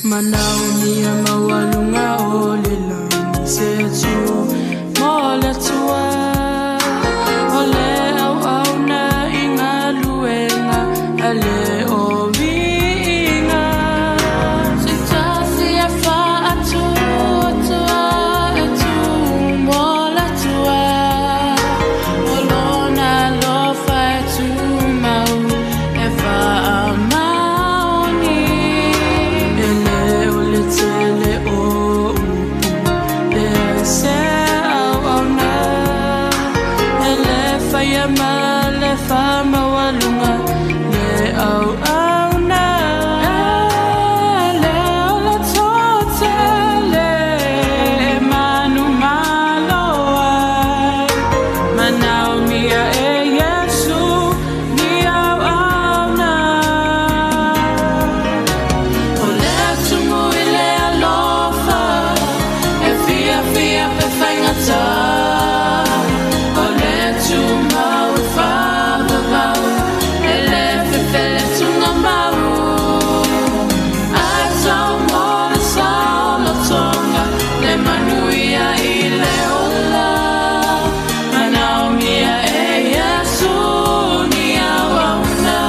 Manaomia maualuga o le lagi se tu mo le Atua, o le auauna i galuega a le o viiga. Se tasi e faatuatua e tu mo le Atua, o lona alofa e tumau e faamaoni. E lē o le tele o upu, leai se auauna, e lē faia ma le faamaualuga le auauna. E lē o le toatele e manumalo ai, manaomia e Iesu ni auauna. O le tumu i le alofa, e fiafia pe faigata, o le tumau e faavavau, e lē fefele tugamau. Atau mo le saolotoga, le manuia i le ola, manaomia e Iesu ni auauna.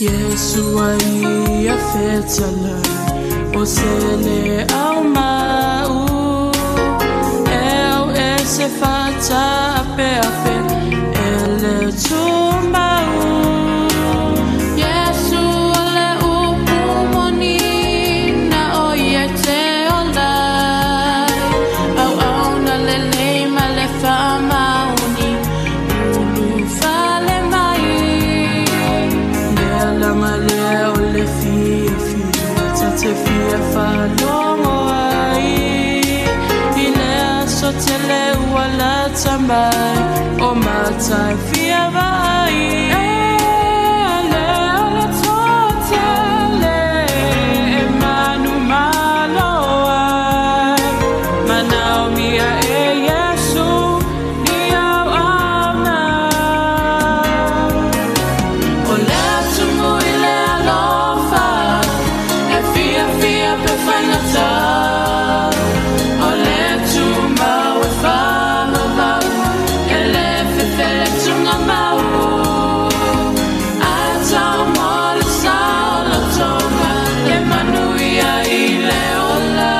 Iesu ai ia fetalai o se le au mau, e au e se faataapeape e le tumau. Iesu o le upu moni na o ia te ola ai, auauna lelei ma le faamaoni, ulufale mai. Le alaga lea o le fiafia ta te fia faalogo ai, i le aso tele ua lata mai, o mata e fia vaai. E lē o le toatele e manumalo ai, manaomia e Iesu ni auauna. O le tumu i le alofa, e fiafia pe faigata, o le tumau e faavavau, e lē fefele tugamau. Atau mo le saolotoga, le manuia i le ola,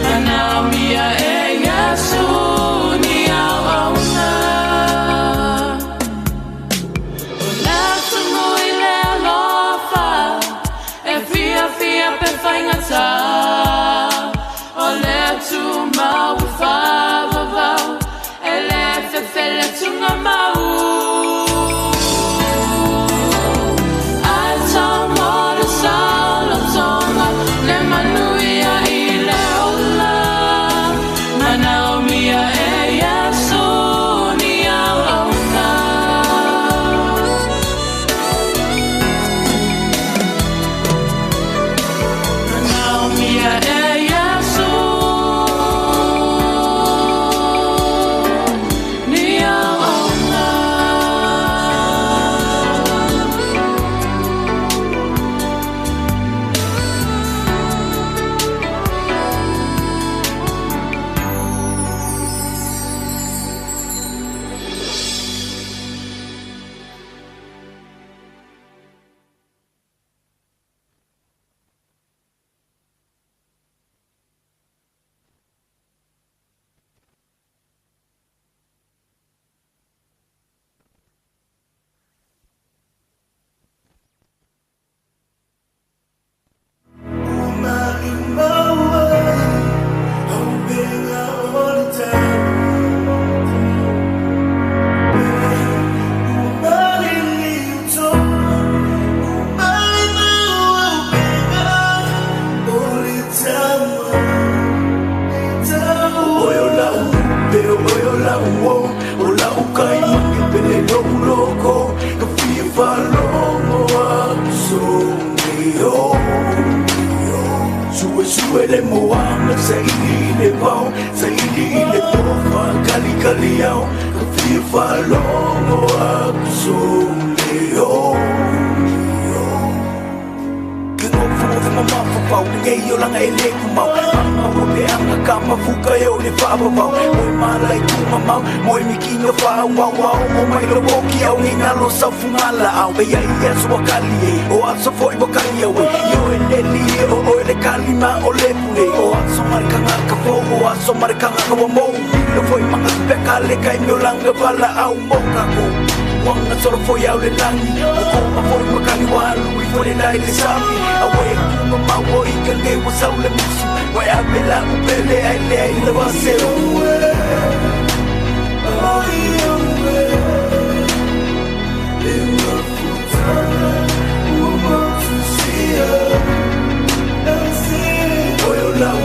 manaomia e Iesu ni auauna. O le tumu i le alofa, e fiafia pe faigata, Suesue le moana saili i le vao, saili i le tofa kalikali ao, ka fia faalogo atu sou leo. Ke gofogofe ma mafafau lenei olaga e lē tumau, maumau o peaga ka mafuka e o le faavavau, moe mala i tumamau, moe mikina faaauau, a oo mai lau oki au nei galo saufugalaau. E iai aso ua kali e, o aso foi ua kali au e, ioe neli e o oe le kali ma o le pule, o aso ma le kagaka fou, o aso ma le kagaka ua mou, lilo foi magatu pe kale kaimi olaga valaau mo kakou. Uaga solo foi au le lagi, ua koma foi makani, ua alu ifo le lai le sami, aue kuga mau o i ka nei ua sau le musu, ua e ave la upele ai le ai lava se Oe o lau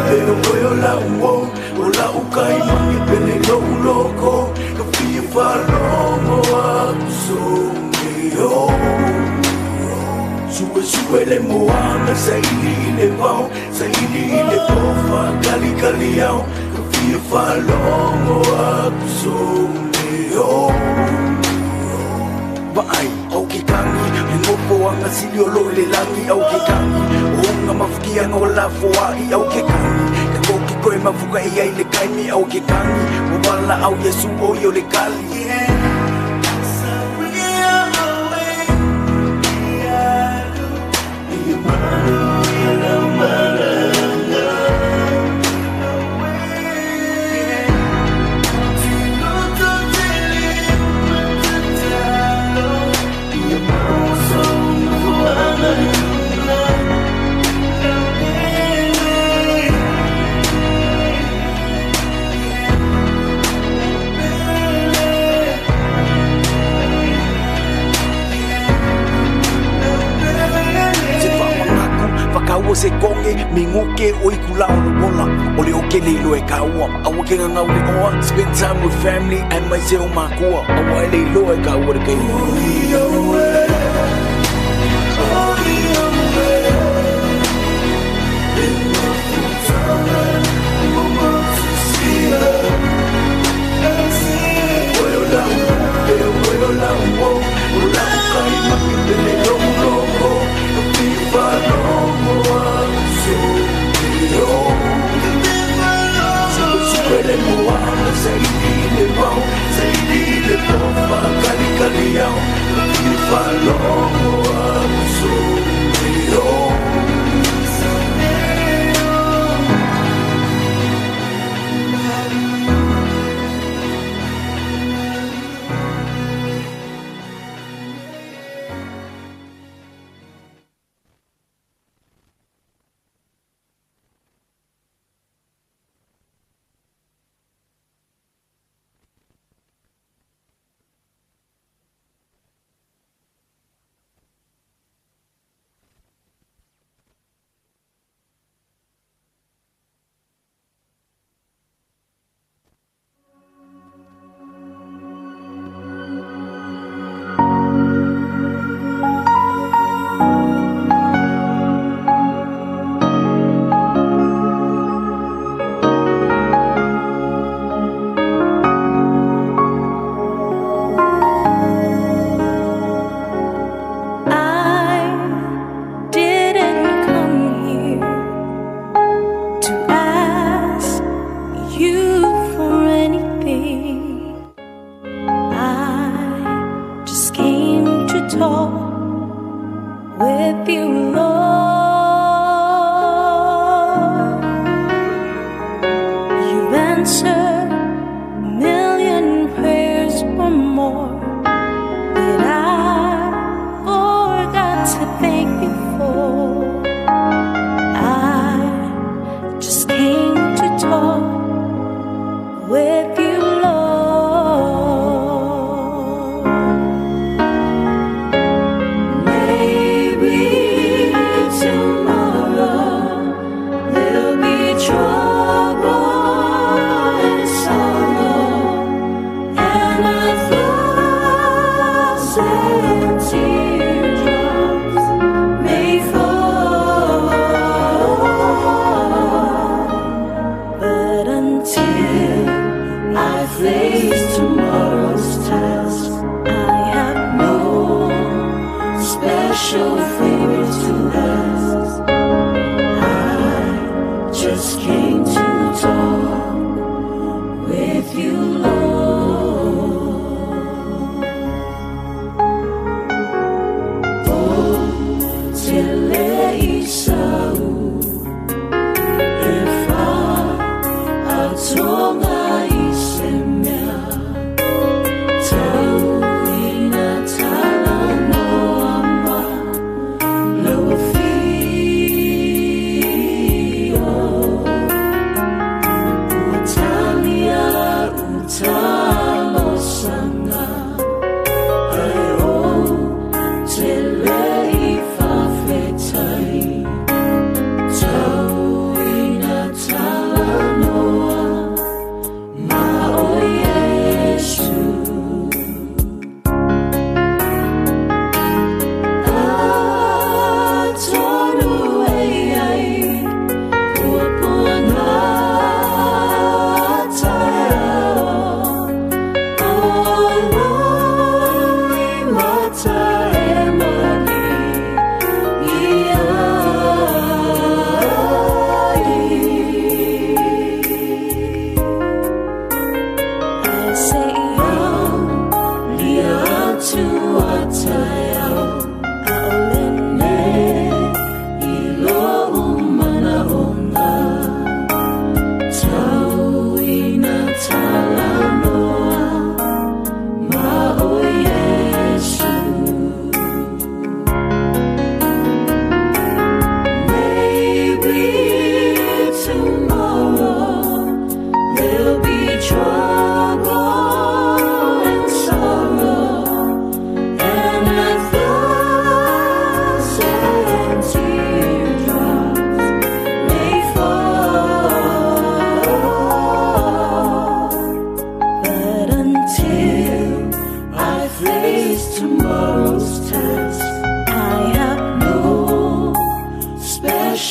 pele, oe o lau o, o lau kai magi pele lou loko, ka fia faalogo atu sou leo. Suesue le moana saili i le vao, saili i le tofa kalikali ao, ka fia faalogo atu sou leo. Vaai, au ke kagi, le nofoaga sili o lo i le lagi, au ke kagi, o uga mafukiaga o lafoai, au ke kagi, ka koki koe mafuka e ai le kaimi, au ke kagi, ua valaau Iesu o ia o le kali. Se faamagatu fakaua se koge miguke o i kula o le ola o le oke le iloa e kaua aua ke gagau le oa, spend time with family and mai se o makua aua e le iloa e kaua le kaimi. Oe o lau pele, oe o lau o, o lau kai magi pele lou loko, ka fia faalogo atu sou leo. Suesue le moana saili i le vao, saili i le tofa kalikali ao, ka fia faalogo atu sou leo.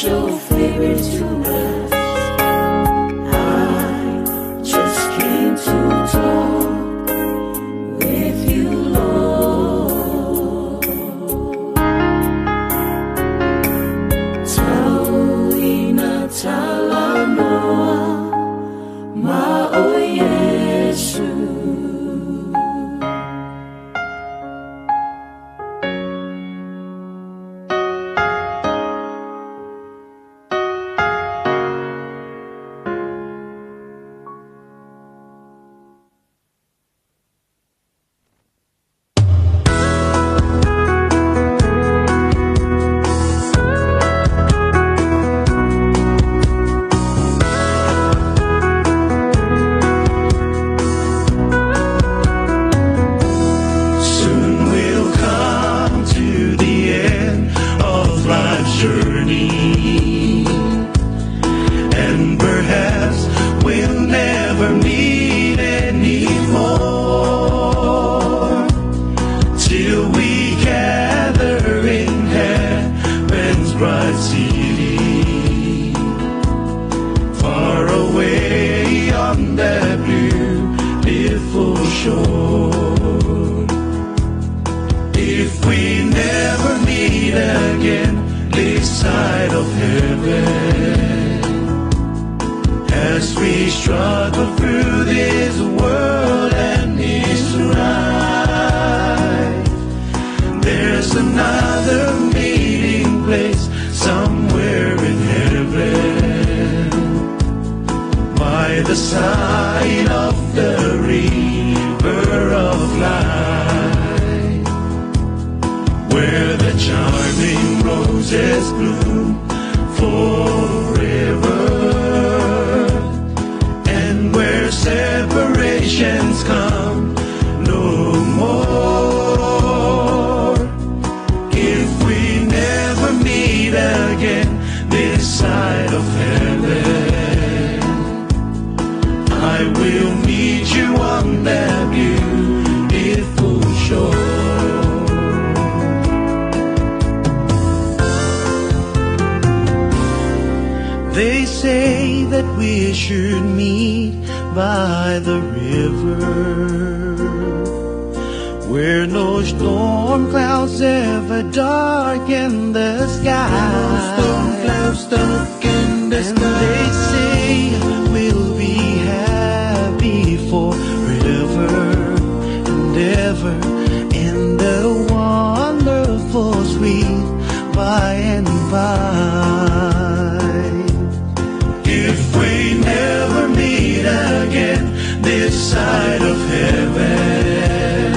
Show favor to us. I just came to talk with you, Lord. Tau ina talanoa ma o Iesu. Soon we'll come to the end of life's journey, and perhaps we'll never meet anymore, till we gather in heaven's bright city, far away on that beautiful shore. If we never meet again this side of heaven, as we struggle through this world and its strife, there's another meeting place somewhere in heaven, by the side of the river of life, where the charming roses bloom forever, and where separations come no more. If we never meet again this side of heaven, I will meet you on that beautiful shore. They say that we should meet by the river, where no storm clouds ever darken the sky. No storm clouds darken the And sky. they say we'll be happy forever and ever, in the wonderful sweet by and by. If we never meet again this side of heaven,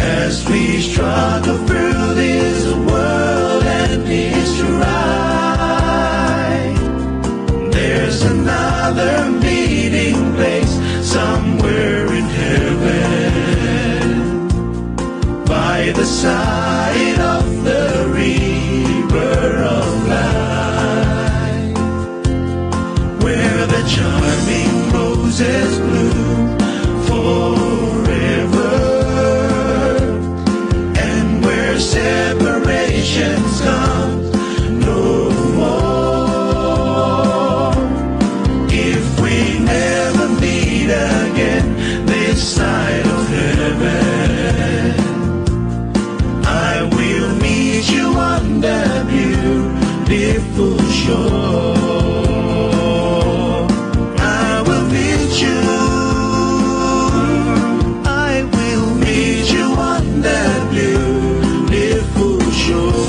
as we struggle through this world and its strife, there's another meeting place somewhere in heaven, by the side of the river of life, where the charming roses bloom forever, and where separations come no more. If we never meet again this side of heaven, I will meet you on that beautiful shore. I will meet you. I will meet you on that beautiful shore.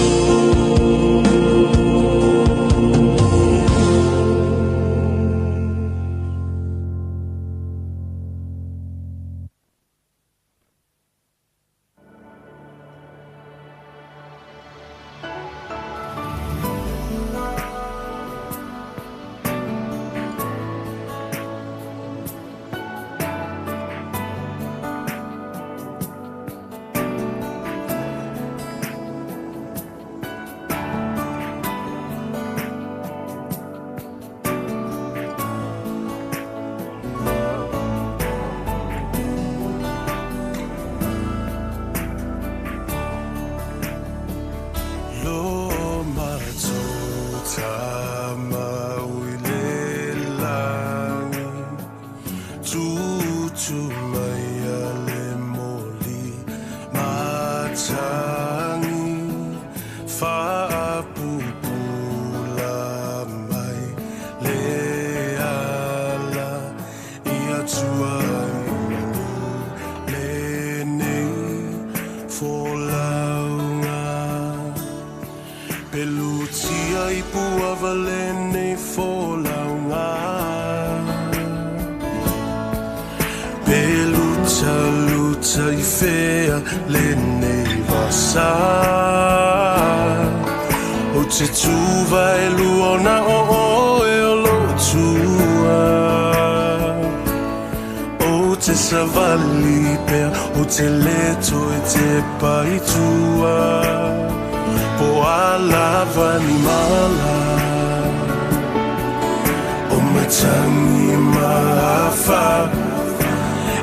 Tama o i le lagi, Tutu mai a le moli matangi, Faapupula mai le ala, Ia tua i manu lenei folauga. Pelutia i puava lenei folauga. Peluta luta i fea lenei vasa. O te tuva e luona o oe o lo tua. O te savali pea, o te leto e te paitua. Po a lava ni mala, o matangi mahafa.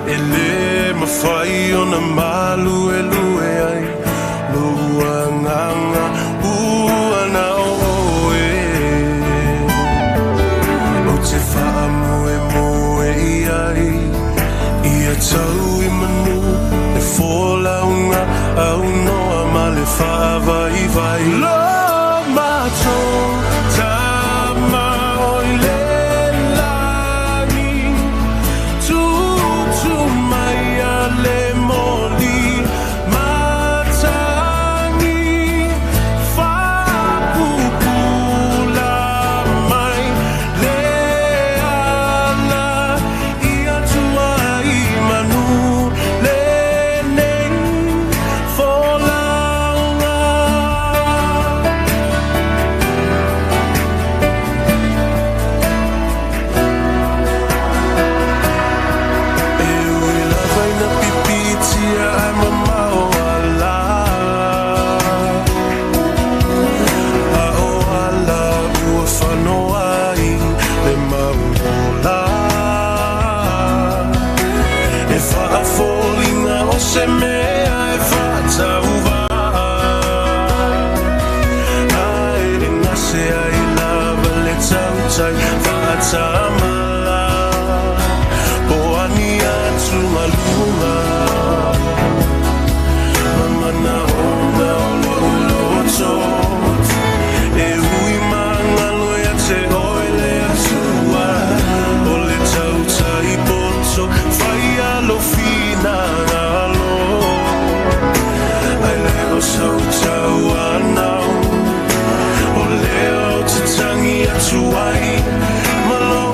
E le mawhai o na malu e lue ai, Lua nganga ua na oe. O te whaamoe moe i ai, Ia tau i manu, le fōlaunga, au noa ma le whaavai vai. Lo matou tama o i le lagi, Tutu mai a le moli matangi, Faapupula mai le ala, Ia tua i manu lenei folauga. E ui lava ina pipitia ai mamao ala, A o ala ua whanoa i le mauola. E whaafolinga o se mea e whatauva, Ai e ngase ai lava le tautai whaatamala. Po ani atu malunga, Mamana ona o lo uloto. E ui mangalo ia te oe le atua, O le tautai poto whai alo whina ngalo. Ai le o sautau anau, O leo te tangi atu ai, Ma lo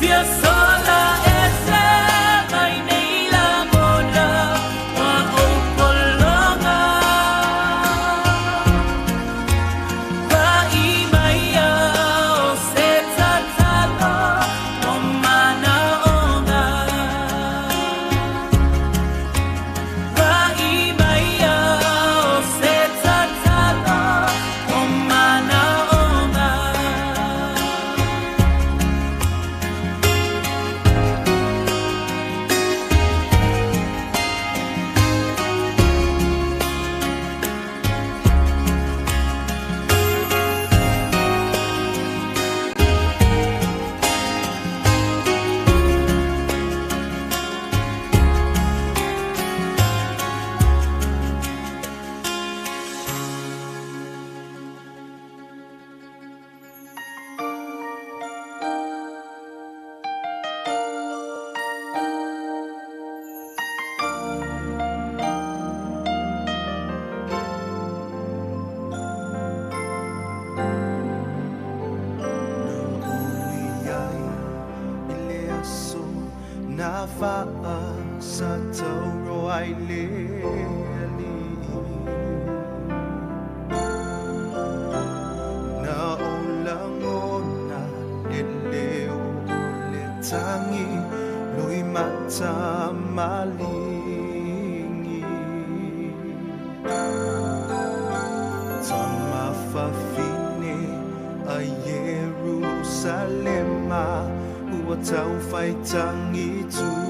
Fia sola e se mai nei la mona wa o pologa. Vai mai o se tatalo o mana onga. Vai mai o se tatalo o mana onga. Ai i le aso na faa sa tauro ai le alii. Na o lagona le leo o le tagi lui mata maligi. Tamafafine a Yerusalema ua taufaitagi tu'i.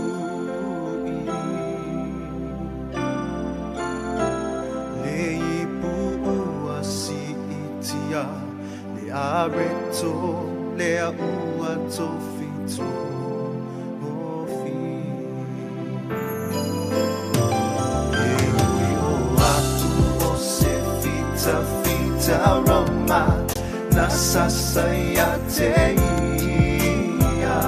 Le ipu ua si'itia le areto lea ua tofitofi. E ui o atu o se fitafita roma na sasa ia te ia.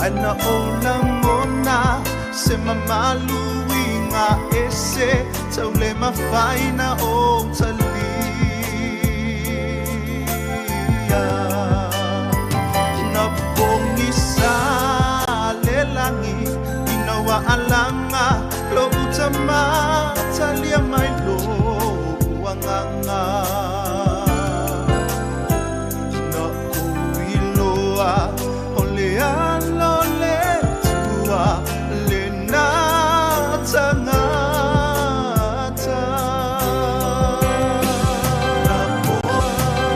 Ai na o lagona se mamaluiga ese tau le mafaina o talia. Na pogisa le lagi ina ua alaga lo'u tamatalia mai lo'u agaga. Na ou iloa o le alo le tua lena tagata.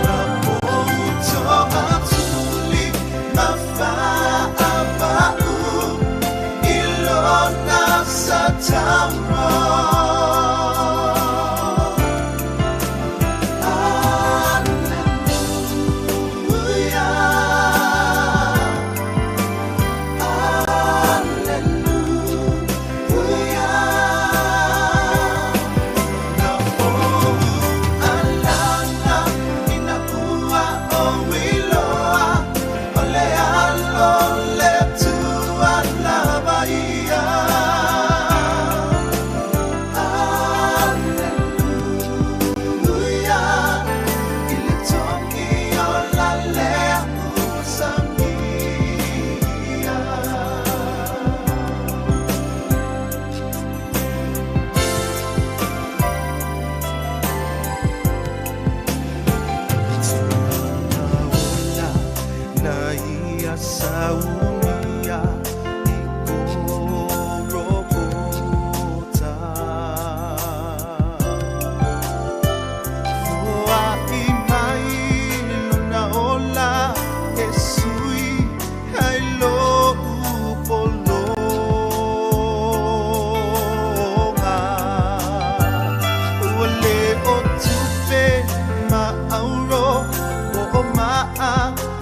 Na outo atuli mafaapa'u i lona sa tauro. Alleluia, Alleluia. Na ou alaga ina ua ou iloa o le alo le tua lava ia. Alleluia, i le togi ola lea ua samia. Tulaga na ia saunia i Korokota. Foa'i mai lona ola e sui ai lo'u pologa. Ua lē o tupe ma auro po o ma'a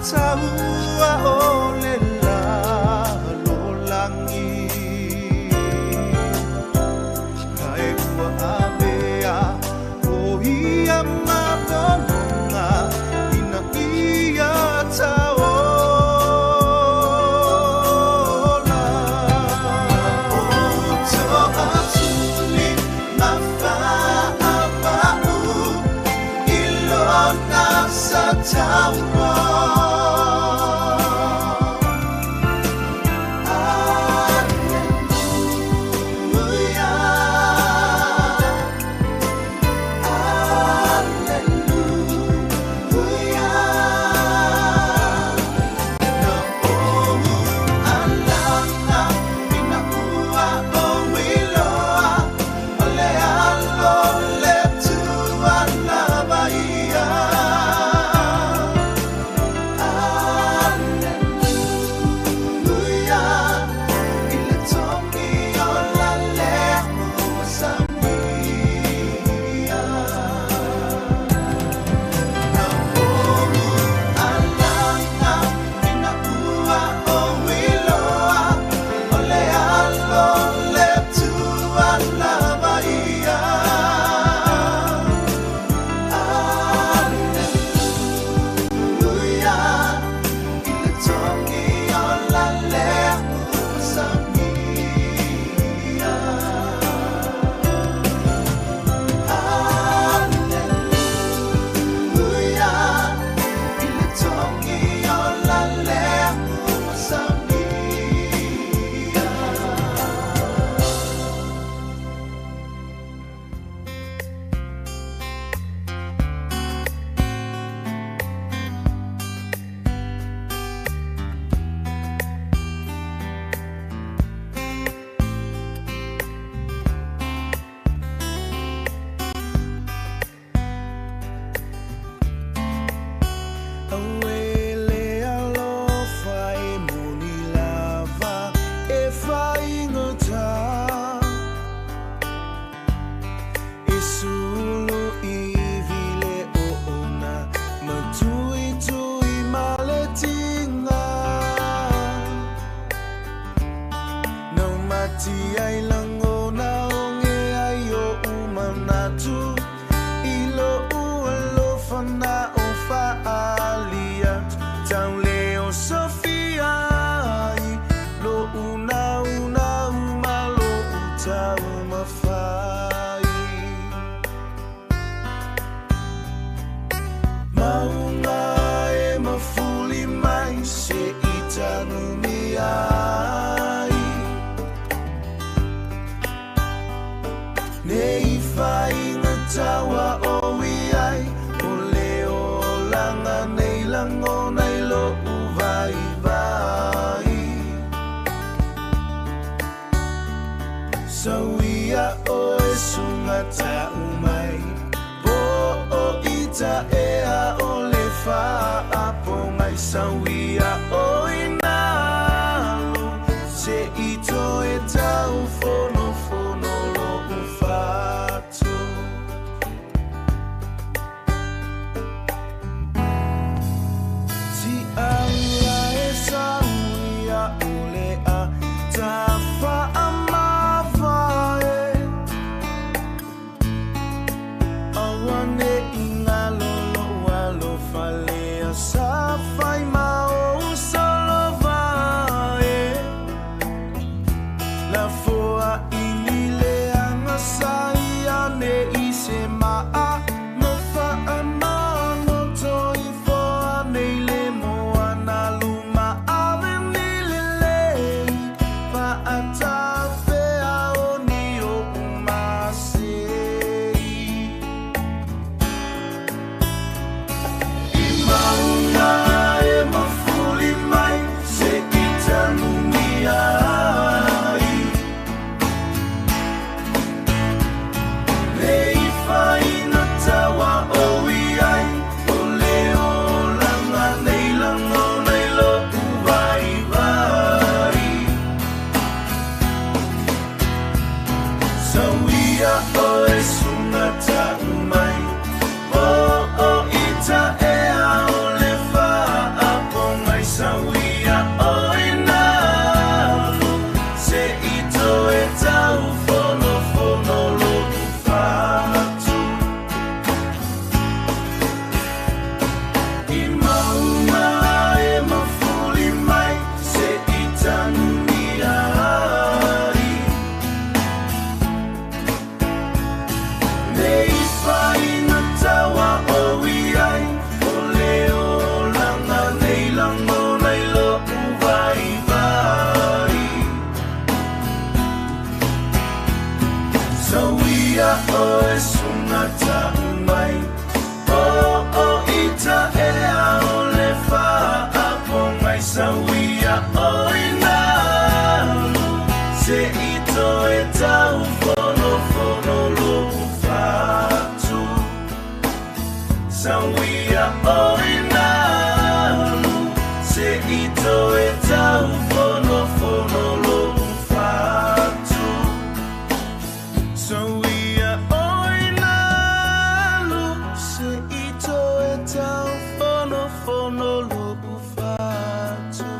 taua o le lalolagi. Ae ua avea o ia mapologa ina ia taola. Outo atuli mafaapa'u i lona sa tauro. lagona i lo'u vaivai. Sauia oe sugata'u mai po o ita ea o le faapogai. Sauia oe nalo se i toe taufonofono lo'u fatu. Ti'aula e sauia o le a tafaamafae. Aua ne'i galo lo'u alofa lea sa fai ma ou solovae. Lafoa'i leaga sa ia ne'i se maa no faamagoto ifo anei le moana luma ave ni lelei faatafea o ni o'u masei. I mauga e mafuli mai se i tanugia ai. Le ifaina taua o iai o le olaga nei lagona i lo'u vaivai. Sauia oe sugata'u mai po o ita ea o le faapogai. Sauia oe nalo se i toe taufonofono lo'u fatu. I mauga e mafuli mai se i tanugia ai. Le ifaina taua o iai o le olaga nei lagona i lo'u vaivai. Sauia oe sugata'u mai po o ita ea o le faapogai. Sauia oe nalo se i toe taufonofono lo'u fatu. Sauia oe nalo se i toe taufonofono lo'u fatu. Sauia oe nalo se i toe taufonofono lo'u fatu.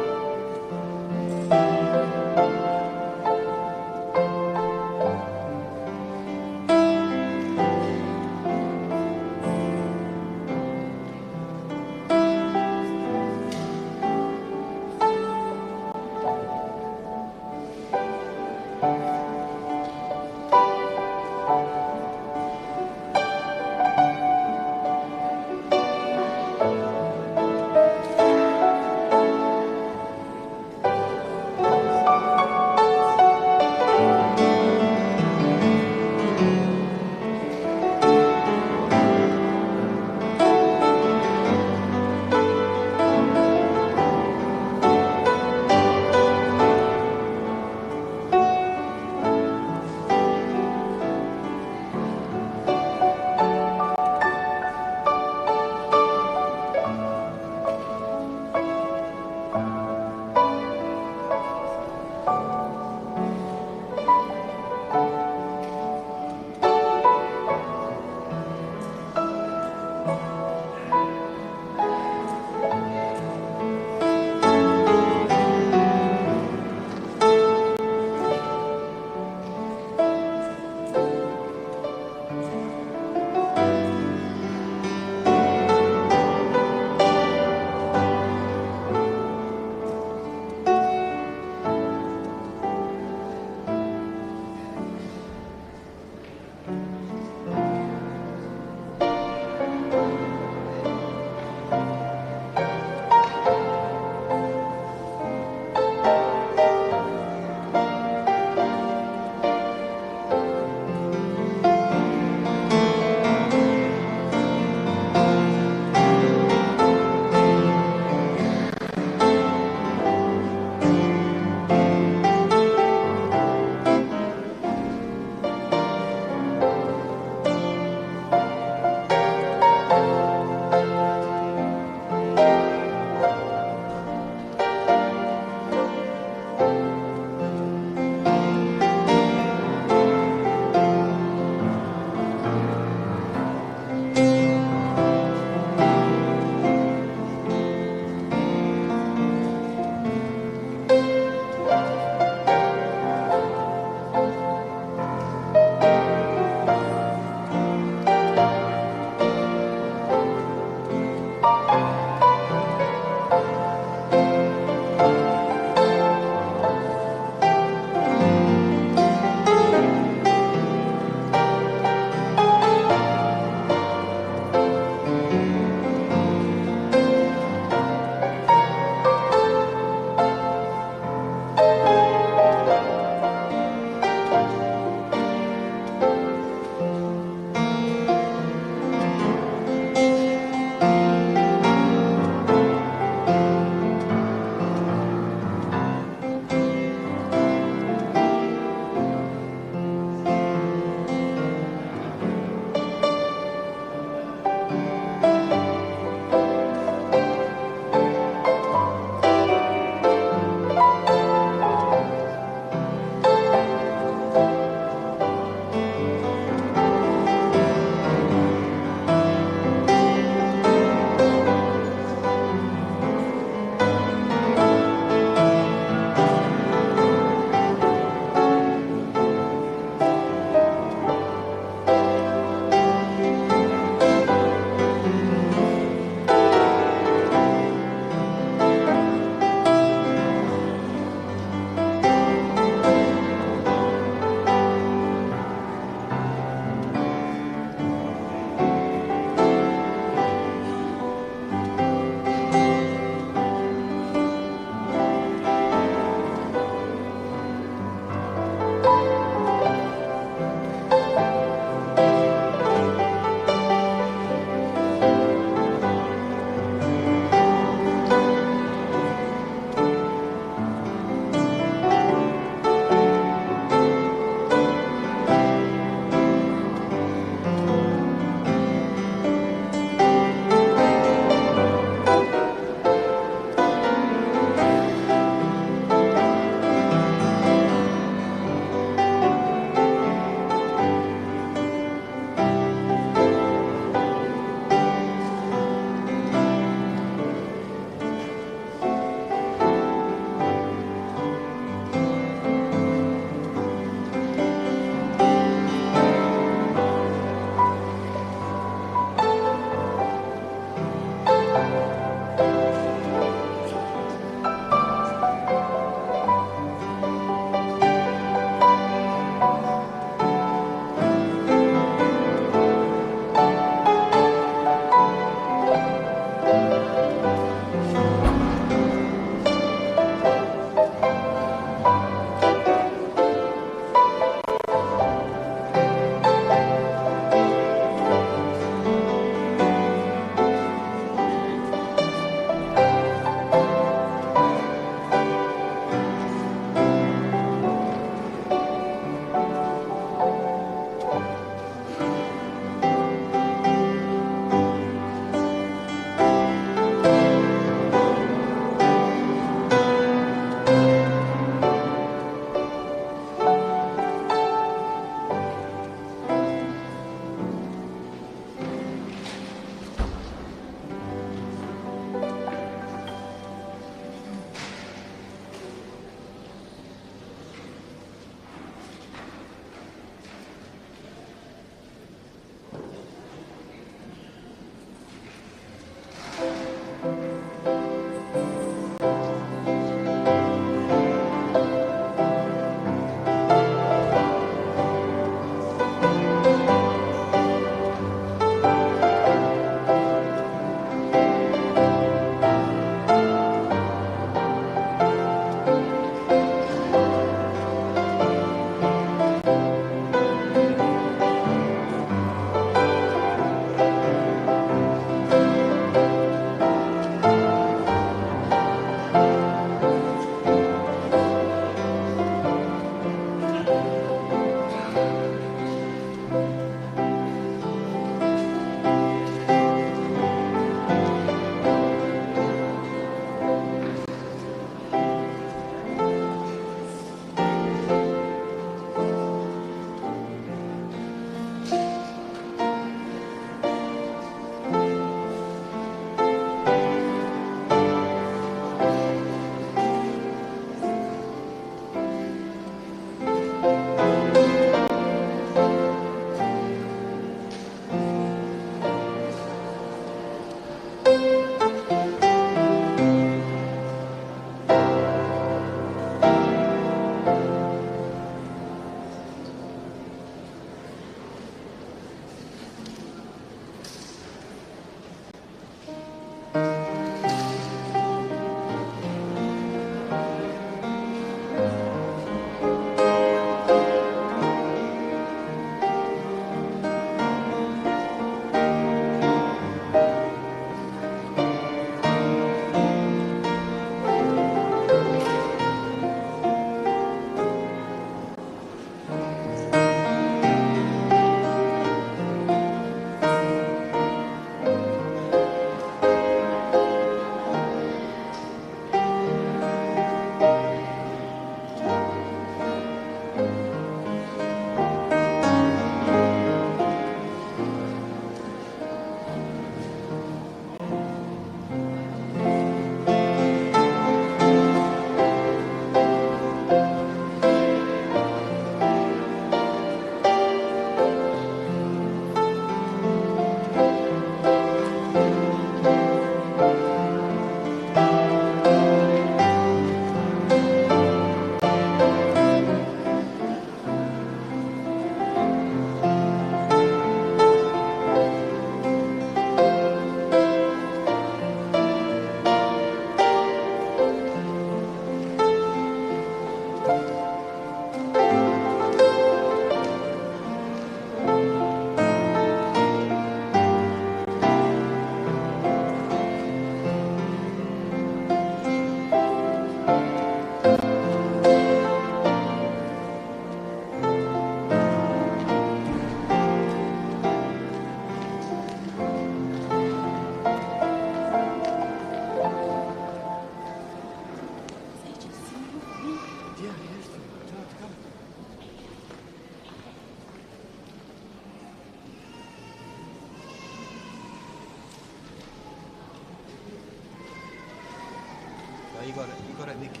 You got it. You got it, Nikki.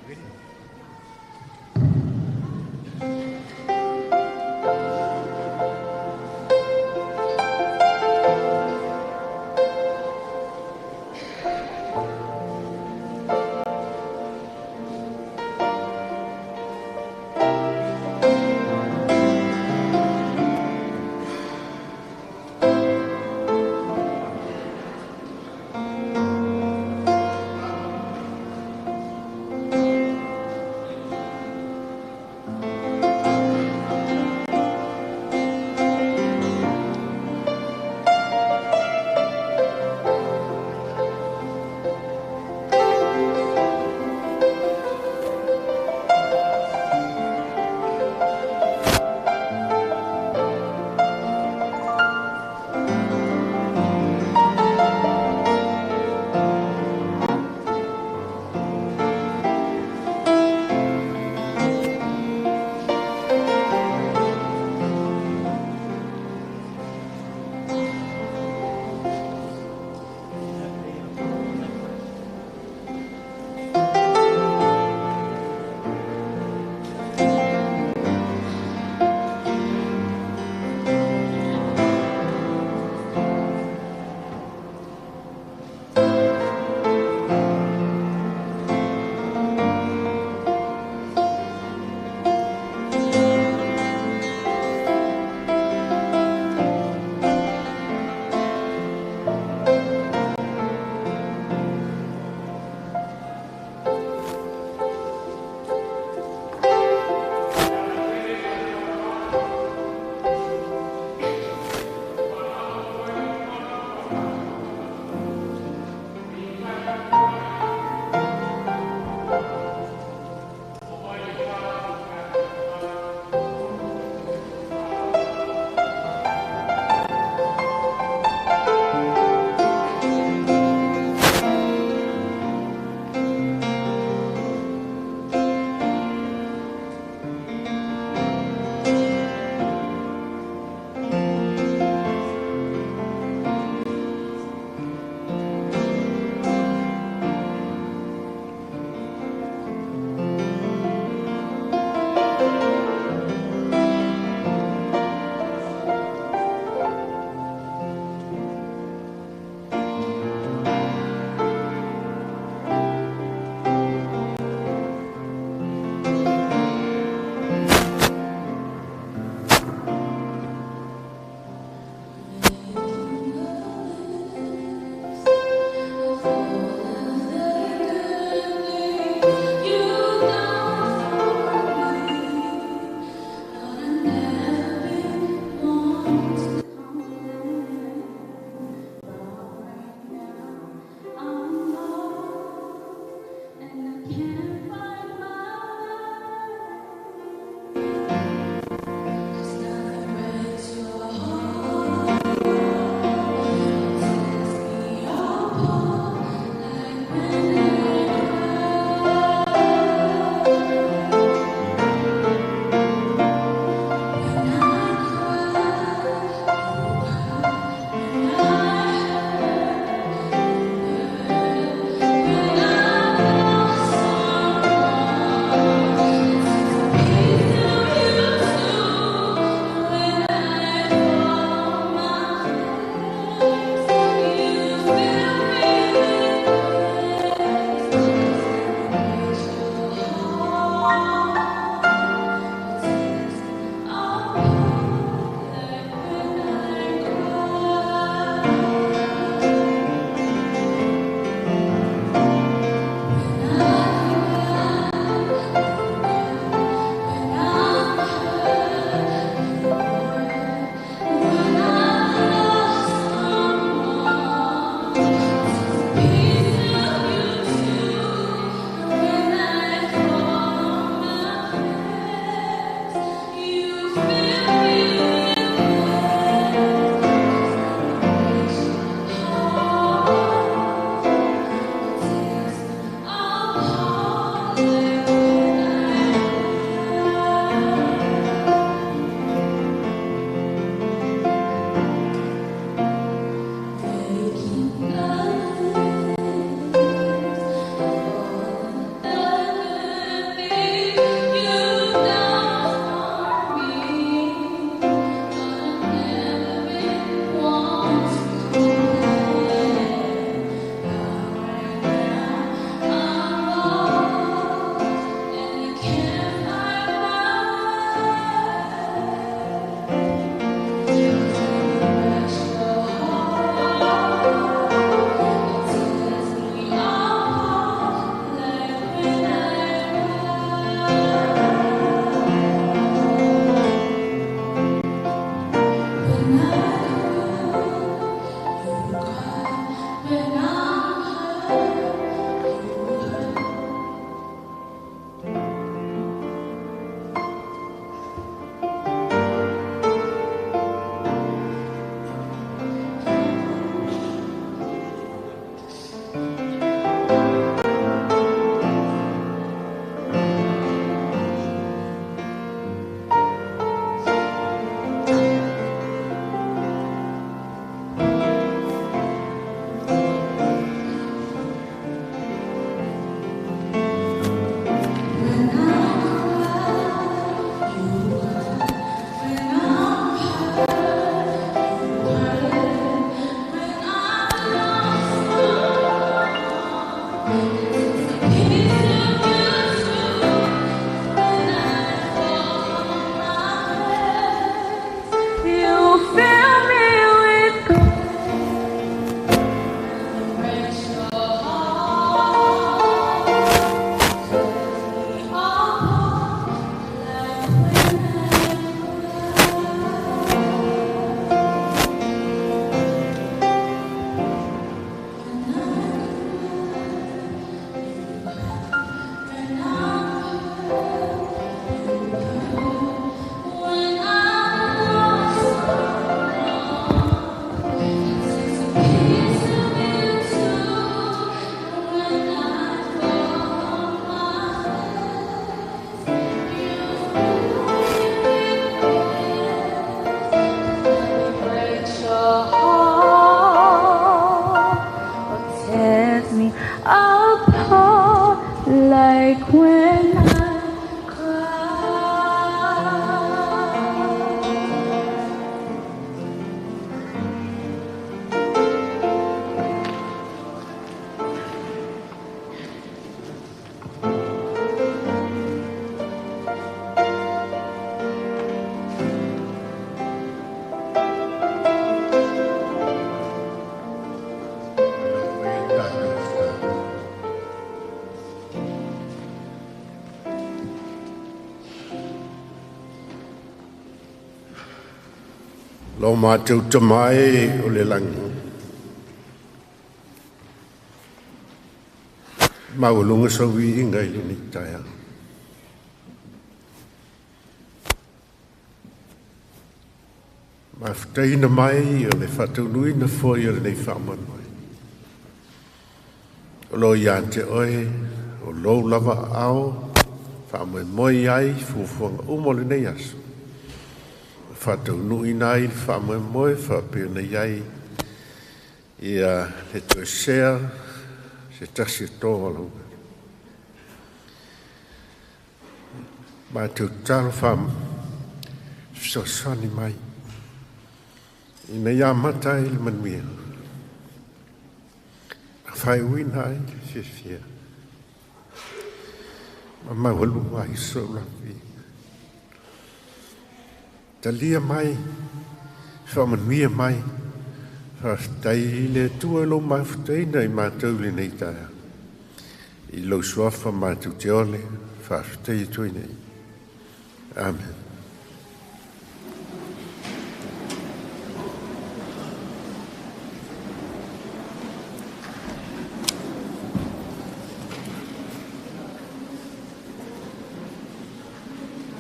Ready? When I cry. Lo matou Tama e o le lagi, maualuga sau viiga i lenei taeao. Mafutaina mai o le faataunuina foi o lenei faamoemoe. O lo o ia te oe o lou lava aao faamoemoe i ai fuafuaga uma o lenei aso. Faataunuuina ai le faamoemoe faapea ona i ai ia le toesea se tasi o tō matou tatalo fesoasoani mai ina ia amata ai le manuia, faaiuina ai le fiafia, ma maualuga ai sou lafi. Talia mai, faamanuia mai, faafetai i le Atua i lou mafutaina i matou lenei taeao. I lou suafa matou te ole, faafetai atu ai nei. Amen.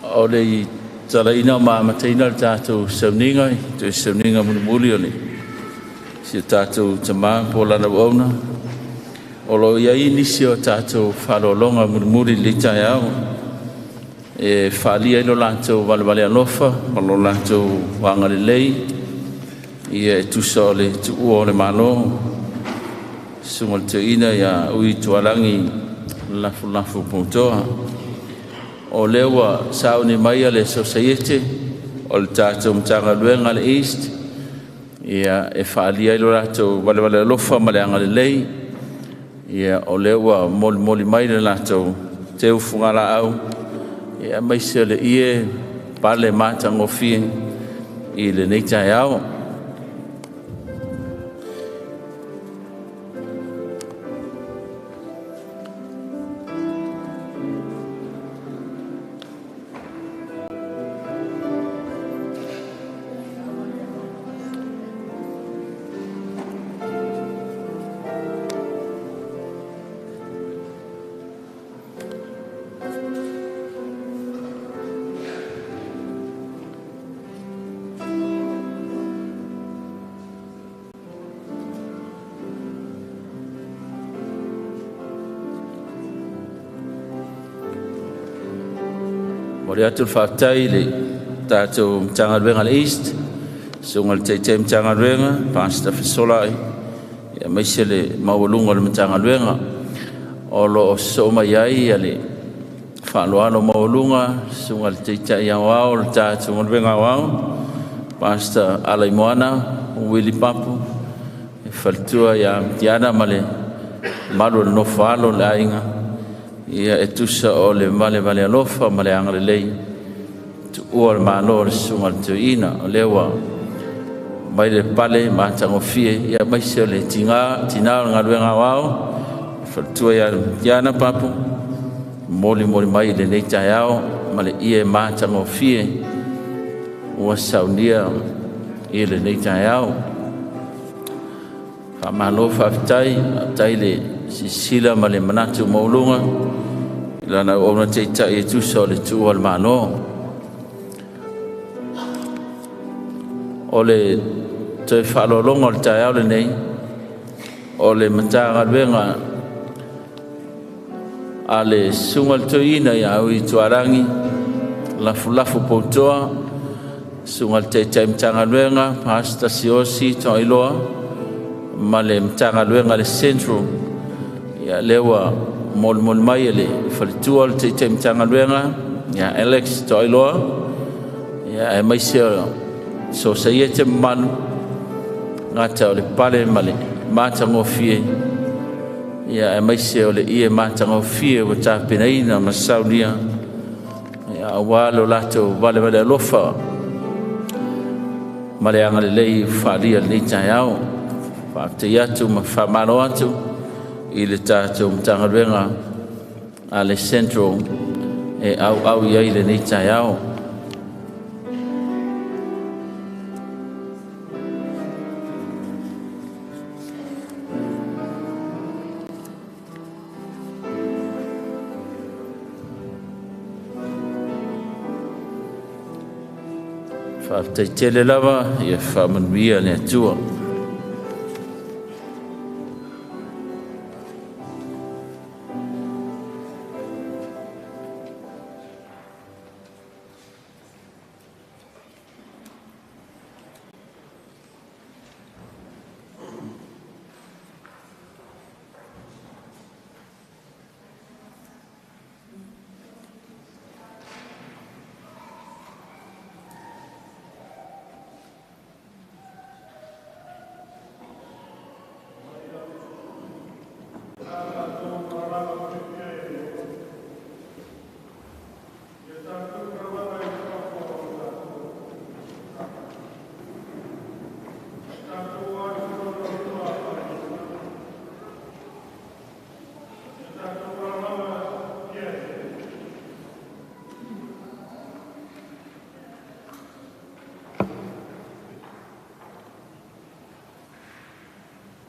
O le talaina o maamataina le tatou sauniga, toe sauniga mulimuli o le si o tatou tama po o lana auauna. O lo o i ai nisi o tatou faaaloaloga mulimuli i lenei taeao e faaalia ai lo latou valevale alofa ma lo latou agalelei ia e tusa o le tuua o le Malo, susuga i le toeaina ia Ui Tualagi Lafulafu Poutoa. O lea ua sauni mai le Sosaiete o le tatou Matagaluega le East ia e faaalia ai lo latou valevale alofa ma le agalelei. Ia o lea ua molimoli mai le latou teu fugalaau ia aemaise o le ie pale matagofie i lenei taeao. Momoli atu le faafetai i le tatou Matagaluega le East, susuga i le Taitai Matagaluega, Pastor Fesolai, aemaise le maualuga o le Matagaluega. O lo o sosoo mai ai le faaaloalo maualuga, susuga i le Taitai Aoao o le tatou galuega aoao, Pastor Alaimoana Willie Papu, e faletua ia Tiana ma le malu o le nofo alo o le aiga, ia e tusa o le valevale alofa ma le agalelei tuua o le Malo o le susuga i le toeaina. O lea ua mai le pale matagofie ia aemaise o le tina o le galuega aoao, faletua ia Tiana Papu, molimoli mai i lenei taeao ma le ie matagofie ua saunia i lenei taeao. Faamalo faafetai, faafetai le sisila ma le manatu maualuga i lana auauna taitai e tusa o le tuua o le Malo. O le toe faaaloaloga o le taeao lenei, o le Matagaluega a le susuga i le toeaina ia Ui Tualagi Lafulafu Poutoa, susuga i le Taitai Matagaluega Pastor Siosi Toailoa ma le Matagaluega le Central, ia lea ua molimoli mai e le faletua le Taitai Matagaluega ia Alex Toailoa, ia aemaise o sosaiete mamalu gata o le pale ma le matagofie, ia aemaise o le ie matagofie ua tapenaina ma saunia, ia aua lo latou valevale alofa ma le agalelei faaalia i lenei taeao. Faafetai atu ma faamalo atu i le tatou Matagaluega a le Central e auau i ai lenei taeao. Faafetai tele lava, ia faamanuia le Atua.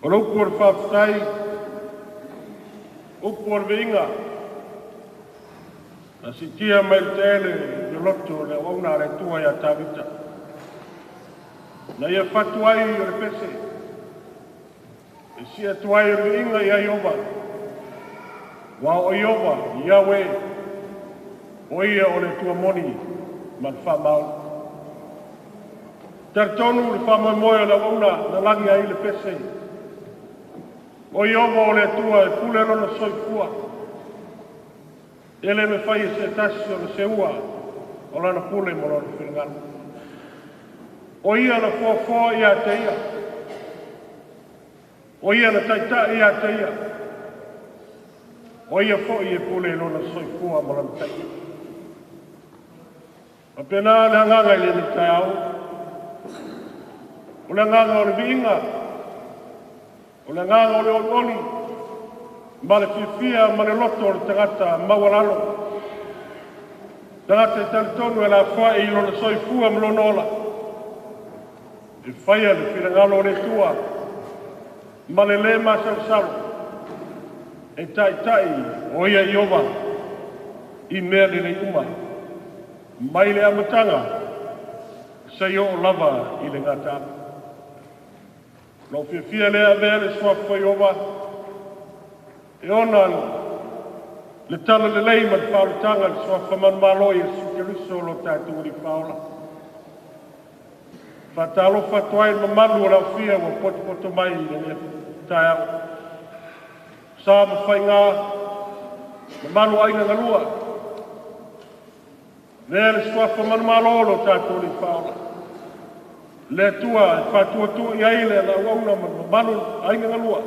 O le upu o le faafetai, upu o le viiga, na siitia mai le tele i le loto o le auauna a le Atua ia Tavita, na ia fatu ai o le pese, e si atu ai o le viiga ia Iova, ua o Iova, Iawe, o ia o le Atua moni ma le faamaoni. Talitonu le faamoemoe o le auauna na lagi ai le pese, o Iova o le Atua e pule lona soifua, e le mafai e se tasi o le seua o lana pule mo lona finagalo. O ia na foafoa ia te ia, o ia na taitai ia te ia, o ia foi e pule lona soifua mo lana taia. Ma pena le agaga i lenei taeao, o le agaga o le viiga, o le agaga o le olioli, ma le fiafia ma le loto o le tagata maualalo, tagata e talitonu e lafoai i lona soifua ma lona ola, e faia le finagalo o le Atua ma le lē masalosalo, e taitai o ia Iova i mea lelei uma, mai le amataga seia oo lava i le gataaga. Lou fiafia lea avea le suafa o Iova e ona le tala lelei ma le faaolataga le suafa manumalo Iesu Keriso lo tatou Alii Faaola. Faatalofa atu ai le mamalu o le aofia ua potopoto mai i lenei taeao. Sa ma faiga, mamalu o aiga galua, lea le suafa manumalo lo tatou Alii Faaola. Le Atua e faatuatua i ai le auauna ma mamalu aiga galua.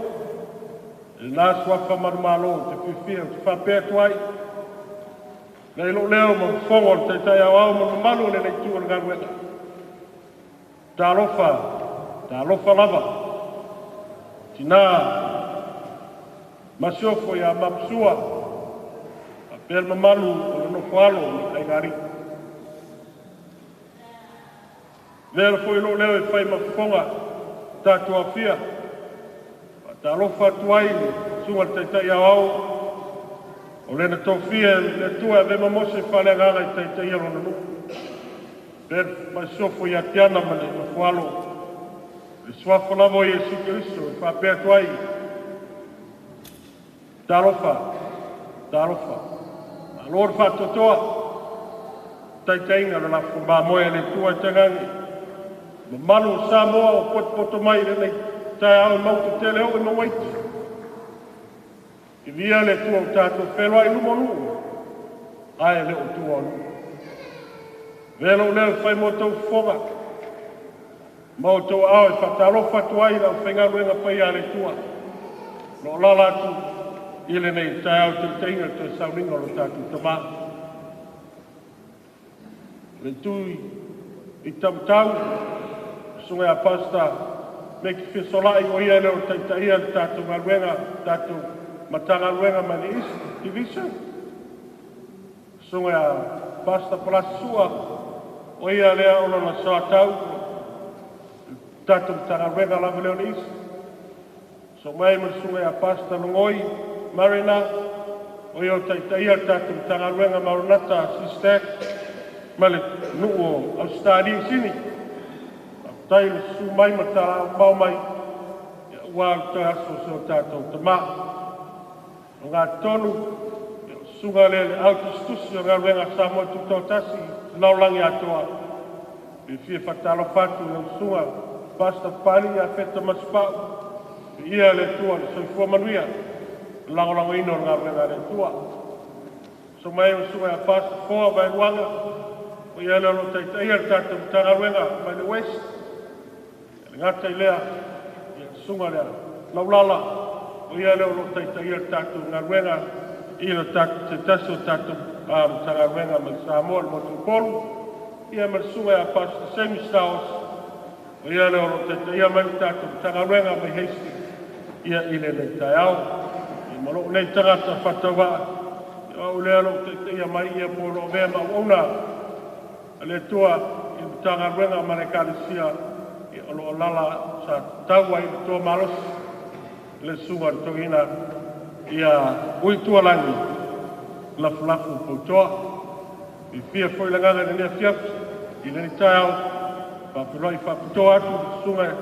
Le suafa manumalo te fiafia te faapea atu ai. Lei lou leo ma fofoga o le taitai aoao ma mamalu o le leitu o le galuega. Talofa, talofa lava. Tina masiofo ia Mapusua, faapea le mamalu o le nofoalo ma le aiga. Lea le foi lou leo e fai ma fofoga tatou afia. Faatalofa atu ai le susuga i le taitai aoao o lena tofia le Atua e avea ma Mose faaleagaga i taitaia lona nuu. Lea masiofo ia Tiana ma le nofoalo, le suafa lava o Iesu Keriso e faapea atu ai. Talofa, talofa. Malo le faatoatoa, taitaiga o le lafo mamoe a le Atua e tagagi. Mamalu o Samoa o potopoto mai i lenei taeao e mautu tele oo i mauaiti. I via le tua o tātou whenua i luma nuu, ae le o tua o nuu. Velo leo whai mo tau foga, ma o tau ao e whatalofa atu ai lau whaingaluenga pai a le tua. Lo lala atu i le nei tae au tautaiga toe sauninga o lo tātou tamā. Le tui i tamtau, sunga a pasta, me ki fesolai o ia leo taitaia le tātou galuega, tātou matagaluega ma le East Division. Sunga a pasta Palasua, o ia lea o lona soatau, tātou matagaluega lava leo le East. So mai ma le sunga a pasta Longoi, Marina, o ia o taitaia le tātou matagaluega Maranatha Sistac, ma le nuu o Australia i Sini. Tai le su mai ma tala mau mai, ia ua le toe aso se o tātou tamā. O ngā tonu, ia sunga lea le au tusitusi o galuega Samoa Tutoatasi, laulangi atoa. I fia whatalofa atu i lau susuga, Pastor Pali ia Feta Masipau, i ia le Atua le soifua manuia, le lagolagoina o le galuega a le Atua. So mai o susuga ia Pastor Foa Vaeluaga, o ia lea o lo o taitaia le tatou Matagaluega mai le West. Le gata i lea, ia susuga lea Laulala, o ia lea o lo o taitaia le tatou galuega i le tatou se tasi o tatou Matagaluega mai Samoa le motu Upolu. Ia ma le susuga ia Pastor Sammy Stowers, o ia lea o lo o taitaia mai le tatou Matagaluega mai Hastings ia i lenei taeao. Ia ma lou nei tagata faatauvaa, ia au lea o lo o taitaia mai ia po o lo o avea ma auauna a le Atua i le Matagaluega ma le Ekalesia, ia o lo o lala sa tau ai le toa malosi le susuga o le toeaina ia ui tualagi lafulafu poutoa. I fia foi le agaga i lenei afiafi i lenei taeao, faafeiloai faapitoa atu le susuga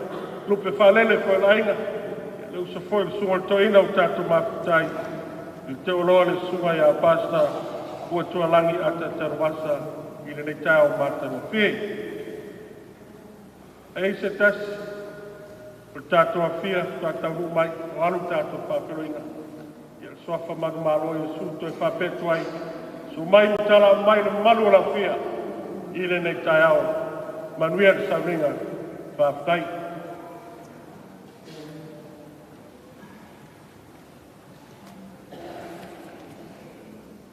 lupe faalele foi o le aiga, le uso foi le susuga o le toeaina o tatou mafutai i le teoloa le susuga ia Pastor Ua Tualagi Ata Tanuvasa i lenei taeao matagofie. E i se tasi o le tatou afia faataunuu mai o alu tatou faafeiloaiga. Ia le suafa manumalo Iesu toe faapea atu ai, su mai ma tala mai le mamalu o lau fia i lenei taeao. Manuia le sauniga. Faafetai.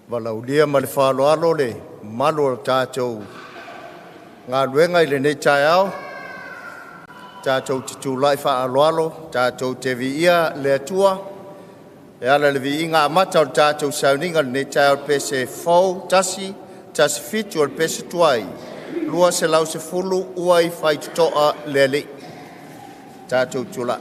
Valaulia ma le faaaloalo le mamalu o le tatou galuega i lenei taeao, tatou te tulai faaaloalo tatou te viia le Atua e ala i le viiga amata o le tatou sauniga i lenei taeao, i le pese fou 117 o le pese tuai 210 ua i faitotoa le Alii. Tatou tulai.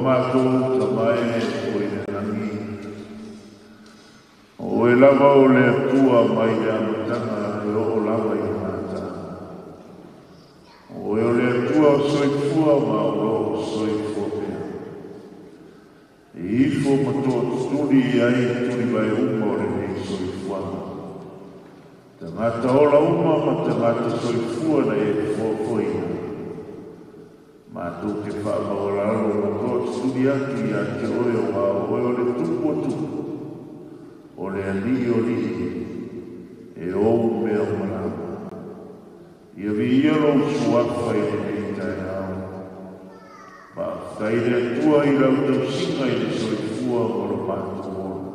Matou Tama e o i le lagi, o oe lava o le Atua mai le amataga e oo lava i le mata. O oe o le Atua o soifua ma o loo soifua pea. E ifo ma tootutuli i ai tulivae uma o lenei soifuaga. Tagata ola uma ma tagata soifua na e foafoina. Matou te faamaualalo ma tootutuli atu ia te oe o a oe o le tupu o tupu, o le alii o alii, e ou mea uma lava. Ia viia lou suafa i lenei taeao. Faafetai le Atua i lau tausiga i le soifua ma lo matou ola.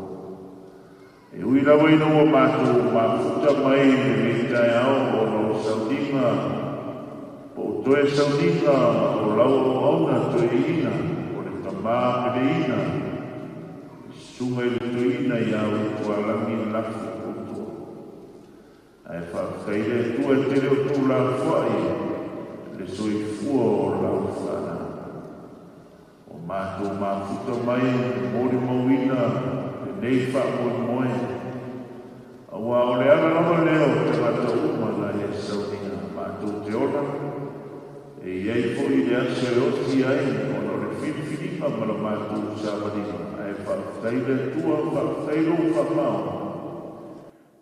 E ui lava ina ua matou mafuta mai i lenei taeao ona o sauniga, po o toe sauniga o lau auauna toeaina, o le tamā peleina, le susuga i le toeaina ia Utualagi Lafu Puapuatua. Ae faafetai le Atua e tele o tulafoai le soifua o lau fanau. O matou mafuta mai molimauina lenei faamoemoe, auā o le ala lava lea o tagata uma na e saunia matou te ola, e iai foi le aso e oti ai ona o le filifiliga ma la matou savaliga. Ae faafetai le Atua, faafetai lou faamao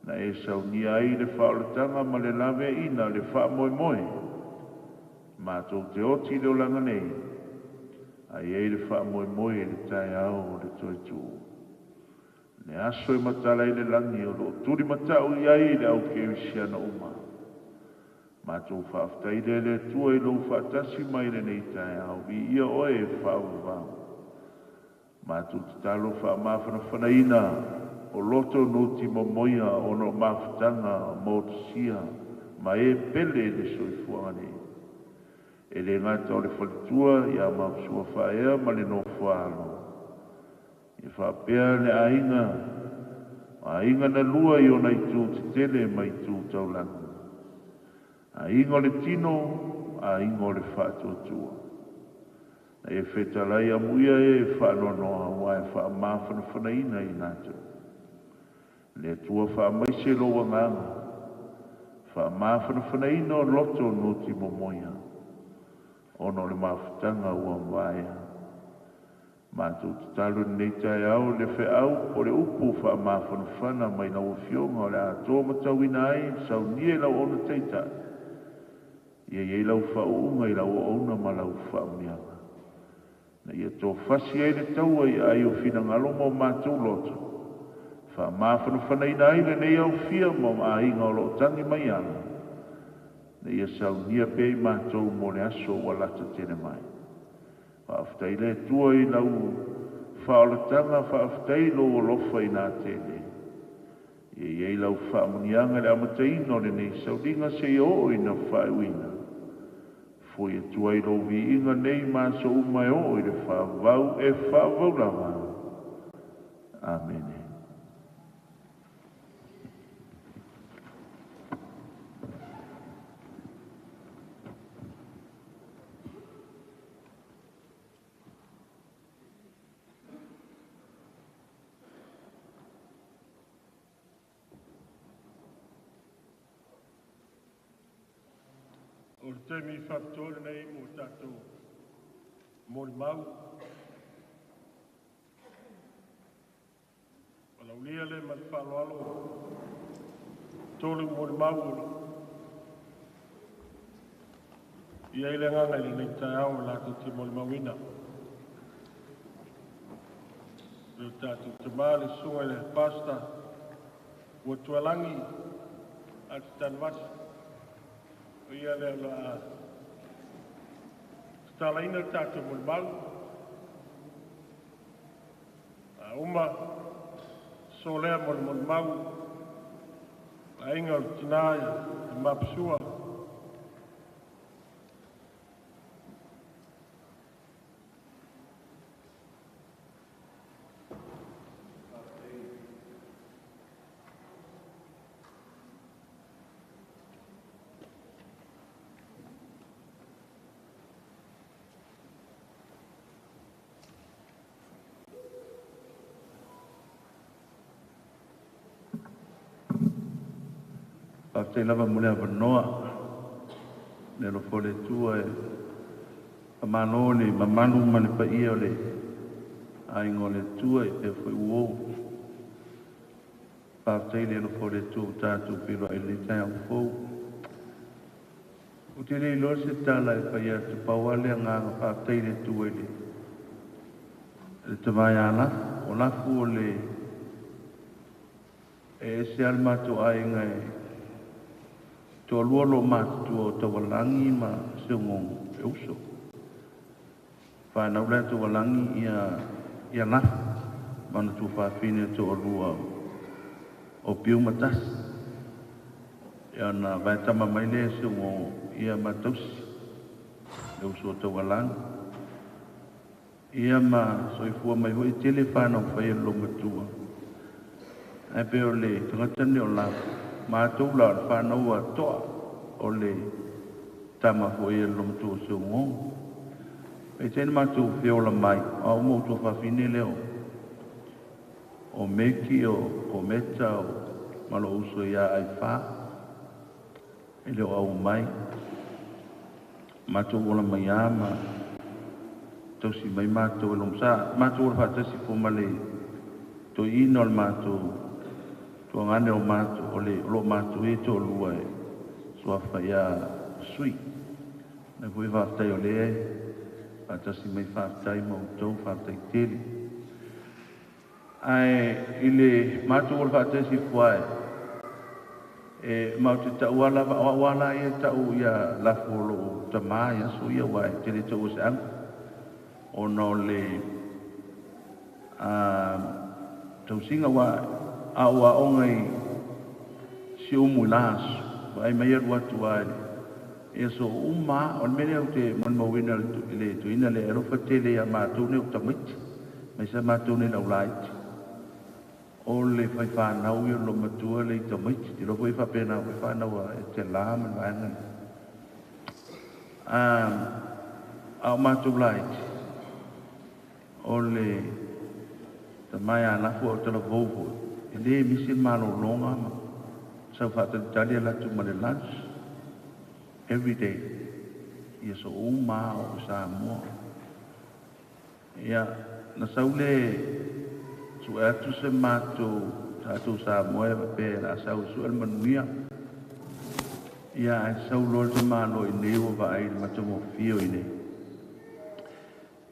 na e saunia ai le faaolataga ma le laveaiina le faamoemoe. Matou te oti le olaga nei, ai ai le faamoemoe i le taeao o le toe tuu. Le aso e matala ai le lagi o loo tulimatau i ai le au kerisiano uma. Matou faafetai lea le Atua i lou faatasi mai lenei taeao, viia oe e faavavau. Matou tatalo faamafanafanaina o loto nuti momoia ona o mafutaga motusia ma e pele i le soifuaga nei. E le gata o le faletua ia Mapusua Faaea ma le nofoaalo. E faapea le aiga, aiga na lua i ona itu tetele ma itu taulaga. Aiga o le tino, aiga o le faatuatua. Na e fetalai amuia e faanoanoa ua e faamafanafanaina i latou. Le Atua faamaise lou agaga, faamafanafanaina o loto nuti momoia, ona o le mafutaga ua vaea. Matou tatalo lenei taeao le feau o le upu faamafanafana mai lau Afioga o le atoa matauina ai saunia i lau auauna taitai. Ia iai lau faauuga i lau auauna ma lau faamuniaga. Na ia tofasi ai le taua i ai o finagalo ma o matou loto. Faamafanafanaina ai lenei aufia ma aiga o loo tagi mai ala. Na ia saunia pea i matou mo le aso ua lata tele mai. Faafetai le Atua i lau faaolataga, faafetai lou alofa i nā tele. Ia iai lau faamuniaga i le amataina o lenei sauniga seia oo ina faaiuina. Foi atu ai lou viiga nei ma aso uma e oo i le faavavau e faavavau lava. Amene. O le taimi faapitoa lenei mo tatou molimau. Valaulia le ma le faaaloalo tolu molimau o lo i ai le agaga i lenei taeao o latou te molimauina. Le tatou tamā le susuga i le Pastor ua tualagi a te Tanuvasa. O ia lea o le a tatalaina le tatou molimau. A uma so lea mo le molimau, aiga o le tina i Mapusua. Faafetai lava mo le avanoa. Le alofa o le Atua e faamalo le mamalu ma le paia o le aiga o le Atua i pea foi uo. Faafetai le alofa o le Atua ua tatou feiloai i lenei taeao fou. Ou te le iloa se tala e fai atu pau lava le agaga faafetai i le Atua i le tama ia Lafu. O Lafu o le e ese lava le matou aiga e toalua lo matutua o Taualagi ma Seugogo e uso. Whanau le Taualagi ia Lafu ma ona tuafafine toalua o Piu ma Tasi. Ia ona vaetama mai lea Seugogo ia ma tausi le uso o Taualagi. Ia ma soifua mai foi tele whanau whai lo matua. Ai pe o le tagata nei o Lafu. Matou la o le whanau a toa o le tama foi e lo matua o Seugogo. E tēnā mātou feola mai, a o mou tuafafine lea o Meki, o Kometa, o malo uso ia Aifa, e leo au mai. Mātou ola mai a ma tausi mai mātou e lomsa. Mātou ola whaatasi fo ma le toi ina o le mātou, tuangane o mātou, o le o lo mātou e tō lua e suafa ia sui. Nei foi whaatai o le e, whaatasi mai whaatai ma utou, whaatai tele. Ae i le mātou ola whaatasi fo e mau te tau ala, o ala ia tau ia Lafu o loo tamā ia so ia wa e tele tau o se anga. Ona o le tausiga wa a ua onga i si umu i la aso. Wa ai mai alu atu ai ia so uma o le mea lea ou te molimauina le tuina le alofa tele ia matou nei o tamaiti. Mai sa matou nei lau laiti. O le whaiwhanau ia lo matua le i tamaiti. Te lopo i whapena whaiwhanau a e te la ma le vaega ni. A o matou laiti. O le tamai a Lafu o tala vou foi. E le misi le malologa ma sau whaatalitali a latu ma le lunch. Every day. Ia so uma o Samoa. Ia na sau le sue atu se matou tatou Samoa e faapea la sau sue le manuia. Ia ai sau loa le tamalo i nei ua vaai le matagofie i nei.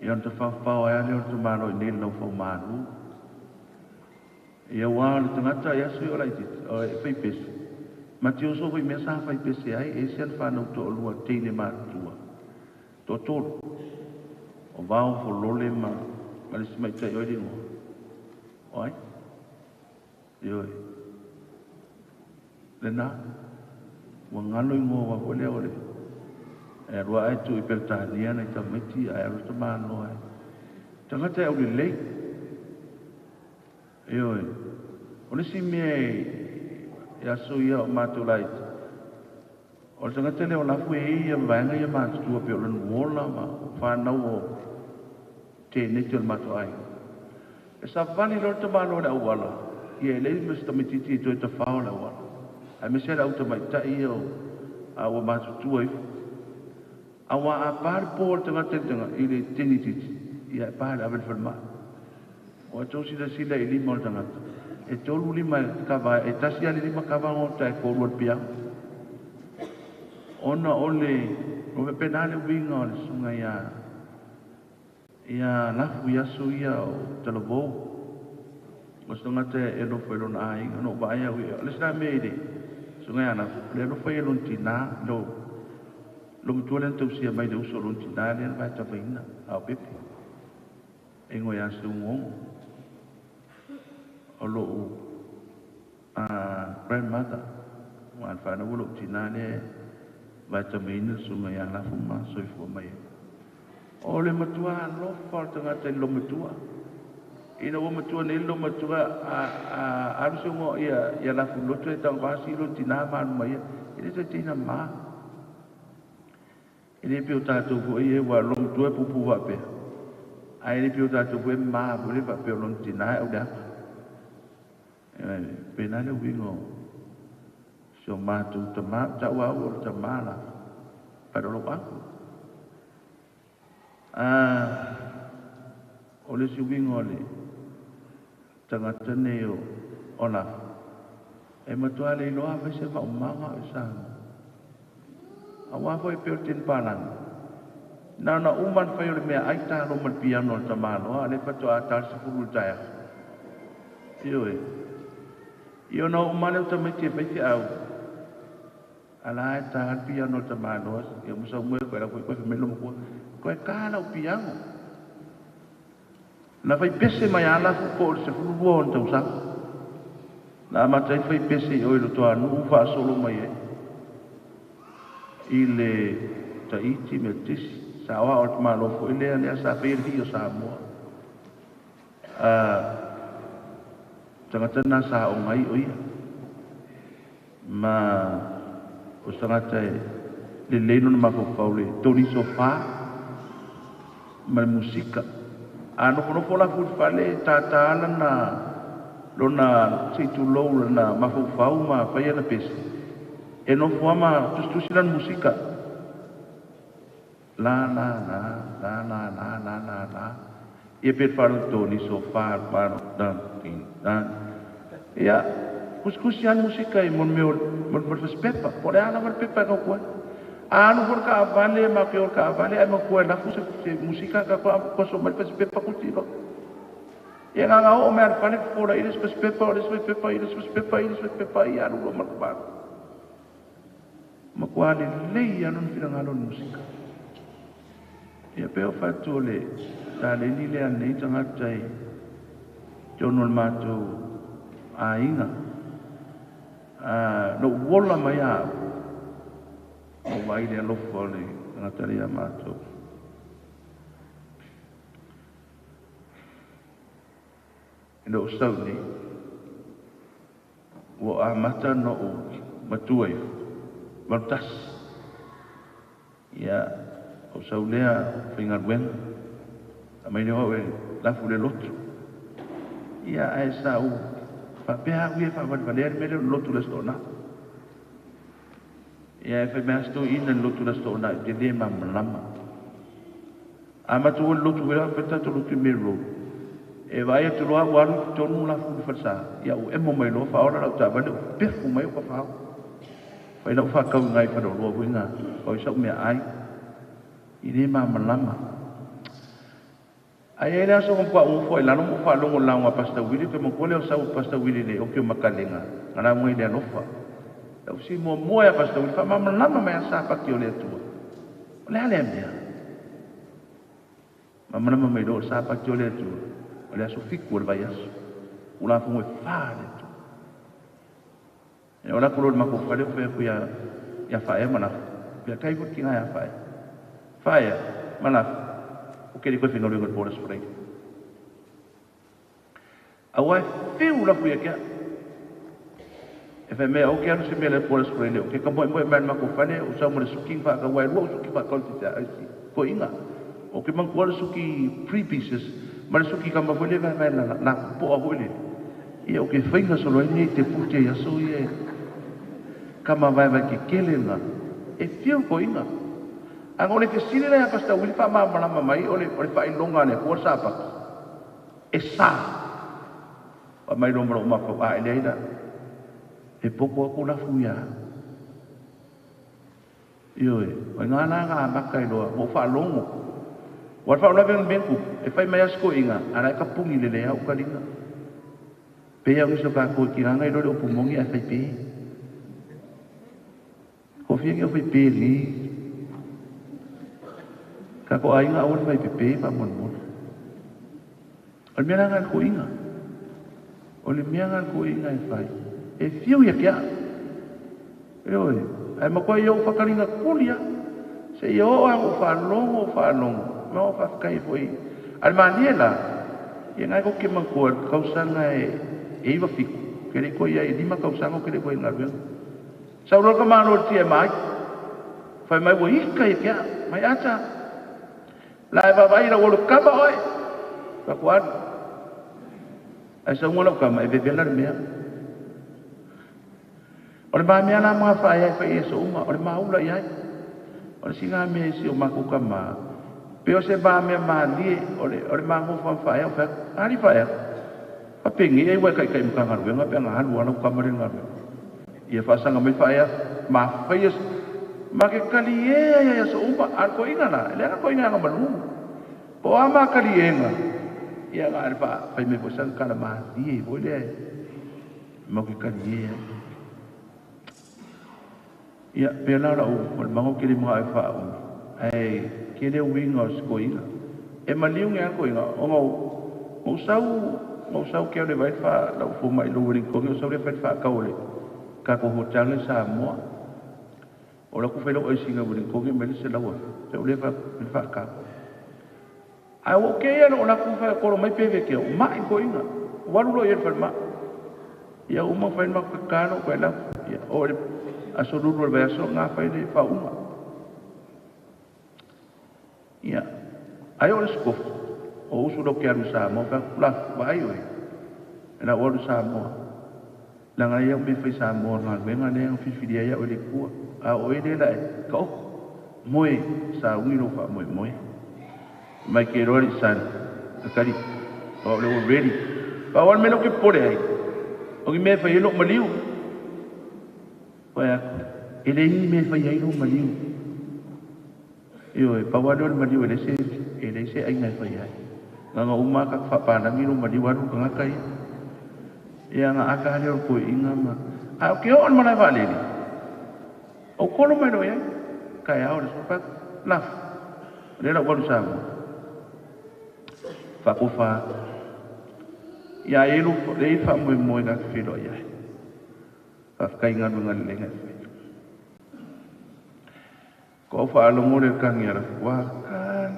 Ia ona tafafao ai lea o le tamalo i nei le laufau malu. Ia ua o le tagata ia aso i o laitiiti o e faipese. Ma te oso foi mea sa faipese ai e ese ana whanau toalua teine matutua. Toatolu. O vao folole ma le si maitai oi le ingoa. O ai? Ioe. Lena. Ua ngalo ingoa wa foi lea o le. E alua ai tu i Peretania na i tamaiti ai alu tamalo ai. Tagata e au lelei. Ioe. O le si mea e aso ia o mātou laiti. O le tagata lea o Lafu e ia vaega ia matutua pe o lona uola ma whanau o tēneti o le mātou ai. E savali loa le tamalo o le auala. Ia e leai ma se tamaitiiti e toe tafao le auala. Ae maise le au tamaitai ia o a ua matutua ifo. A ua a pā le pō o le tagata i le tanga i le tenititi. Ia e pā le ave le falemai. O a tau silasila i lima o le tagata. E tolu lima e kava, e tasi ale lima kava ngota e kōrua le piao. Ona o le, o pena le uiga o le susuga ia Lafu i aso ia o Talavou. O se tagata e alofa i lona aiga, na ou vaai au i le se la mea i le susuga ia Lafu, le alofa ia lona tinā, lo matua lea na tausia mai le uso o lona tinā lea na vaetavaina, a o pepe. E ingoa ia Seugogo. O lou grandmother, ua le whanau o lou tinā lea vaetamaina le susuga ia Lafu ma soifua mai ai. O le matua alofa o le tagata i le matua. Ina ua matua nei le matua a alu se ngo ia Lafu loto e tau vasi lo tina ma alu mai ia. E le toe tina ma. E le pe o tātou foi e ua lo matua e pupu faapea. Ae le pe o tātou foi e ma foi le faapea o lona tina e au le aka. E pena le uiga o Si o matou tamā, tau au o le tamā la, pae lou afu. O le isi uiga o le tagata nei o Lafu, e matua le iloa fai se maumaga o i Samoa. Auā foi e pei o le tini palagi. Na ona uma ona fai o le meaai talo ma le piano a le tamaloa, a o lea faatoa ta le 10 i le taeao. Ioe. Ia ona oo mai lea o tamaiti e fai feau, a la e ta le piano a le tamaloa, ia ma sau moe koe lau koe koe fai mai lou matua, koe ta lau piano. Na fai pese mai a Lafu po o le 12 ona tausaga. Na amata ai fai pese i oe i Rotoanuu faasolo mai ai. I le Tahiti Metotisi, sa oa o le tamaloa foi lea lea sa faia le fii o Samoa. Tagata na sa o ngai o ia. Ma o se tagata e lelei lona mafaufau le toni sofa ma le musika. A nofonofo Lafu i le fale, tātā lana lona se i tulou lana mafaufau ma fai ana pese. E nofo lava ma tusitusi lana musika. La la la, la la la la la la. Ia pe falo toni sofa pa dan tin dan. Ia kusikusi ana musika i mo mea mo mo pepa. Po le ala mo pepa ka kua. A alu foi le kaavale ma ke o le kaavale ai ma kua lafu se musika ka kua koso mai le pepa kutilo. Ia ngā o mea le fale fola i le pepa o le pepa i le pepa i le pepa i alu lo ma ka. Ma kua le lei anu ni finangalo ni musika. Ia pe o fatu o le taleni le anei tangata i te ono le mātou aiga. No uola mai au. O vai le alofa o le tangata le ia mātou. E no sau nei, ua amata no o matua ifo, 81. Ia, o sau lea faigaluega, a mai lea au e lafu le lotu. Ia, ae sa ou faapea au ia faavalevalea le mea lea o le lotu le Aso Toonai. Ia, e fai mai lava si toeaina i le lotu le Aso Toonai, ou te le malamalama. A matou o i le lotu foi lea, fai le tatou lotu i Mary Road. E vaai atu loa ua alu i totonu lafu i le falesa. Ia, ua emo mai loa faaola lau taavale, ua pefu mai ou kafao. Fai lau faakau i nai faleoloa foi na pau ai sau meaai. I le malamalama. Ae i ai le aso na matua ou nofo ai i lalo ma ou faalogo i le lauga a Pastor Willie, ou te manatua lea o sau o Pastor Willie i le oki o Makalega, na lauga i le alofa. Lau fesili muamua ia Pastor Willie, faamalamalama mai lava Sapati o le Atua. O le a lea mea? Malamalama mai loa o le Sapati o le Atua, o le aso 7 o le vaiaso. Tulafono e 4 a le Atua. E ola atu loa i le matou fale, ou fai atu ia Faaea ma Lafu. Ia kai foi le tina ia Faaea. Faaea ma Lafu, ou te le toe faigaluega i le po o le Aso Faraile. Aua e fiu Lafu ia te au. E fai mai ou te alu se mea i le po o le Aso Faraile, ou te tamoemoe mai i le matou fale, ou sau ma le suki na faatau, aua e lua ou suki faatau i le faifeau i si toeaina. Ou te manatua le suki three pieces ma le suki kama foi lea e vaevae lapopoa foi lele. Ia ou te faiga solo ai nei te pute i aso ia e kama vaevae kekele na. E fiu toeaina. A na o le fesili lea ia Pastor Willie faamalamalama mai o le faailoga a le Atua le Sapati. E sa. Fai mai loa ma lou mafaufau, a e leai la, e poto atu lafu ia au. Ioe, o i ina la na amata ai loa, ua ou faalogo. Ua le faalavelave na mea na tupu, e fai mai lava si toeaina, a la e tapuni lelei lava ou taliga. Pei lava o nisi o tatou e tigaga iloa le upu moni ae fai pe. Kofia ni au fai pe nei. Tatou aiga aua le fai pepe faamolemole. O le mea la na le toeaina. O le mea na le toeaina e fai, e fiu ia te au. Ioe, ae matua ia ou whakaringa kuli a. Se ia oo a ou whaalogo, ou whaalogo. Ma ou whaafetai foi. A le malie la, ia ngai ko ke manatua i le tausaga e 97, ke le i toe i ai e 5 tausaga ou te le i toe i galuega. Sau loa le tamaloa i le TMI, fai mai ua ika ia te au, mai ata. La e vaavaai ina ua alu e kava oe. Fai atu alu. Ae saunoa lau tama e vevela le mea. O le mamea la ma fa ai fa eso uma o le maula i ai. O le singa me si o makuka ma. Pe o se mamea ma lie o le mango fa fa ai o fa ali fa ai. Fa pengi ai wa kai kai mukanga ruenga pe nga halu ala kamare nga ruenga. Ia fa sanga mai fa ai ma fa yes ma ke kali e ai so uma al ko inga la le ko inga nga malu. Po ama kali e nga. Ia nga al fa fa me fo sang kala ma lie bo le. Ma ke kali e. Ia pe la la o le mango ke le mga e fa o. Ai ke le winga o sko inga. E maliu nga ko inga o ngau o sau ke le vai fa la fo mai lo ri ko o sau le fa ka o le ka ko hotel le Samoa. O la ku fe lo e singa ri ko ke me se la wa. Se le fa fa ka. Ai o ke ia lo la ku fa ko mai pe ve ke o mai ko inga. Waru lo ia fa ma. Ia uma fa ma ka no ko la. Ia o le aso lulu le aso ngā whai le whaunga. Ia, ai o le skofu, o usu lo ke alu Samoa, wha kula whai oe, e la o alu Samoa. Langa ia me whai Samoa, ngā wenga lea ngā whiwhiria ia o le kua, a o e le la e, ka oko, moe, sa ungi lo wha moe moe. Mai ke roa li san, akari, o le o ready. Pa o al me lo ke pore ai, o ki me whai e lo maliu. Wai e le ni me whai ai lo maliu. Io e pawa lo maliu e le se ai ngai whai ai. Nganga uma ka whapanangi lo maliu aru ka ngaka ia. Ia nga aka hale o koe inga ma. A o ke o on marae waalele. O kolo mai lo ia. Kai ao le sopa laf. Le la walu sa mo. Whakofa. Ia e lo le i wha moe moe ngā whilo ia. Whawhkai ngā runga le lenga. Ko wha alongo le kangi ara. Wa kan.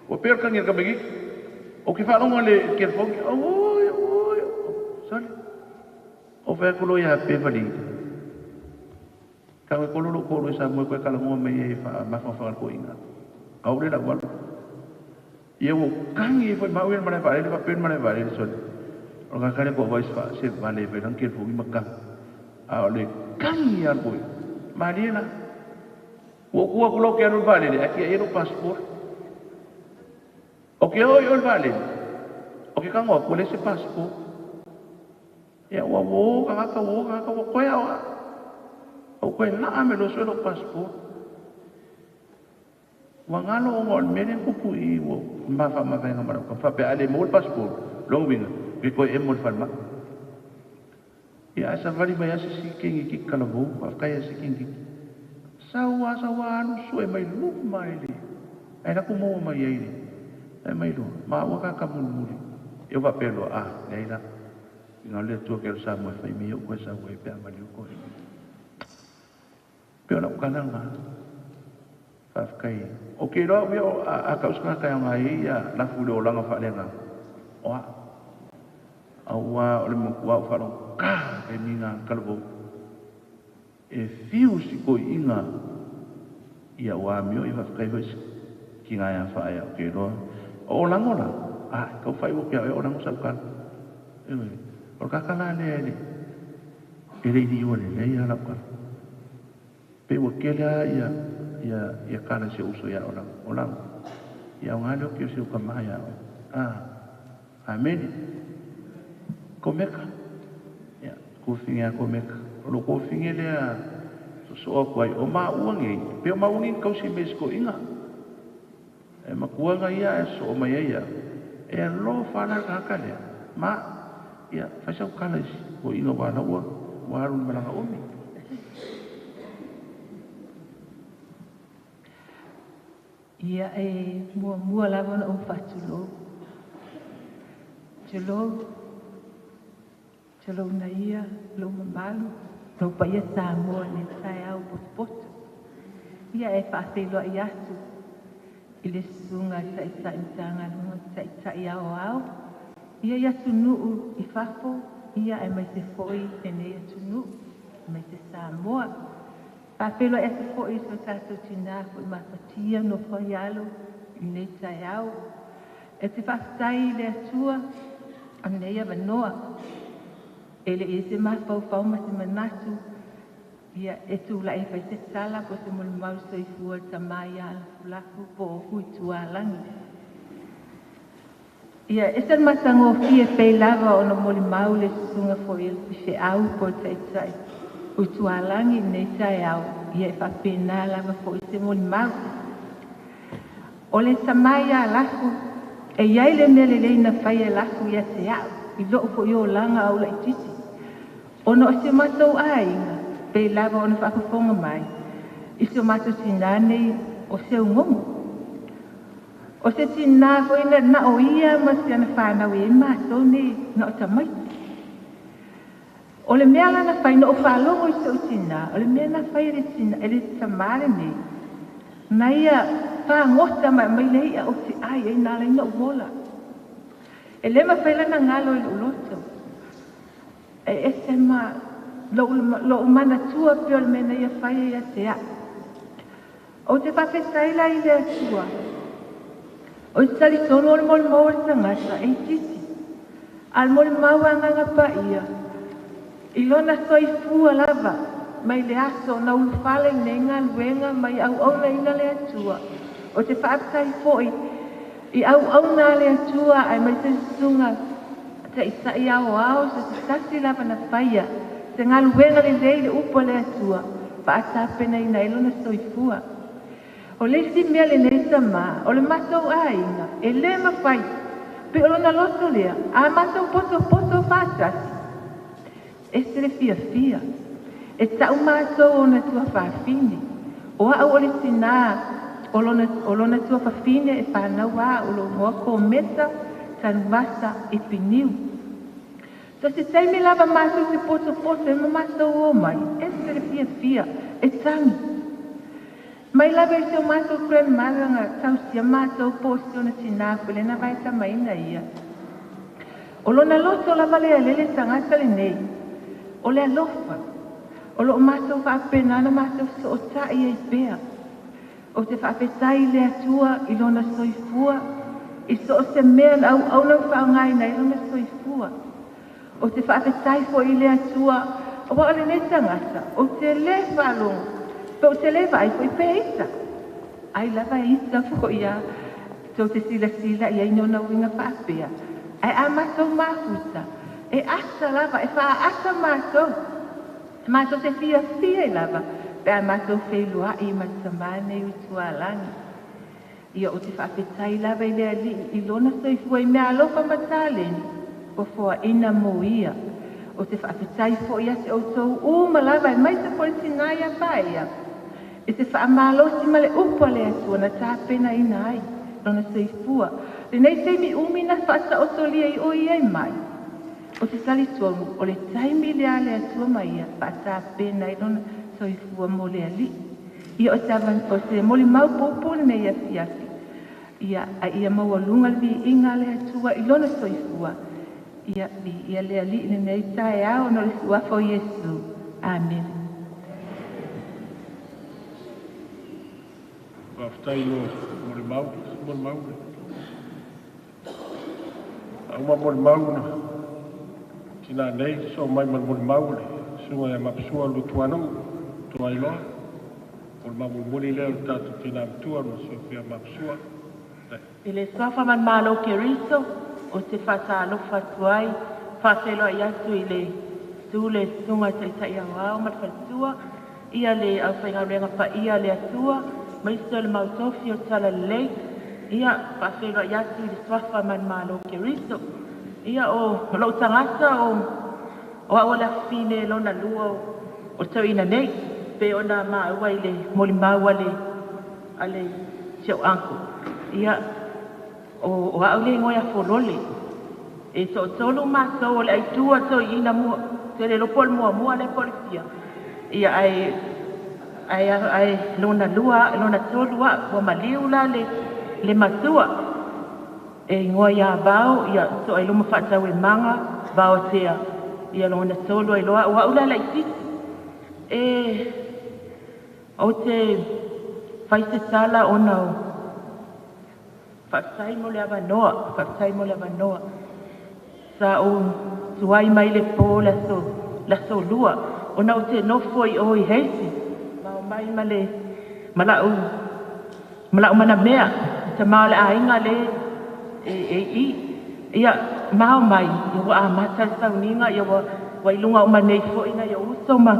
Wa pēr kangi ara kamegi. O ki wha alongo le kerfongi. Oi, oi, sorry. O wha kulo ia pewali. Ka koe kololo kolo i sa moe koe kalangoa mai e wha mawhawhanga ko inga. Au le la walu. Ia wo kangi e whai mau ia marae whaarele, wha pēr marae whaarele, sorry. O ngā kare ko wais wha se wale whai lang kerfongi makang. A o le kangi ar koe. Marie la. Ua kua kulo ke anu valele, a kia ero passport. O ke oi oi valele. O ke kangoa kua le se passport. Ia ua wo kangaka wo kangaka wo koe awa. O koe naa me lo sue lo passport. Ua ngalo o ngol mere kupu i wo mawha mawhenga marau. Ka whape ale mo le passport. Long winga. Ke koe e mo le whalma. Ia asa wali mai asa si kingi ki kalavou, whawhkai asa kingi ki. Sawa, sawa anu sue mai lu mai le. Ai laku maua mai ai le. Ai mai loa, ma ua kaka muli muli. E wa pē loa, a, nei la. I ngā le tua ke sa moe whai mi o koe sa koe pēa mali o koe. Pē o la ukalanga. Whawhkai. O ke loa wea o a kausanga kai o ngā e ia lafu le o langa whalenga. Oa. A ua o le mokua o whalong. Ka e minga kalavou. E fiu si koe inga ia ua mio i whawhkai hoi ki ngā ia whaea o ke roa. O lango la, a, kau whai o kia o lango sau kala. E oi, o kakala le ele. E le i o le lei ala kala. Pe ua kele a ia kala se uso ia o lango. O lango. Ia o ngā leo ki o se uka maha ia o. A, ameni. Ko meka. Ko finge a ko meka. O lo ko finge lea sosoa kuai o maa uangi. Pe o maa uangi kausi me sko inga. E makuanga ia e so o mai ia. E lo whala kaka lea. Ma, ia, whaisau kala isi. Ko inga wala ua, waru ni malanga omi. Ia e mua mua lava na o whatulou. Tulou. Tulou na ia, lou mamalu, lou paia Samoa le tae au potopoto. Ia e whaawheloa i atu, i le sunga ta'itai mtaga ta'itai ao ao. Ia i atunuu i fafo, ia e mai se fo'i lenei atunuu, e mai se Samoa. Faafeiloai atu fo'i i so tatou tinā fo'i mafatia no faialo i lenei taeao. E te faafetai i le Atua o lenei avanoa. E le i se mafaufau ma se manatu Ia e tula'i e fai se tala po o se molimau soifua i le tamā ia Lafulafu po o Huitualagi. Ia ese le matagofie pei lava ona molimau le susuga foi a le faifeau po o le taitai Huitualagi i lenei taeao, ia e faapena lava foi se molimau. O le tamā ia Lafu, e i ai le mea lelei na faia e Lafu ia te a'u i lo'u fo'i olaga au laitiiti. Ona o si o matou aiga, pei lava ona faafofoga mai i si o matou tinā nei o Seugogo. O se tinā foi na o ia ma si ana fanau e ai matou nei na o tamaiti. O le mea la na fai na ou faalogo i so'u tinā, o le mea na fai e le tinā e le tamā lenei, na ia fagota ma aumai le i'a ou te ai ai na ala ai ona ou ola. E lē mafai la ona galo i lo'u loto. E ese ma lo'u manatua pei o le mea na ia faia ia te a'u. Ou te faafetai la i le Atua. O te talitonu o le molimau a le tagata e itiiti, a o le molimau a Agaga Paia i lona soifua lava mai le aso na ulufale i lenei galuega ma i auaunaina le Atua. Ou te faafetai foi i auauna a le Atua aemaise le susuga Taitai Aoao so se tasi lava na faia se galuega lelei i le upu a le Atua faatapenaina ai lona soifua. O le isi mea lenei tamā, o le matou aiga e lē mafai pei o lona loto lea, a matou potopoto faatasi, ese le fiafia. E ta'u matou ona tuafafine. O a'u o le tinā o lona, o lona tuafafine e fanau a o lou igoa Komesa Tanuvasa Ipiniu. So se taimi lava matou te potopoto ai ma matou o mai, ese le fiafia e tagi. Mai lava i si o matou grandmother na tausia matou po o si ona tinā foi lea na vaetamaina ia. O lona loto lava lea lele le tagata lenei, o le alofa. O lo'o matou faapena ona matou fesoota'i ai pea. Ou te faafetai i le Atua i lona soifua, i so o se mea na auauna ma faaaogaina ai lona soifua. Ou te faafetai foi i le Atua, aua o lenei tagata, ou te lē faalogo, pe ou te lē vaai foi pe ita. Ai lava e ita foi a, tou te silasila i ai i ona uiga faapea. Ae a matou mafuta, e asa lava, e faaasa matou. Matou te fiafia ai lava pe a matou feiloa'i ma le tamā nei o Itualagi. Ia ou te faafetai lava i le Alii i lona soifua i meaalofa ma taleni ua foaina mo ia. Ou te faafetai foi ia te outou uma lava aemaise foi le tinā ia Paea i se faamalosi ma le upu a le Atua na tapenaina ai lona soifua. Lenei taimi umi na faataotolia ai o ia i mai. Ou te talitonu o le taimi lea a le Atua ma ia faatapena ai lona soifua mo le Alii. Ia o se o se molimau puupuu lenei afiafi. Ia a ia maualuga le viiga a le Atua i lona soifua. Ia viia le Alii i lenei taeao ona o le suafa o Iesu. Amene. Faafetai i lou molimau, molimau le. A uma molimau na tinā nei, sosoo mai ma le molimau a le susuga ia Mapusua Luatuanuu Tuailoa. O le mulimuli lea o le tatou tinā matua ma Sofia Mapusua. I le suafa ma le Malo Keriso, ou te faatalofa atu ai, faafeiloai atu i le susu le susuga i Taitai Aoao ma le Faletua, ia le aufaigaluega paia a le Atua, aemaise o le mau tofi o le Talalelei, ia faafeiloai atu i le suafa ma le Malo Keriso. Ia o lou tagata o o au o le afafine lona lua o le tauina nei, pei ona maua i le molimau a le a le si ou uncle. Ia, o, o au le igoa ia Folole. E toatolu matou o le aitu a le toeaina mua, ou te le iloa po o le muamua lea po o le fia. Ia, ae, ae, ae lona lua, lona tolu au, ua maliu la le, le matua. E igoa ia Vao, ia Toailuma Faatauemaga, Vaoatea, ia lona tolu ai loa au, o au la laitiiti. E, ou te fai se tala ona o faafetai mo le avanoa, faafetai mo le avanoa. Sa ou tuai mai le po le aso, le aso lua. Ona o te nofo i o i Heisi. Ma o mai ma le malau malau mana mea. Te mao le ainga le e i. Ia mao mai ia wa amata le sauniga ia ua ua iluga uma nei foʻi nai ou uso ma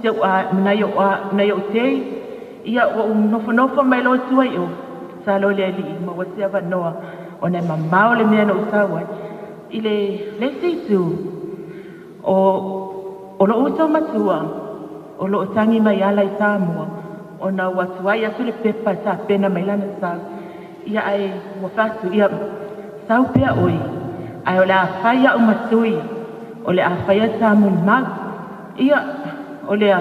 si ou nai ou nai ou tei ia ua ou nofonofo mai loa tua i o sa loa le alii maua se avanoa ona e mamao le mea na ou sau ai i le isi itu o lou uso matua o loo tagi mai ala i Samoa ona ua tuai atu le pepa tapena mai lana sau ia ae ua fatu ia sau pea oi ae o le a fai a'u ma sui o le a faia sa molimau ia o le a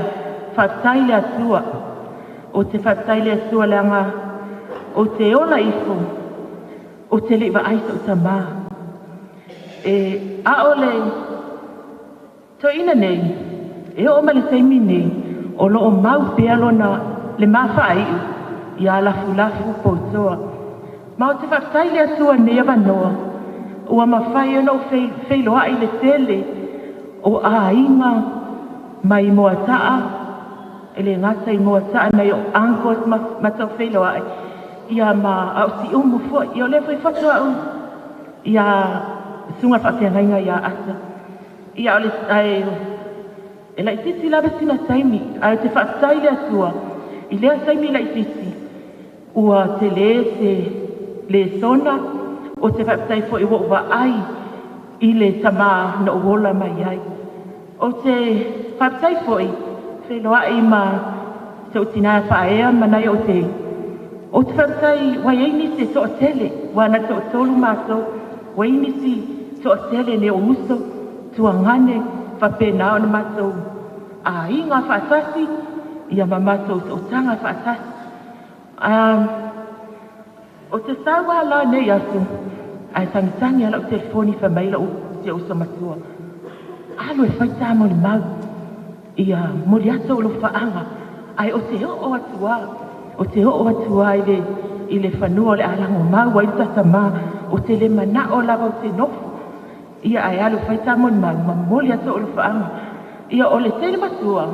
faafetai le Atua o te faafetai le Atua leaga o te ola ifo o te le'i vaai so'u tamā e a'o le toeaina nei e oo ma le taimi nei o loo mau pea lona le mafaai'u ia Lafulafu Poutoa ma o te faafetai le Atua nei avanoa ua mafai ona ou feiloa'i le tele o aiga mai Moata'a e le gata i Moata'a nai o uncles ma tau feiloa'i ia ma a'u siumu fo'i ia o lea foi foto a'u ia suga faafeagaiga ia Asa ia o le ae e laitiiti lava sina taimi ae o te faafetai le Atua i lea taimi laitiiti ua telē se lesona o te faafetai fo'i ua ou vaai i le tamā na ou ola mai ai o te faafetai fo'i feiloa'i ma se ou tinā faaea ma nai ou te o te faafetai ua iai nisi e to'atele ua na to'atolu matou ua iai nisi to'atele ne o uso tuagane faapena ona matou aiga faatasi ia ma matou sootaga faatasi o te sau a la nei aso ae tagitagi a la'u telefoni fai mai la'u si ou uso matua alu e fai tā molimau ia moli atu o lou faaga ae o te oo atu a o te oo atu a i le fanua o le alago mau ai le tatamā o te le mana'o lava o te nofo ia ae alu fai tā molimau ma momoli atu o lou faaga ia o le tele matua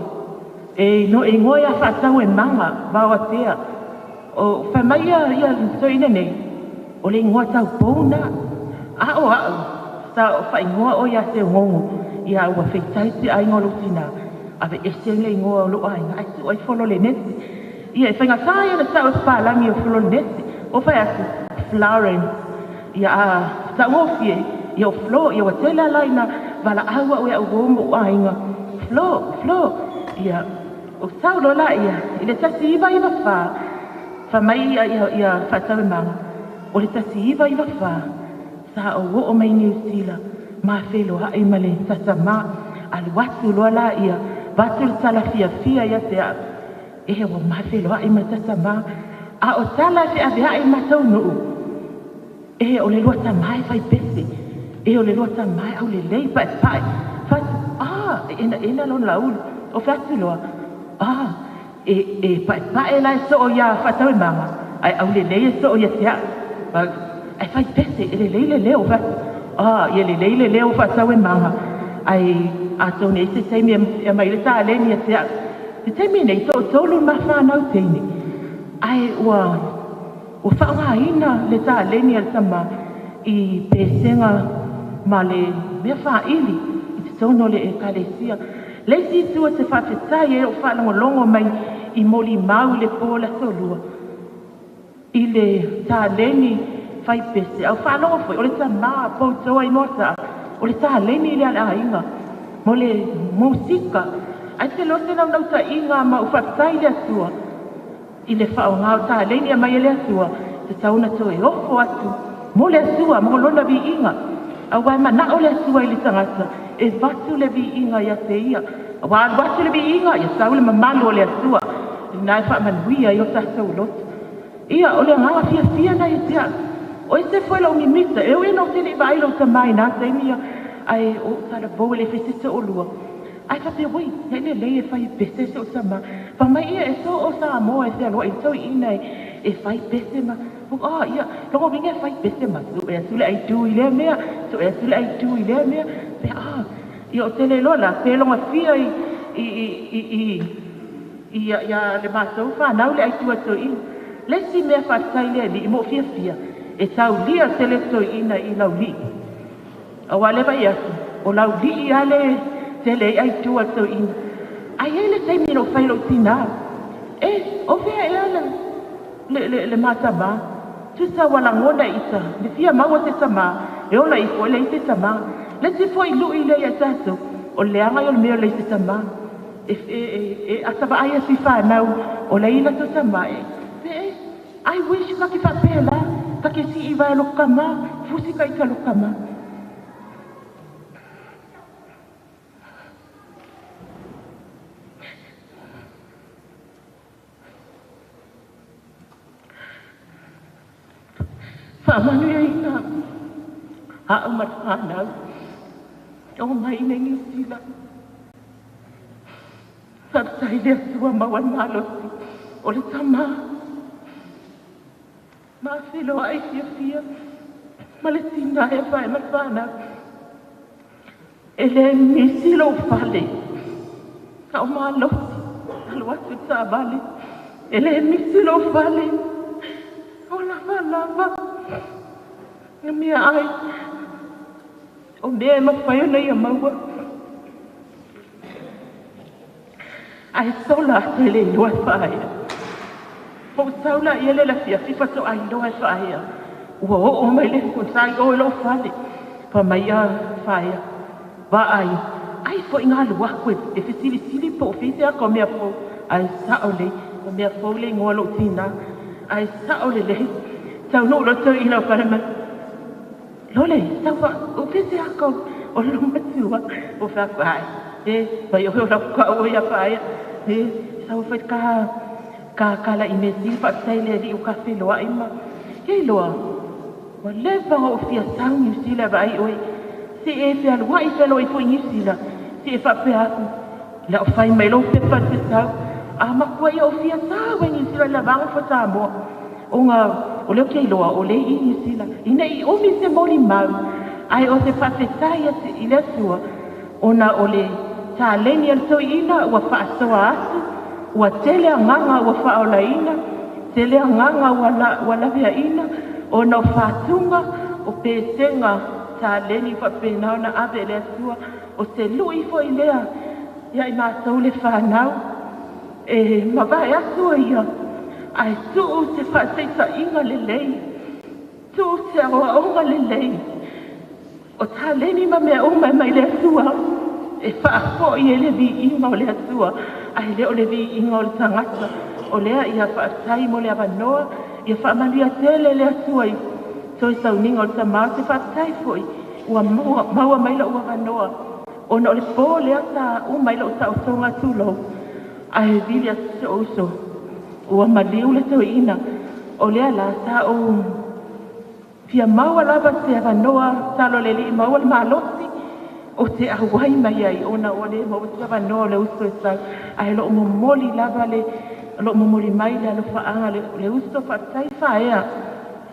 e no e igoa ia faatau e maga vao atea o fai mai ia ia toeaina nei o le igoa taupouna a'o a'u sa o faaigoa o ia Seugogo ia ua feitai se aiga o lou tinā ave ese le igoa o lou aiga ae tuu ai Fololenesi ia e faigatā ia na ta'u e papalagi o Fololenesi o fai atu Florence ia a ta'ugofie ia o Flo ia ua tele alaina valaau a'u e a'u uō ma ou aiga Flo Flo ia o sau loa la ia i le 1994 fai mai ia ia ia faatau e maga o le 1994 sa ou oo mai Niu Sila ma feiloa'i ma le tatamā alu atu loa la ia vatu le tala fiafia ia te a'u e ua mafeiloa'i ma le tatamā a o tala e fe'avea'i matou nu'u e o le lua tamā e fai pese e o le lua tamā e aulelei pa'epa'e fatu a e enaena lona laulu o featu loa a e pa'epa'e la e so'o ia faatau e maga ae aulelei e so'o ia te a'u ae fai pese e lelei le leo fatu a ia lelei le leo faatau e maga ae atonu ai se taimi e mai le taleni ia te a'u te taimi nei to'atolu mafanau teine ae ua ua faaaogāina le taleni a le tamā i pesega ma le mea faaili i totonu o le ekalesia le isi itu o te faafetai ai o faalogologo mai i molimau i le po le asolua i le taleni fai pese au faalogo foi o le tamā poutoa i Moata'a o le taleni le ale aiga mo le musika ae te loa se naunauta'iga ma ou faafetai le Atua i le faaaogā o taleni a mai e le Atua te tauna toe ofo atu mo le Atua mo lona viiga auā e mana'o le Atua i le tagata e vatu le viiga ia te ia auā alu atu le viiga ia sau le mamalu o le Atua lena e faamanuia ai o tatou loto ia o le agaga fiafia na ia te a'u o ese foi lou mimita e ui na ou te le'i vaai lou tamā i nā taimi ia ae o ou talavou e le fai se to'olua ae faapea ui e lelei e fai pese se o tamā fa mai ia e so o Samoa e fealoa'i toeaina e fai pese ma ah ia logo winga e fai pese ma su'e atu le aitu i lea mea su'e atu le aitu i lea mea pe ah ia o tele loa la pe loga fia i i ia le matou fanau le aitua toeaina. Le isi mea faafetai le alii mo fiafia e taulia tele toeaina i laulii. Auā le vaai atu o laulii lava le tele ai aitua toeaina. Ae i ai le taimi na ou fai i lou tinā, e o fea ea le ma tamā? Tusa ua lagona e ita le fia maua se tamā e ola ifo e leai se tamā. Le isi foi lu'i lea ia tatou o le leaga ia o le mea o le leai se tamā. E ata vaai atu i fanau o leai latou tamā e I wish ka ke faapelā ka ke sii vae loko kamā fusi ka ita loko kamā. Faamanuiaina a'u ma le fanau o mai nei Niu Sila. Faafetai le Atua maua le malosi o le tamā. Ma feloai fiafia ma le tinā e fae ma le fanau. E le misi lou fale, a o malosi alu atu i le taavale. E le misi lou fale, o lava lava na meaai o mea e mafai ona ia maua. Ae sola atu e le iloa e faaea. Ou sau laia le afiafi faatoa iloa e faaea. Ua oo mai le sa i o i lou fale. Fai mai ia faaea. Vaai, ai foi galu aku e fesilisili po o fea se aka o mea fou. Ae sao lelei, o mea fou le igoa o lou tinā. Ae sao lelei, taunuu loa toeaina o fale mai. Lole, sau fa, o fea se aka o le matua. O fai atu, ai, e, vai oe o lau kau ia faaea. E, sau fai ka la i mea sili faafetai le alii o ka feloai ma. Ia iloa, ua leva ona ou fia sau Niu Sila e vaai oe. Se e fealuai feloai foi Niu Sila, se e faapea atu, le au fai mai lou pepa te sau. A matua ia o fia sau e Niu Sila i le vaga fo Samoa. Ona o lea ou te iloa o lea i Niu Sila. Ina i umi se molimau, ae o se faafetai atu i le Atua, ona o le taleni a le toeaina ua faasoa atu, ua tele agaga ua faaolaina, tele agaga ua laveaina, ona o fatuga, o pesega taleni faapena ona ave e le Atua. O se lui foi lea ia i matou le fanau e mavae atu ia, ae tuu se faataitaiga lelei, tuu se aoaoga lelei. O taleni ma mea uma e mai le Atua, e faafoi e le viiga o le Atua, ae le o le viiga o le tagata. O lea ia faafetai mo le avanoa, ia faamanuia tele le Atua i toe sauniga o le tamā. Te faafetai foi ua maua mai lou avanoa, ona o le pō lea sa uma i lou taotoga tulou, ae vili atu si ou uso, ua maliu le toeaina. O lea la sa ou fia maua lava se avanoa, talo le alii maua le malosi, o te auai mai ai, ona ua le maua se avanoa o le uso e sau. Ae loo momoli lava le, loo momoli mai le alofaaga le uso faafetai faaea,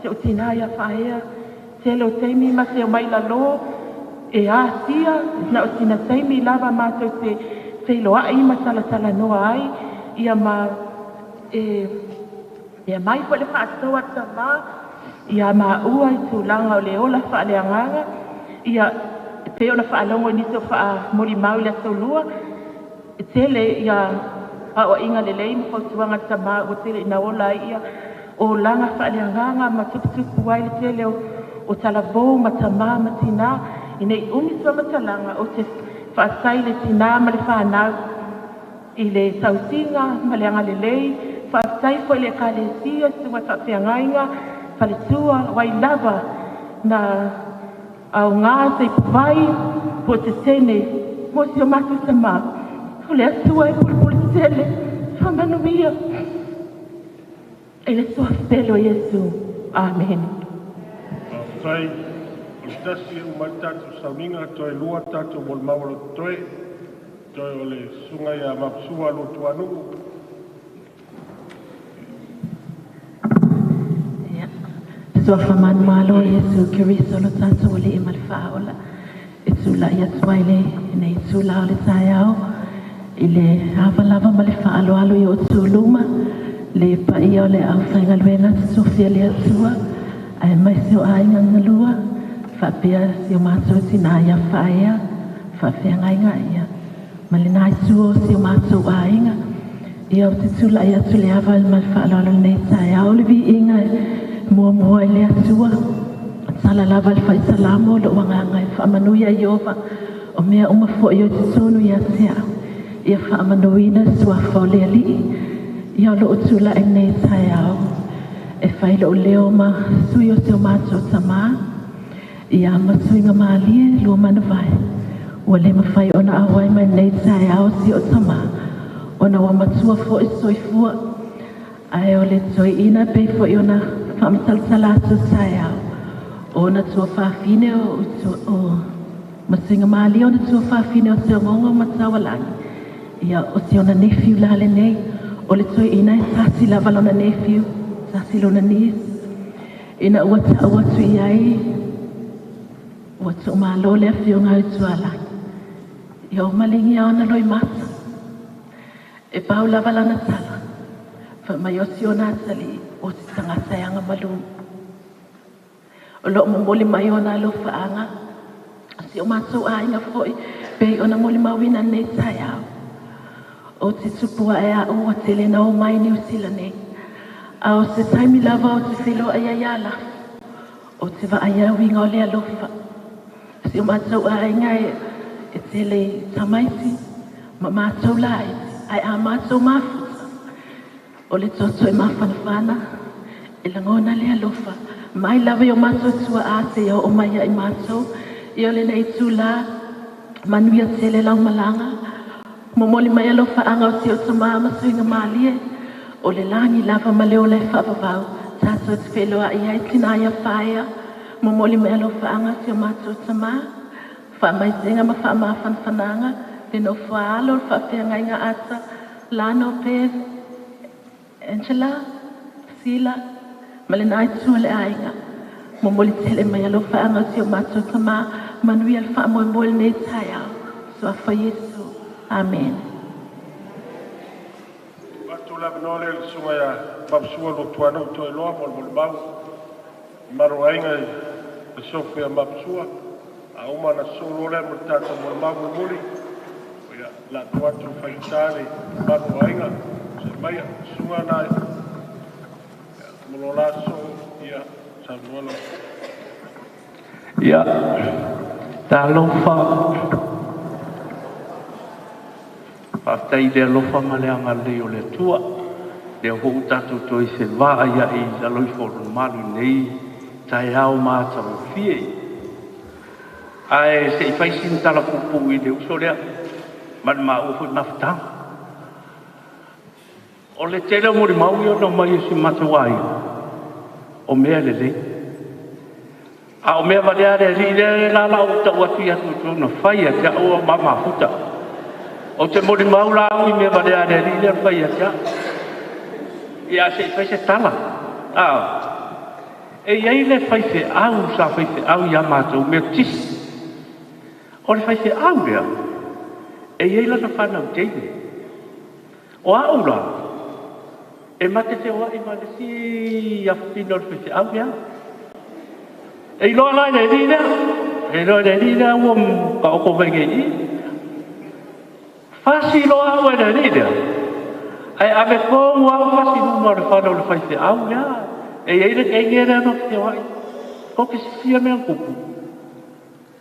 si ou tinā ia faaea. Tele o taimi ma te o mai lalo, e atia, na o sina taimi lava matou te feiloai ma talatalanoa ai, ia ma e ia mai foi le faasoa tamā, ia maua i tulaga o le ola faaleagaga, ia pei ona faalogo i nisi o faamolimau i le aso lua, e tele ia aoaiga lelei ma fautuaga le tamā ua tele ina ola ai ia olaga faaleagaga ma tuputupu ai le tele o talavou ma tamā ma tinā. Ina i umi se faamatalaga o te faafetai le tinā ma le fanau i le tausiga ma le agalelei. Faafetai foi le ekalesia susuga i faafeagaiga faletua wai lava na aogā se ipuvai po o se sene mo si o matou tamā. O le Atua e pulepule tele, faamanuia i le suafa pele o Iesu. Amene. Faafetai. O le tasi e uma ai le tatou sauniga, toe lua tatou molimau o lo totoe, toe o le susuga ia Mapusua Luatuanuu. Suafa manumalo Iesu Keriso lo tatou alii ma le faaola, e tulai atu ai lenei itula o le taeao. I le ava lava ma le faaaloalo i outou luma, le paia o le aufaigaluega totofi a le Atua, aemaise o aiga galua, faapea si o matou tinā ia Faaea, faafeagaiga ia ma lena itu o si o matou aiga. Ia ou te tulai atu le ava ma le faaaloalo lenei taeao, le viiga e muamua i le Atua. Tala lava le faisalamo lou agaga e faamanuia Ieova, o mea uma foi o i totonu ia te au. Ia faamanuina suafa o le Alii. Ia o lou tulai lenei taeao e fai lou leo ma sui o si o matou tamā, ia ma suiga malie lua manuvai. Ua le mafai ona auai mai lenei taeao si o tamā, ona ua matua foi soifua. Ae o le toeaina pei foi ona faamatalatala atu taeao, o ona tuafafine o masuiga malie ona tuafafine o se ogogo ma taualagi. Ia o si ona nephew la lenei, o le toeaina e tasi lava lona nephew, tasi lona niece. Ina ua ta'u atu i ai, ua tuumalo le afioga i tualagi. Ia o maligia ona loimata. E pau lava lana tala, fa mai o si ona atalii o se tagata e agamalu. O loo momoli mai ona alofaaga, si o matou aiga foi, pei ona molimauina lenei taeao. O te tupu ae au ua tele na o mai Niu Sila nei. A o se taimi lava o te feiloai ai ia Lafu, o te vaai ai uiga o le alofa. Si o matou aiga e tele i tamaiti, ma matou laiti, ae a matou mafuta, o le toto e mafanafana, e lagona le alofa. Mai lava i o matou tuaa seia oo mai ia i matou, ia o lenei itulā, manuia tele lau malaga. Momoli mai alofaaga o si o tamā ma suiga malie, o le lagi lava ma le ola e faavavau, tatou te feiloai ai tinā ia Faea. Momoli mai alofaaga si o matou tamā, faamaisega ma faamafanafanaga, le nofo a alo, le faafeagaiga Ata, Lano, Bev, Angela, Sila, ma lena itu o le aiga. Momoli tele mai alofaaga o si o matou tamā, manuia le faamoemoe lenei taeao. Suafa Iesu. Amen. Atu le avanoa lea i le susuga ia Mapusua Luatuanuu Toeloa mo le molimau. Mamalu o aiga i le sofu ia Mapusua. A uma ona sosoo loa lea mo le tatou molimau mulimuli. Ia, la atu atu faigata le mamalu o aiga. Se maia, susuga na mo lo la sosoo, ia, saunoa lau. Ia, talofa. Faafetai i le alofa ma le agalelei o le Atua. Lea foi ua tatou toe fevaai ai i lalo ifo o lona malu i lenei taeao matagofie. Ae se i fai sina tala puupuu i le uso lea ma le maua foi mafutaga. O le tele o molimau ia ona omai e si matou aiga, o mea lelei. A o mea valea le alii lea la la ou tau atu i atu na fai ia te au o mamafuta. O te molimau la au i mea valea le alii lea fai ia te au. Ia se i fai se tala. E iai le faifeau sa faifeau ia matou Metotisi. O le faifeau lea, e iai lana fanau teine. O au la, e ma te feoai ma le isi afafine o le faifeau lea. E iloa la i le alii lea, e iloa i le alii lea ua taoto mai nei i i. Fasi loa au e le alii lea, ae ave tonu au fasi i luma o le fanau o le faifeau lea. E iai le teine lea na feoai. Ko te sisia mea na tupu.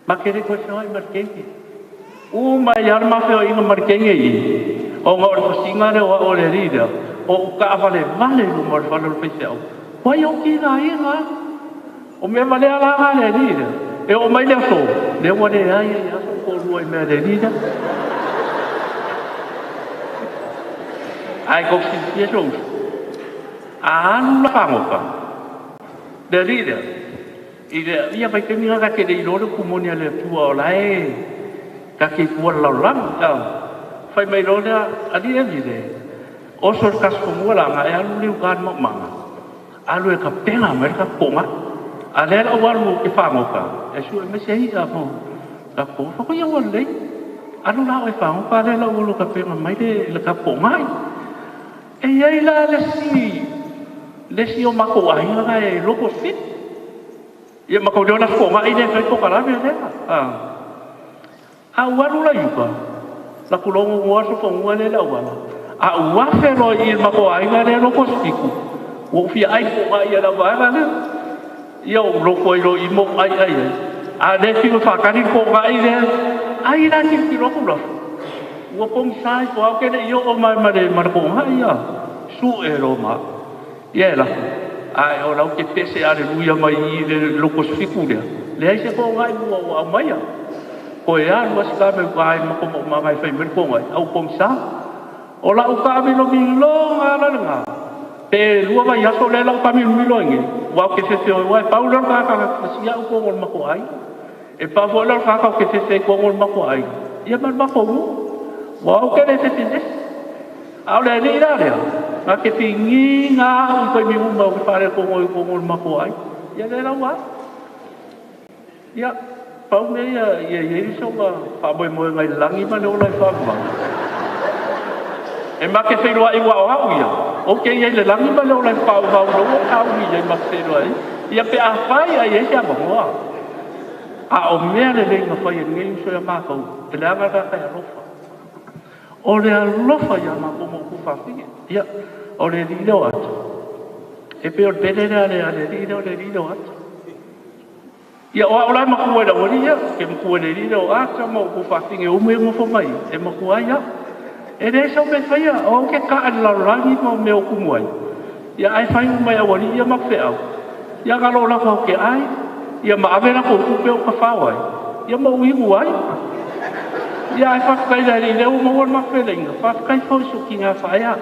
Ma te le toe feoai ma le teine. Uma ai lava le ma feoaiga ma le teine i i, ona o le fasiga lea o au o le alii lea, o ou taavalevale i luma o le fanau o le faifeau. Ua oti la ia la. O mea valea la nga le alii lea. E oo mai le aso, lea ua leai ai lava sou toalua i mea a le alii lea. Ae tou silafia si ou uso, a alu la fagota le alii lea, i le ia vaitaimi lena ta te le iloa le upu moni a le Atua o la e ta te i tua i le lalolagi. Fai mai loa lea, alii e vile, oso i le tasi fanua la e alu le uta i le maumaga, alu e tapena mai le tatou toga. A lea la ua alu e fagota, e sue mai se i'a mo tatou toga. Fai atu, ia ua lelei. Alu la oe faagopa lea lau ua kapenga mai le le kapogai. E iai la le isi o makou aiga na e loko fit. Ia makou leo na fogai le fai pokalame lea. A ua alu la i uka. La kulongo ngua so fongua le la wala. A ua felo i makou aiga le loko spiku. Ua fia ai fogai ia la vaega lea. Ia o loko ai lo i mo ai ai ai. A le fi whakani fogai le. Ai la ki ki loko la. Ua pongi sai po au kele i o mai ma le ma le konga ia. Su e ro ma. Ia e la. Ai o lau ke pese aleluia mai i le loko spiku lea. Le ai se konga i mua o au mai ia. Ko e alu asika me uka ai ma komo ma ngai fai me konga au pongi sa. O la uka mi lo mi lo nga la nga. Pe lua vai aso le la uka mi mi lo nge. Wa ke fe o wa pa ulo ka ka si au ko ngol ma ko ai. E pa fo la ka ka ke fe ko ngol ma ko ai. Ia ma ma ko mu. Wa o ke le fe fe. Au le ni la le. Nga ke fi ngi nga u ko mi mu ma o fa le ko ngol ko ngol ma ko ai. Ia le la wa. Ia pau me ia ia ia so ma fa mo mo ngai langi ma le o lai fa ma. E ma ke whenua i wa o au ia. O ke ia le langi ma le o lai fa o lo o au ia ma ke whenua i. Ia pe a whai ai e se a mahoa. A o mea le leinga whai e ngei uso ia mākou. Te le anga ka kai alofa. O le alofa ia mākou mo ku whawhinge. Ia, o le lilo atu. E pe o le pele le ale ale lilo le lilo atu. Ia o au lai makua e la wali ia. Ke makua le lilo atu mo ku whawhinge ume ngofo mai. E makua ia. E le sau me whaia, o ke ka a lalorangi ma o mea o kumu ai. Ia ai whai umai a wali ia mawheau. Ia ngā lo lako ke ai, ia ma ave lako upe o ka whao ai. Ia ma uigu ai. Ia ai whakakai la le leo maua mawhele inga. Whakakai whau so ki ngā whaea.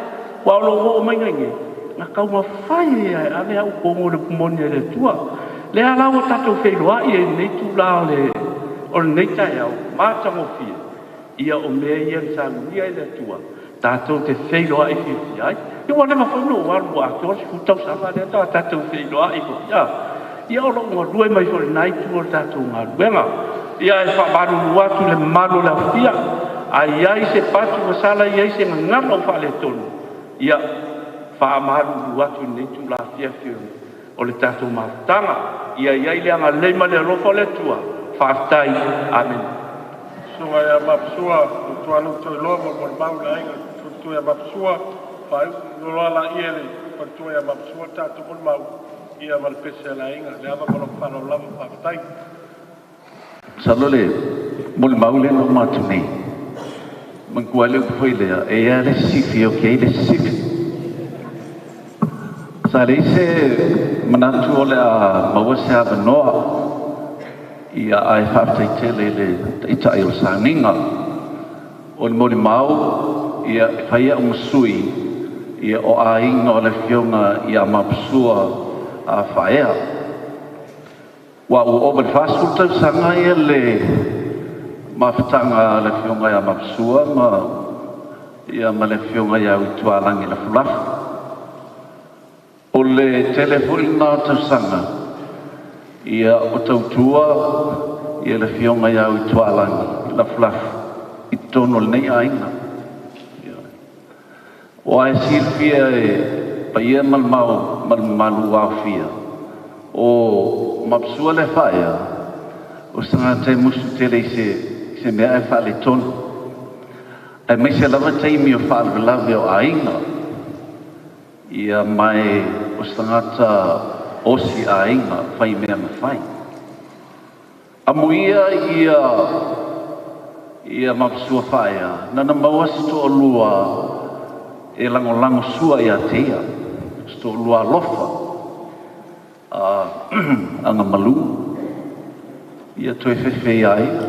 Wa o lo o mai ngai. Ngā kau ma whai e ai ave au kongo le pumoni e le tua. Le ala o tātou wheiloa i e nei tū la o le nei tai au. Mātangofia. Ia o mea ia le salunia i le tua. Tātou te wheiloa i whiwhi ai. Ia ua lewa whaino o alu a te ora siku tausaga lea tā tātou wheiloa i whiwhi ai. Ia o lo ngā rue mai fo le nai tu o tātou ngā ruenga. Ia e whamaruru atu le malo le awhia. Ai ai se patu masala i ai se ngangana o whaale tonu. Ia whamaruru atu nei tu la whia whia o le tātou mafutanga. Ia iai le anga leima le alofa o le tua. Whaaftai. Amen. Sunga ia mapsua, o tuanu toi loa mo mo mau le ainga, tu ia mapsua, fa loa la ia le tu ia mapsua ta tu mo mau ia ma le pese la ainga, le ava mo fa lo lava fa tai. Salo le mo le mau le no matu nei. Man ku ale ku foi le e ia le sifi o ke le sifi. Sa le se manatu o le a maua se avanoa. Ia ai whaatai tele le taitai o saninga. O le mori mau, ia whaia o masui, ia o ainga o le fionga ia mapsua a whaea. Wa o o le whasul tau sanga ia le mafutanga le fionga ia mapsua ma ia ma le fionga ia utualangi la fulafu. O le telefoni nā tau sanga, ia o tautua ia le fionga ia utualangi la fulafu i tono le nei ainga. O ai silfia e paia malmau malmalu aufia. O mapsua le whaea, o sanga te musu tele i se mea e whaale tonu. Ai mai se lava teimi o whaalewelawe o ainga. Ia mai o sangata osi ainga whai mea ma whai. Amuia ia mapsua whaea, nana maua si to'o lua e langolango sua ia te ia, si to'o lua alofa, anga malu, ia toe fefe ia ia.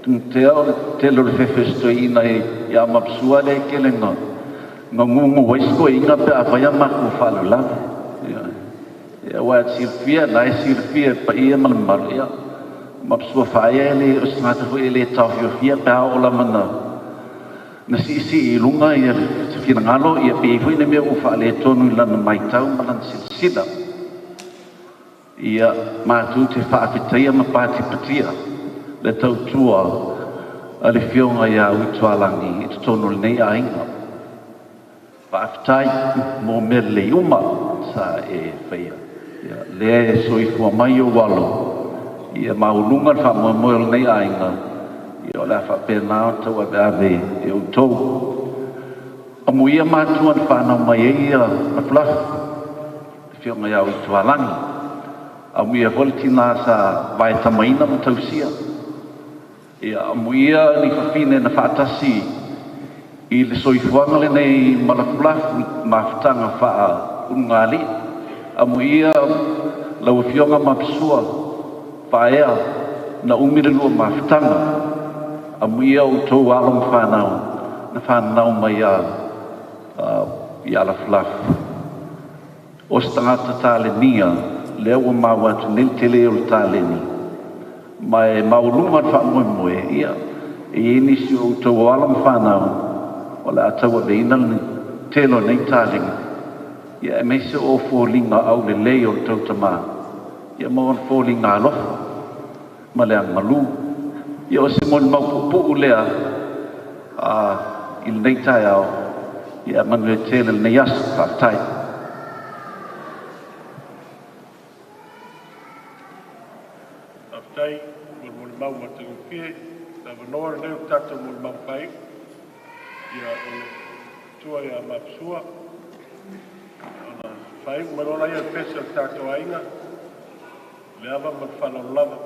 Tea o le tele o le fefe si toe ina e ia mapsua le kele ngā ngungu waisko inga pe a whaia maku whalulave. Ia wā silfia, nai silfia pa ia malamaru ia. Mapsua whaea ele o sangata fo ele tawhiowhia pe a o la mana. Na si si i lunga ia te whirangalo ia pe i fo ina mea o whaale tonu i lana maitau ma lana silsila. Ia mātu te whaawhitaia ma pāti patia. le tautua a le fioga ia Uitualagi i totonu o lenei aiga. Faafetai mo mea lelei uma sa e faia. Ia, lea e soifua mai ou alo, ia mauluga le faamoemoe o lenei aiga, ia o le a faapena ona tauaveave e outou. Amuia matua na whanau mai ai ia Lafulafu, le fioga ia Uitualagi. Amuia foi le tina sa vaetamaina ma tausia. Ia, amuia ni fafine na faatasi i le soifuaga lenei ma Lafulafu mafutaga faaulugalii. Amuia lau afioga Mapusua Paea na umi le lua mafutaga. Amuia outou alo ma fanau na fanau mai ia Lafulafu. O se tagata talenia lea ua maua atu nei le tele o le taleni ma e maualuga le faamoemoe, ia e i ai nisi o outou o alo ma fanau o le a tauaveina le tele o nei taleni, ia aemaise o foliga aulelei o le tautamā, ia ma ona foliga alofa ma le agamalū. Ia o se molimau puupuu lea i lenei taeao, ia manuia tele lenei aso. Faafetai. Faafetai mo le molimau matagofie. Le avanoa lenei o tatou molimau faaiu. Ia, o le tua ia Mapusua. Ona faaiu mai loa laia o le pese o le tatou aiga. Le ava ma le faaaloalo lava.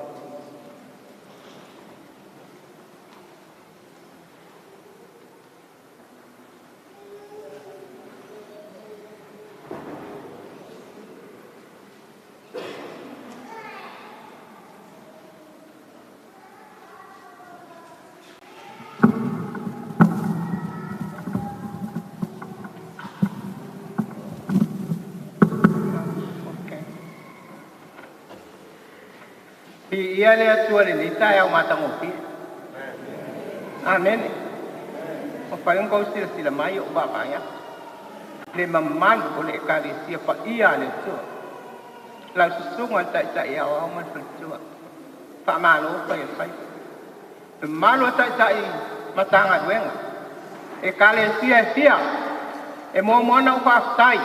Ia le Atua lenei taeao matagofie. Amene. O whai ona kou silasila mai o vaavaai atu. Le mamalu o le ekalesia paia a le Atua. Lau susuga le taitai aoao ma le faletua. Faamalo fai e fai. Mamalu o taitai Matagaluega. Ekalesia e fia. E muamua ona ou faafetai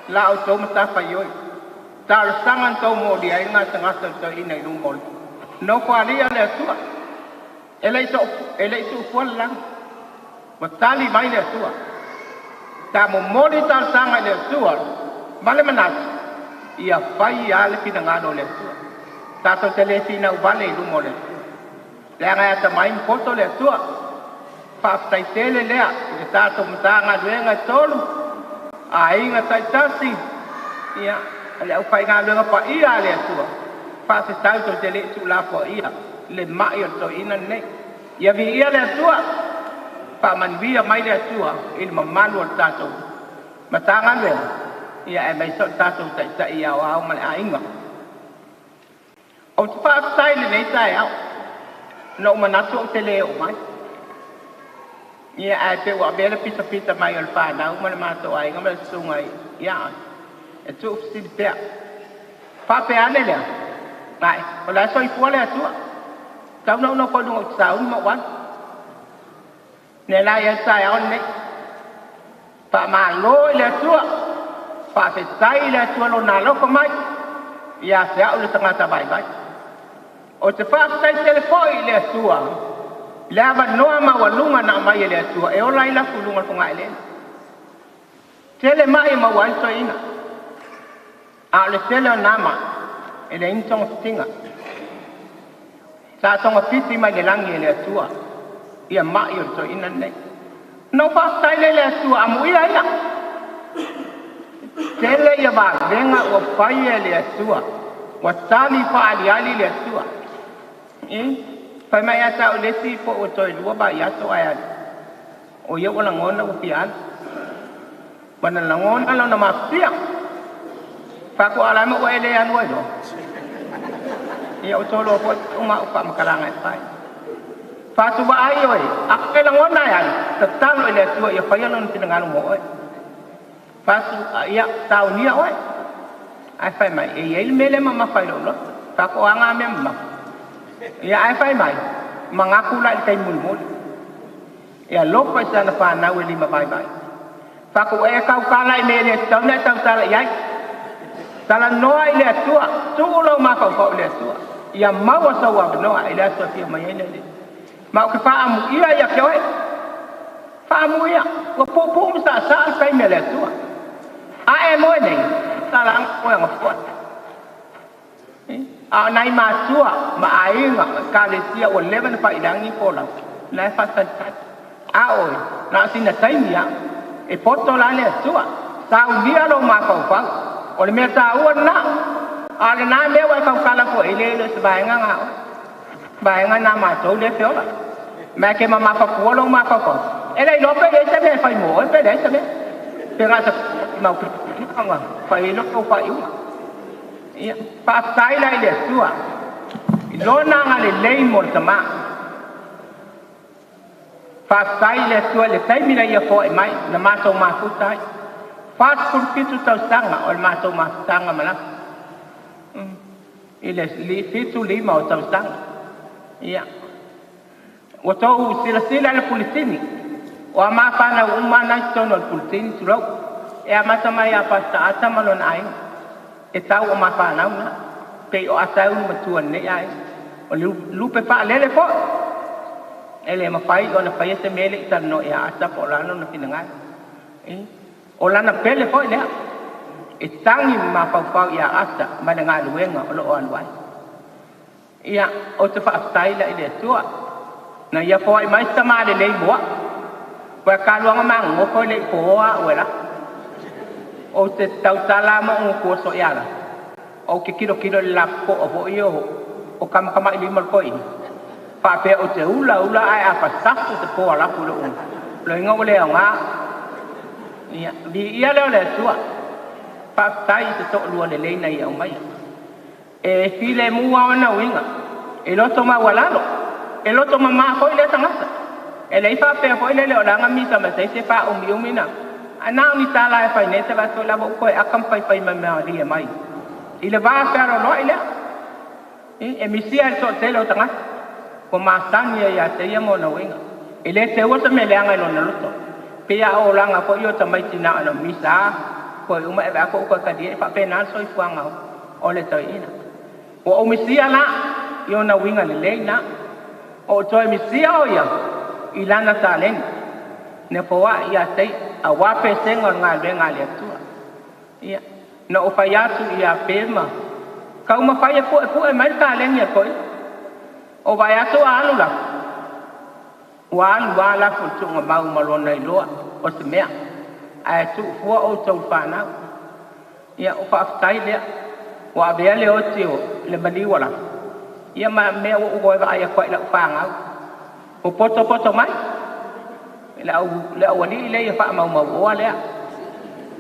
la outou matafaioi. Talosaga na tou molia ai le gasegase o le toeaina i luma o le nofoalii a le Atua. E le i tuufua le lagi. Ua tali mai le Atua. Ta momoli talosaga i le Atua ma le manatu ia fai a le finagalo o le Atua. Tatou te le finau vale i luma o le Atua. Leaga e atamai ma poto le Atua. Faafetai tele lea i le tatou Matagaluega e tolu, aiga taitasi, ia, le aufaigaluega paia a le Atua. Faafetai tou te le i tuulafoaia le mai o le toeaina lenei. Ia viia le Atua, faamanuia mai le Atua i le mamalu o le tatou Matagaluega, ia aemaise o le tatou taitai aoao ma le aiga. Ou te faafetai i lenei taeao, na ou manatu ou te le oo mai. Ia ae pe ua avea le pitapita mai o le whanau ma le matou aiga ma le susuga ia e tuufesili pea. Faapea ane lea, ai, o le a soifua le Atua. Tau na una ko lunga o sauni ma wan. Ne la ia taeao lenei. Faamalo i le Atua. Faafetai i le Atua lona alofa mai. Ia te au le tagata vaivai. O te faafetai tele foi i le Atua. Le avanoa maualuga na aumai e le Atua e ola ai lafu i luga o le fogaelele. Tele mai e maua ai le toeaina. A o le tele o nā mai e leai ni togafitiga. Sa togafiti mai le lagi e le Atua ia mai o le toeaina lenei. Na ou faafetai lea i le Atua amuia ia. Tele ia vavega ua faia e le Atua. Ua tali faaliali le Atua. Fai mai ia te au le isi po ua toe lua vaiaso ae alu. O ia ua lagona ua fia alu. Ua na lagona lona mafatia. Faatoa ala ma ua e le alu ai loa. Ia o tolo foi uma o faamatalaga e fai. Faatuvaai oe, a e lagona e alu, tatalo i le Atua ia faia lona finagalo mo oe. Faatu, ia saunia oe. Ae fai mai, e i ai le mea lea mamafa i lou loto. Faatoaga mea mamafa. Ia ae fai mai, magaku la i le taimi mulimuli. E alofa i sana fanau e lima vaivai. Faku e kaukala i mea e le tatau ona e tautala i ai. Talanoa i le Atua, tuu lou mafaufau i le Atua, ia maua sou avanoa i le aso e afio mai ai le Alii. Ma ou te faaamuia ia te oe, faamuia, ua puupuu ma saasaa le taimi a le Atua. A e moe nei, talaga moe agafoa. A o nai matua ma aiga ma ekalesia ua leva ona faiilagi folau, la e faatalitali. A oe, na o sina taimi lava, e poto la le Atua, saunia lou mafaufau. O le mea taua lena. A o lena mea ua e tautala foi i le le o se vaega na oe. Vaega na matou lea e feola. Ma e ke mamafa fua lou mafaufau. E le iloa pe leai se mea e fai mo oe pe leai se mea. Pe na o se mau ona fai ai lou faaiuga. Ia, faafetai la i le Atua i lona agalelei mo le tama. Faafetai i le Atua i le taimi na ia foai mai, na matou mafuta ai. 47 tausaga o le matou mafutaga ma Lafu. I le 75 o tausaga. Ia, ua tou silasila i le puletini, o a ma fanau uma na i totonu o le puletini, tulou. E amata mai ia Pastor Ata ma lona aiga. E tau o ma fanau na. Pei o Ata e ulu matua i lenei aiga. O le lupe faalele foi. E le mafai ona faia se mea e le i talanoa ia Ata po o le a lona finagalo. O lana pele foi lea. E tagi ma mafaufau ia Ata ma le galuega o lo o alu ai. Ia, ou te faafetai la i le Atua na ia foai mai se tama lelei mo au. Ua kaluaga magogofo e le i poa au e la. Ou te tautala ma ugu kuaso ia la. Ou te kilokilo i le lapopoa foi o kamakamailima o le toeaina. Faapea ou te ula ula ae a fasafu te poa lafu i lou loiga ua le aoga. Ia, viia lea o le Atua. Faafetai i se toalua lelei na ia aumaia. E filemu lava ona uiga, e loto maualalo, e loto mamā foi lea tagata. E leai faapea foi lele o laga misa ma se isi e faaumiumi na. Ae na o ni tala e fai nei te vaai atu lava ua toe aka ma faifai mai malie mai i le va fealoaloai lea. E misia i le toatele o tagata ua masani ai ia te ia ma ona uiga. E le teua se mea leaga i lona loto. Pei a o olaga foi o tamaiti na ona misa a koe uma e vaai atu ua toe talie e faapena le soifuaga o le toeaina. Ua ou misia la i ona uiga lelei la. O ou toe misia o ia i lana taleni. Na foai ia te ia aua pesega o le galuega a le Atua. Ia, na ou fai atu ia Pema, taumafai e puepue mai le taleni a le toeaina. O vaai atu a alu lafu, ua alu lava lafu i le tuugamau ma lona iloa o se mea, ae tuu fua outou i le fanau. Ia, o faafetai lea, ua avea le oti o le maliu o lafu, ia ma mea ua ou toe vaai atu ai i lau fanau. Ua potopoto mai le aualii lea ia faamaumauoa lea,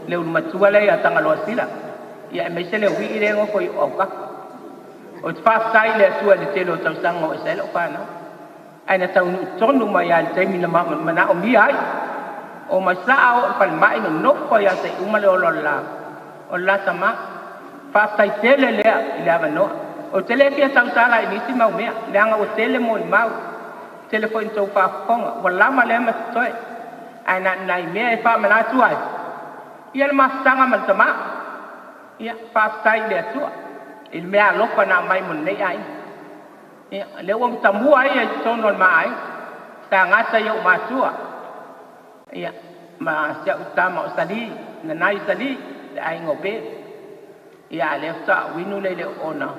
le ulumatua lea ia Tagaloa Sila, ia aemaise le uii lea e nofo i ou autafa. Ou te faafetai i le Atua i le tele o tausaga o ese ai lau fanau, ae na taunuu tonu mai lava i le taimi na manaomia ai. O mai saa oo i le falemai nonofo ai lava seia uma le ola o le la tama. Faafetai tele lea i le avanoa. Ou te le fia tautala i nisi mau mea, leaga ua tele molimau, tele foi ina tou faafofoga, ua lava lea ma totoe. Ae na o ni nai mea e faamanatu ai, ia le mafutaga ma le tama. Ia, faafetai i le Atua i le mea alofa na aumai mo lenei aiga. Ia, lea ua tamua ai i totonu o le ma aiga, sa gata i ou matua, ia, ma si au tama o Sali, Nanai Sali, le aiga o Pe. Ia, a lea faatoa uinu le i le oona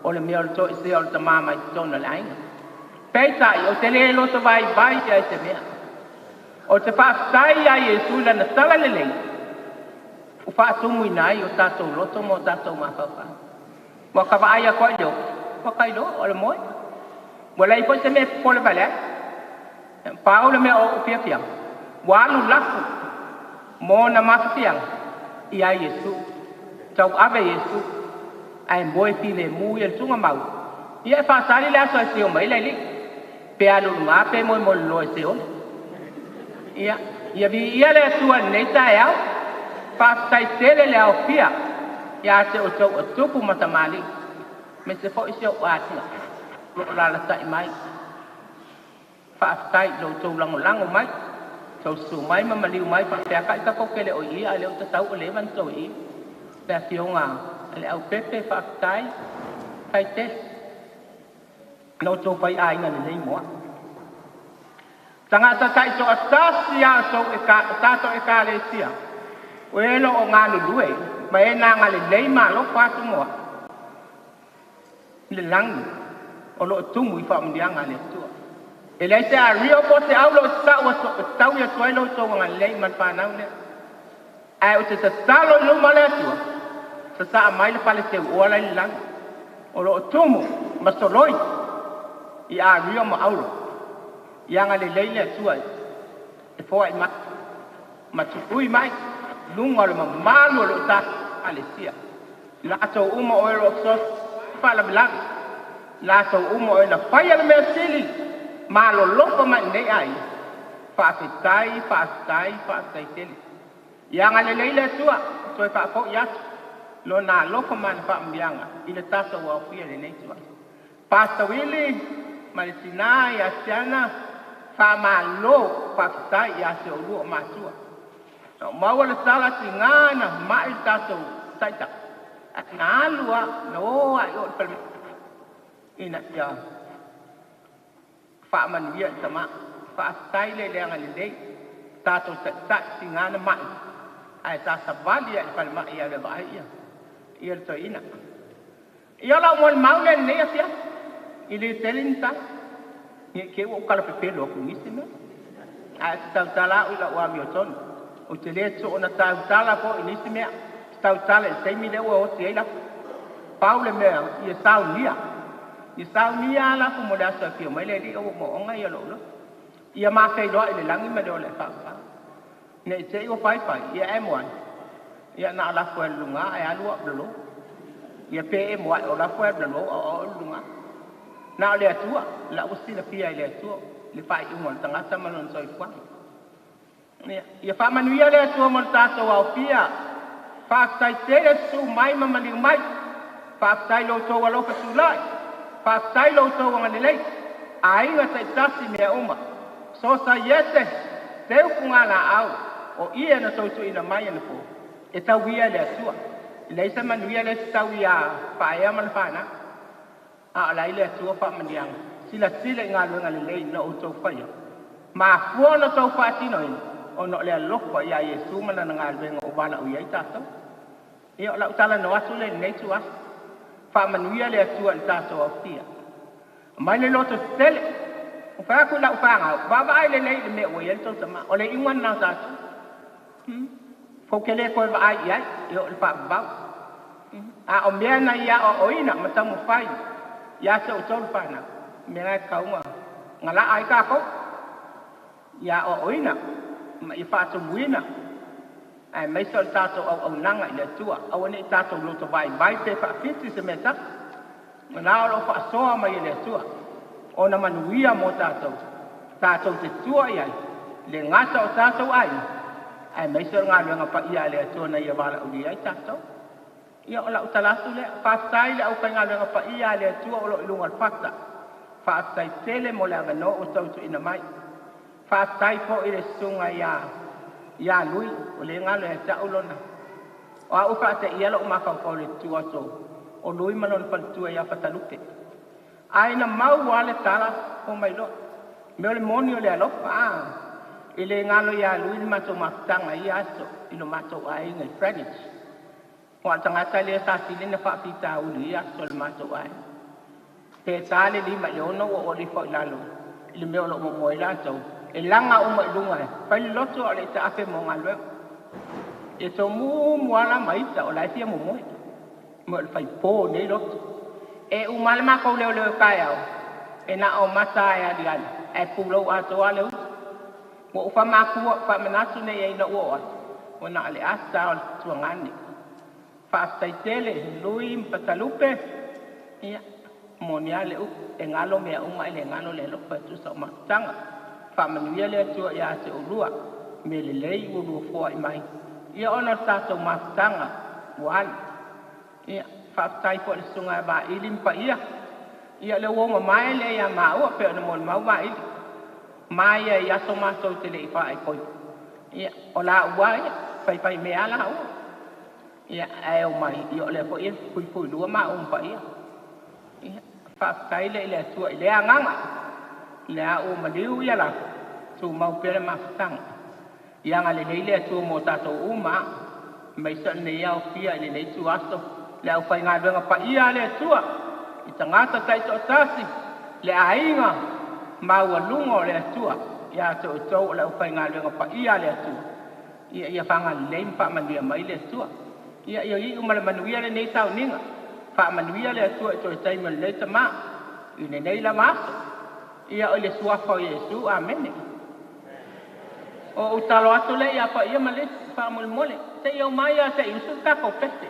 o le mea o le toesea o le tama mai totonu o le aiga. Peitai, ou te le loto vaivai ia i se mea. Ou te faafetai ia Iesu i lana tala lelei, ua faatumuina ai o tatou loto ma o tatou mafaufau. Ua ka vaai atu ai i le oki, ua ka iloa o le moe. Ua leai foi se mea e popole vale ai. Pau le mea o ou fiafiaga, ua alu lafu mo ona mafafiaga ia Iesu. Tauave Iesu, ae moe filemu ia le tugamau. Ia e faasali le aso e sio mai le alii, pe alu i luga pe moemoeloloa i Seoli. Ia, ia viia le Atua i lenei taeao. Faafetai tele le aofia ia te outou o tupu ma tamalii, aemaise foi si ou aiga. Lo o alalatai mai. Faafetai i lo outou lagolago mai, taususu mai ma maliu mai faafeakai tatou te le o i i, a o lea ua tatau ua leva ona outou i i. Le afioga a Leaupepe, faafetai, faafetai tele na outou faiaiga lelei mo au. Tagata taitoatasi a tatou ekalesia, o e o lo o galulue ma e na agalelei ma alofa atu mo au, i le lagi o lo o tumu i faamanuiaga a le Atua. E leai se ario po o se aulo o te taui atu ai lo outou agalelei ma le fanau lea. Ae ou te tatalo i luma o le Atua, sasaa mai le fale seuoa la i le lagi, o lo o tumu ma soloi i ario ma aulo. Ia agalelei le Atua e foai mai ma tuui mai luga o le mamalu o lo o tatou ekalesia. Latou uma o e o lo o fesoasoani faalavelave, latou uma o e na faia le mea sili ma alolofa mai i lenei aiga, faafetai, faafetai, faafetai tele. Ia agalelei le Atua toe faafoi atu Lona alofa ma ana faamanuiaga i le tatou aofia i lenei ituaso. Pastor Willie ma le tina ia Siana, faamalo, faafetai ia te oulua o matua. Na ou maua le tala tiga na mai le tatou taitai, ae na alu lava, na o lava i o i le falemai ina ia faamanuia i le tama. Faafetai le le agalelei, tatou taitai tiga na mai, ae sa savali lava i le falemai e alu e vaai ia le toeaina. Ia o lau molimau lea i lenei afiafi, i le tele ni tala, ne i te i ua ou talapepelo atu i nisi mea, ae ou te tautala au i lau amiotonu. Ou te le soona tautala foi i nisi mea, ou te tautala i le taimi lea ua oti ai lafo. Pau le mea, ia saunia. Ia saunia lava lafo mo le aso e afio mai le Alii o ua mooga ia lou loto. Ia ma feiloai i le lagi ma le ola e faavavau. Ne i te i ua faifai, ia e moana, ia na o lafo e alu i luga ae alu au i lalo. Ia pe e moai o lafo e alu i lalo a o au e alu i luga. Na o le Atua, la ua silafia e le Atua le faaiuga o le tagata ma lona soifuaga. Ia, ia faamanuia le Atua mo le tatou aofia. Faafetai tele susu mai ma maliu mai. Faafetai lo outou alofa tulai. Faafetai lo outou agalelei. Aiga taitasi mea uma. Sosaiete, teufuga laau, o ie na tou tuuina mai anapo, e tauia e le Atua. E leai se manuia lea e te tau iā Faaea ma le fanau. A o la e i le Atua faamanuiaga. Silasila i galuega lelei na outou faia. Mafua ona outou faatinoina, ona o le alofa ia Iesu ma lana galuega ua valaaulia ai tatou. Ia o lau talanoa atu lea i lenei ituaso. Faamanuia le Atua i le tatou aofia. Aumai le loto tetele. Ua fai atu i lau fanau, vaavaai lelei i le mea ua i ai le tou tama. O le iuga lena o tatou. Tou te le toe vaai i ai, e oo i le faavavau. A o mea na ia aoaoina ma taumafai ia te outou le fanau, o mea na e tatau ona galaa ai tatou. Ia aoaoina ma ia faatumuina, aemaise o le tatou auaunaga i le Atua. Aua ne i tatou loto vaivai pe faafiti se mea tasi. O la o lo o faasoa mai e le Atua ona manuia mo tatou, tatou te tua i ai, le gata o tatou aiga, aemaise o le galuega paia a le Atua na ia valaaulia ai tatou. Ia o lau tala atu lea. Faafetai i le aufaigaluega paia a le Atua o lo o i luga o le fata. Faafetai tele mo le avanoa ua tautuuina mai. Faafetai foi i le susuga ia Lui, o lea e galo ia te au lona. O au e faateia lou mafaufau i le tutu atu o Lui ma lona faletua ia Fatalupe. Ae na mau lava le tala fou mai loa. Mea o le moni o le alofa, a. E le galo ia Lui le matou mafutaga i ia aso i lo matou aiga i Greenwich. Aua o le tagata lea sa sili ona faafitauli i ia aso i le matou aiga. Pe ta le 5 i le 6 ua ou alu ifo i lalo i le mea o lo o momoe ai latou, e laga uma i luga e fai le loto a o le i taape mo galuega. E tomumu lava la ma ita o la e fia momoe, mo le faipo nei loto. E uma lava le matou leoleo i taeao, e na o mata e aliali, ae pulou atoa le uta. Ua ou faamatua, faamanatu nei ai ina ua oo atu, ua na o le ata o le tuagane. Faafetai tele, Lui ma Fatalupe, ia, moni lava le upu, e galo mea uma ae le galo le alofa e tusa o mafutaga. Faamanuia le Atua ia te oulua, mea lelei ua lua foai mai, ia ona o le tatou mafutaga ua alu. Ia, faafetai foi i le susuga ia Vaili ma Paia, Ia le ua mamae lea ia maua pe ona molimau vaili. Mai ia i aso matou te le i faaipoi. Ia, o laua ia, faifai mea laua. Ia, ae o mai, ia o lea foi e fuifuilua maua ma paia. Ia, faafetai lea i le Atua i lea agaga. Lea ua maliu ia la, tumau pea le mafutaga. Ia agalelei le Atua mo tatou uma, aemaise o lenei aofia i lenei ituaso, le aufaigaluega paia a le Atua, i tagata taitoatasi, le aiga maualuga o le Atua, ia te outou o le aufaigaluega paia a le Atua. Ia ia fagalelei ma faamanuia mai le Atua. Ia ia iu ma le manuia lenei sauniga. Faamanuia le Atua i toe taimi o lenei tamā i lenei lava aso. Ia o le suafa o Iesu, amene. O ou talo atu lea ia paia ma le isi faamolemole. Se i aumai lava se i usu le tatou pese.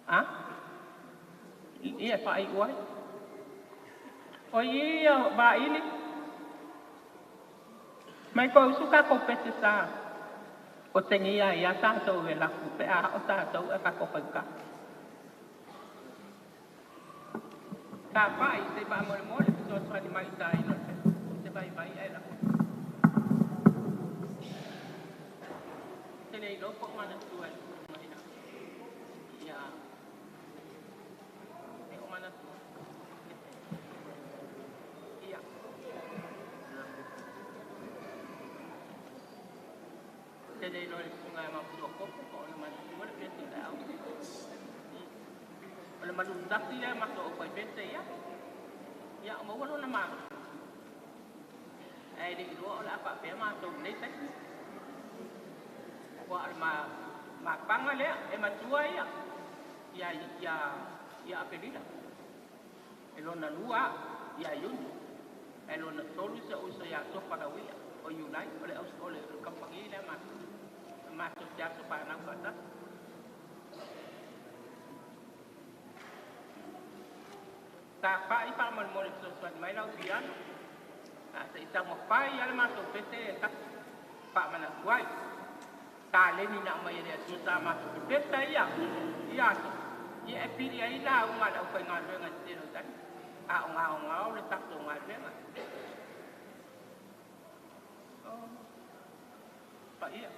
A? Ia e faaiu ai. O i ia vaili. Mai toe usu tatou pese sa otegia ai a tatou e lafu pe a o tatou e tatou faigata. Tapai se i faamolemole fesoasoani mai i taina o le pese. Ou te vaivai ae lafo. Te le iloa po o manatua e le susuga ia ia e o manatua. Ia. Te le iloa e le susuga ia Maputua Kopo po o ona manatua le pese o le au. O le malutasi lea matou au faipese ia. Ia, o maua lona malosi. Ae le i iloa o le a faapea matou i lenei taimi. Aua o le mapaga lea, e matua ia ia ia ia Aperila. E lona lua au ia Iuni. Ae lona tolu si ou uso ia Tofa Lauia o Iulai. O le o le kamupani lea matou. Matou te aso fanau faatasi. Tapai faamolemole fesoasoani mai lau piano. A se i taumafai lava le matou pese e tasi. Faamanatu ai. Taleni na aumai e le Atua sa matou pepesa ia ia aso. Ia e pili ai lauga a le aufaigaluega i le tele o taimi. A o gaogao le tatou galuega. Oh, paia.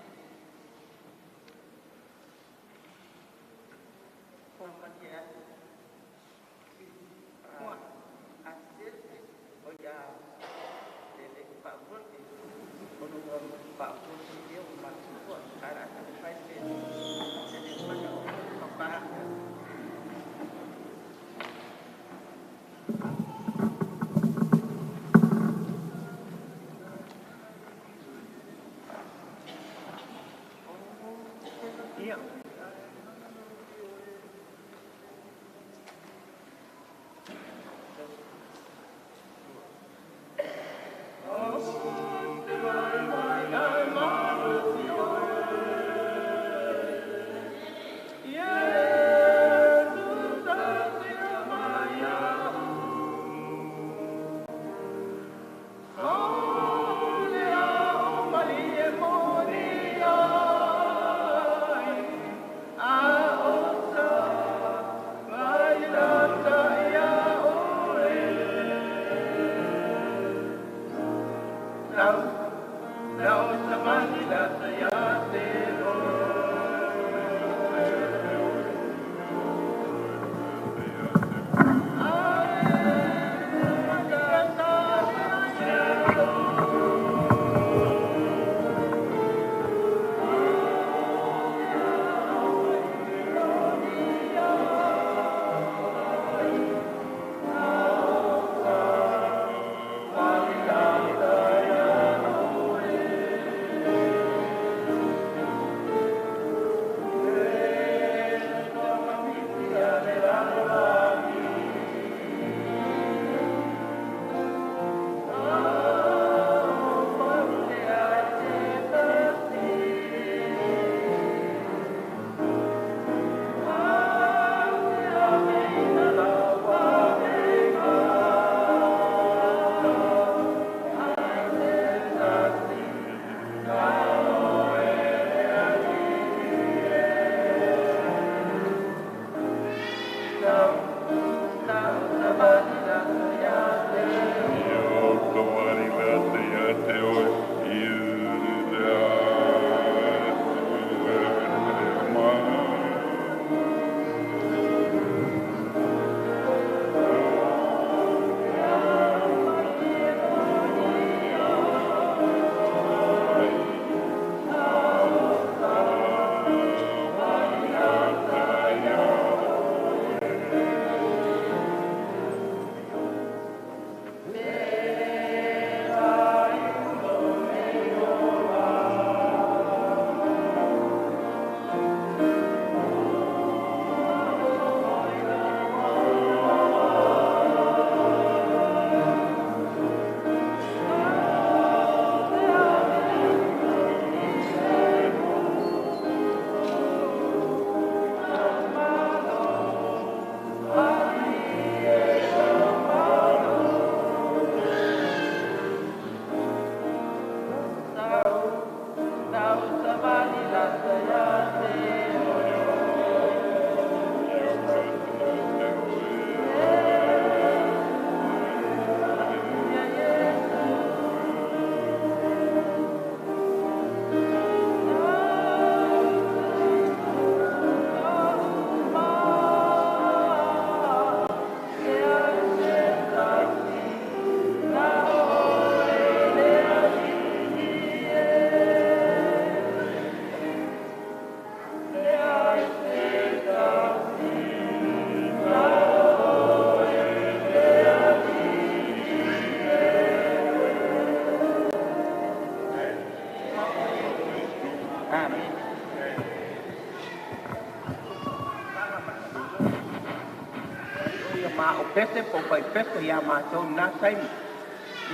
ma o pese po pai pese ia matou na taimi.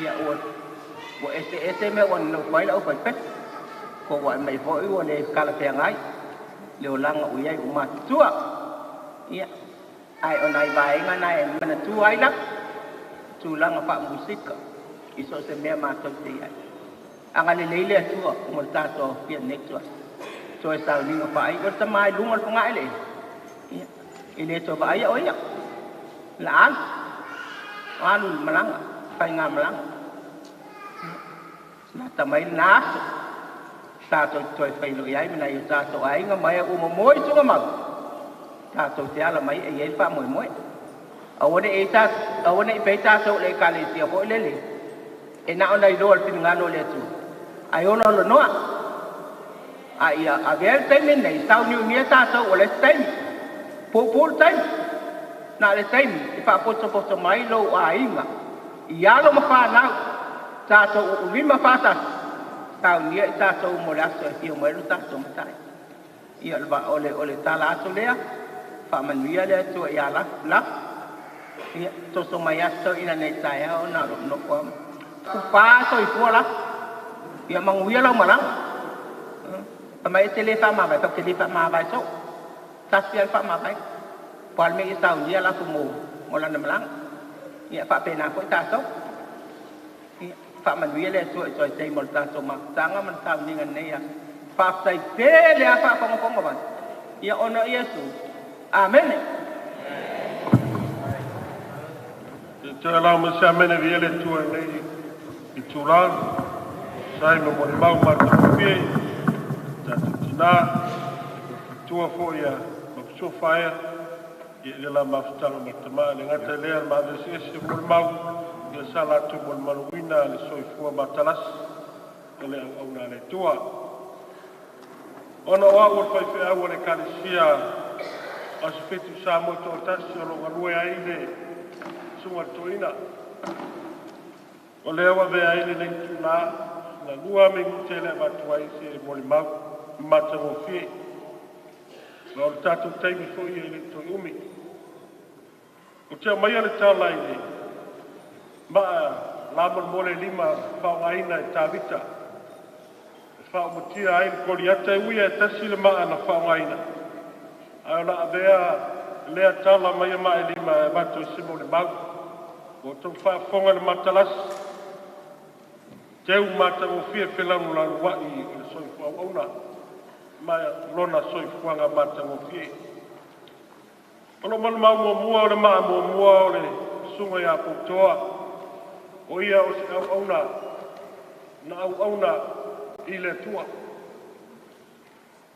Ia ua ua ese ese mea ua nonofo ai le aufaipese. Ko ua mai foʻi ua lē kalafeagai le olaga ua iai ua matutua. Ia ae o nai vaega na e manatua ai la tulaga faamusika i so o se mea matou te iai. Agalelei le Atua mo le tatou aofia lenei tuaso. Toe sauniga faai o le tamā i luga o le fagaʻeleele. Ia e lē toe vaaia o ia la alu alu i le malaga faiga malaga lata mai lena aso tatou te toe failoi ai ma nai o tatou aiga ma e ua momoe i tugamau tatou te ala mai e iai le faamoemoe. Aua neʻi aua neʻi pei tatou le ekalesia foʻi lele e na ona iloa le finagalo o le Atua ae ola olonoa a ia avea le taimi lenei sauniunia tatou o le isi taimi puupuu le taimi na o le taimi e faapotopoto mai lou aiga i alo ma fanau tatou uulima faatasi saunia i tatou mo le aso e fia mai lo tatou matai. Ia o le tala atu lea faamanuia le Atua ia la ia toso mai aso ina nei taeao na o nofo kupā soifua la ia maguia lau malaga mai e te lē faamavae faute lē faamavae so tasi a le faamavae po a le mea ia saunia lafu mo lana malaga. Ia faapena foʻi tatou. Ia faamanuia le Atua i toe tai mo le tatou mafutaga ma le sauniga lenei aso. Faafetai tele a faafogafoga mai ia ona o Iesu. Amene. Te lau ma se amene vi ele tua nei i tulaga sai ma mo le mau matagofie tatou tinā tua foʻi ia ma fesofa ia le la mafutaga ma le tamā le gata lea le maveseese mo le mau ia sa latou mo le maluina le soifua matalasi o le auauna a le Atua. Ona o au o le faifeau o le ekalesia Aso Fitu Samoa toatasi o lo galue ai le susuga le toeaina. O lea ua avea ai lenei itulā na lua minute le avatu ai se molimau matagofie. Ma o le tatou taimi foʻi e le toe umi. O te aumaia le tala i le maa lamolemole lima faaaogaina e Tavita e faaumatia ai le Koliata e uia e tasi le maa na faaaogaina. Ae o le avea lea tala mai ia maa e lima e avatu i se molimau. Ua outou faafofoga le matalasi teu matagofie felanulanuaʻi o le soifua auauna ma lona soifuaga matagofie. O lo malimau muamua o le maa muamua o le susuga iā Poutoa o ia o se auauna na auauna i le Atua.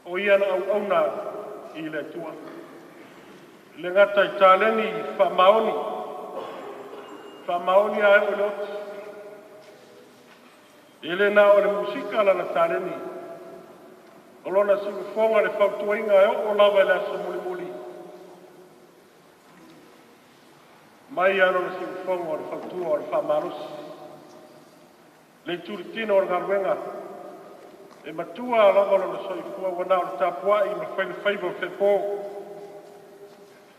O ia na auauna i le Atua. Le gata i taleni faamaoni faamaoni ae o le oti. E le na o le musika lana taleni. O lona siufoga le fautuaina e oo lava i le aso mulimuli. Mai a lona siufoga o le fautua o le faamalosi. Le itulitino o le galuega e matua lava lona soifua ua na o le tapuaʻi ma fai le faiva o fepo.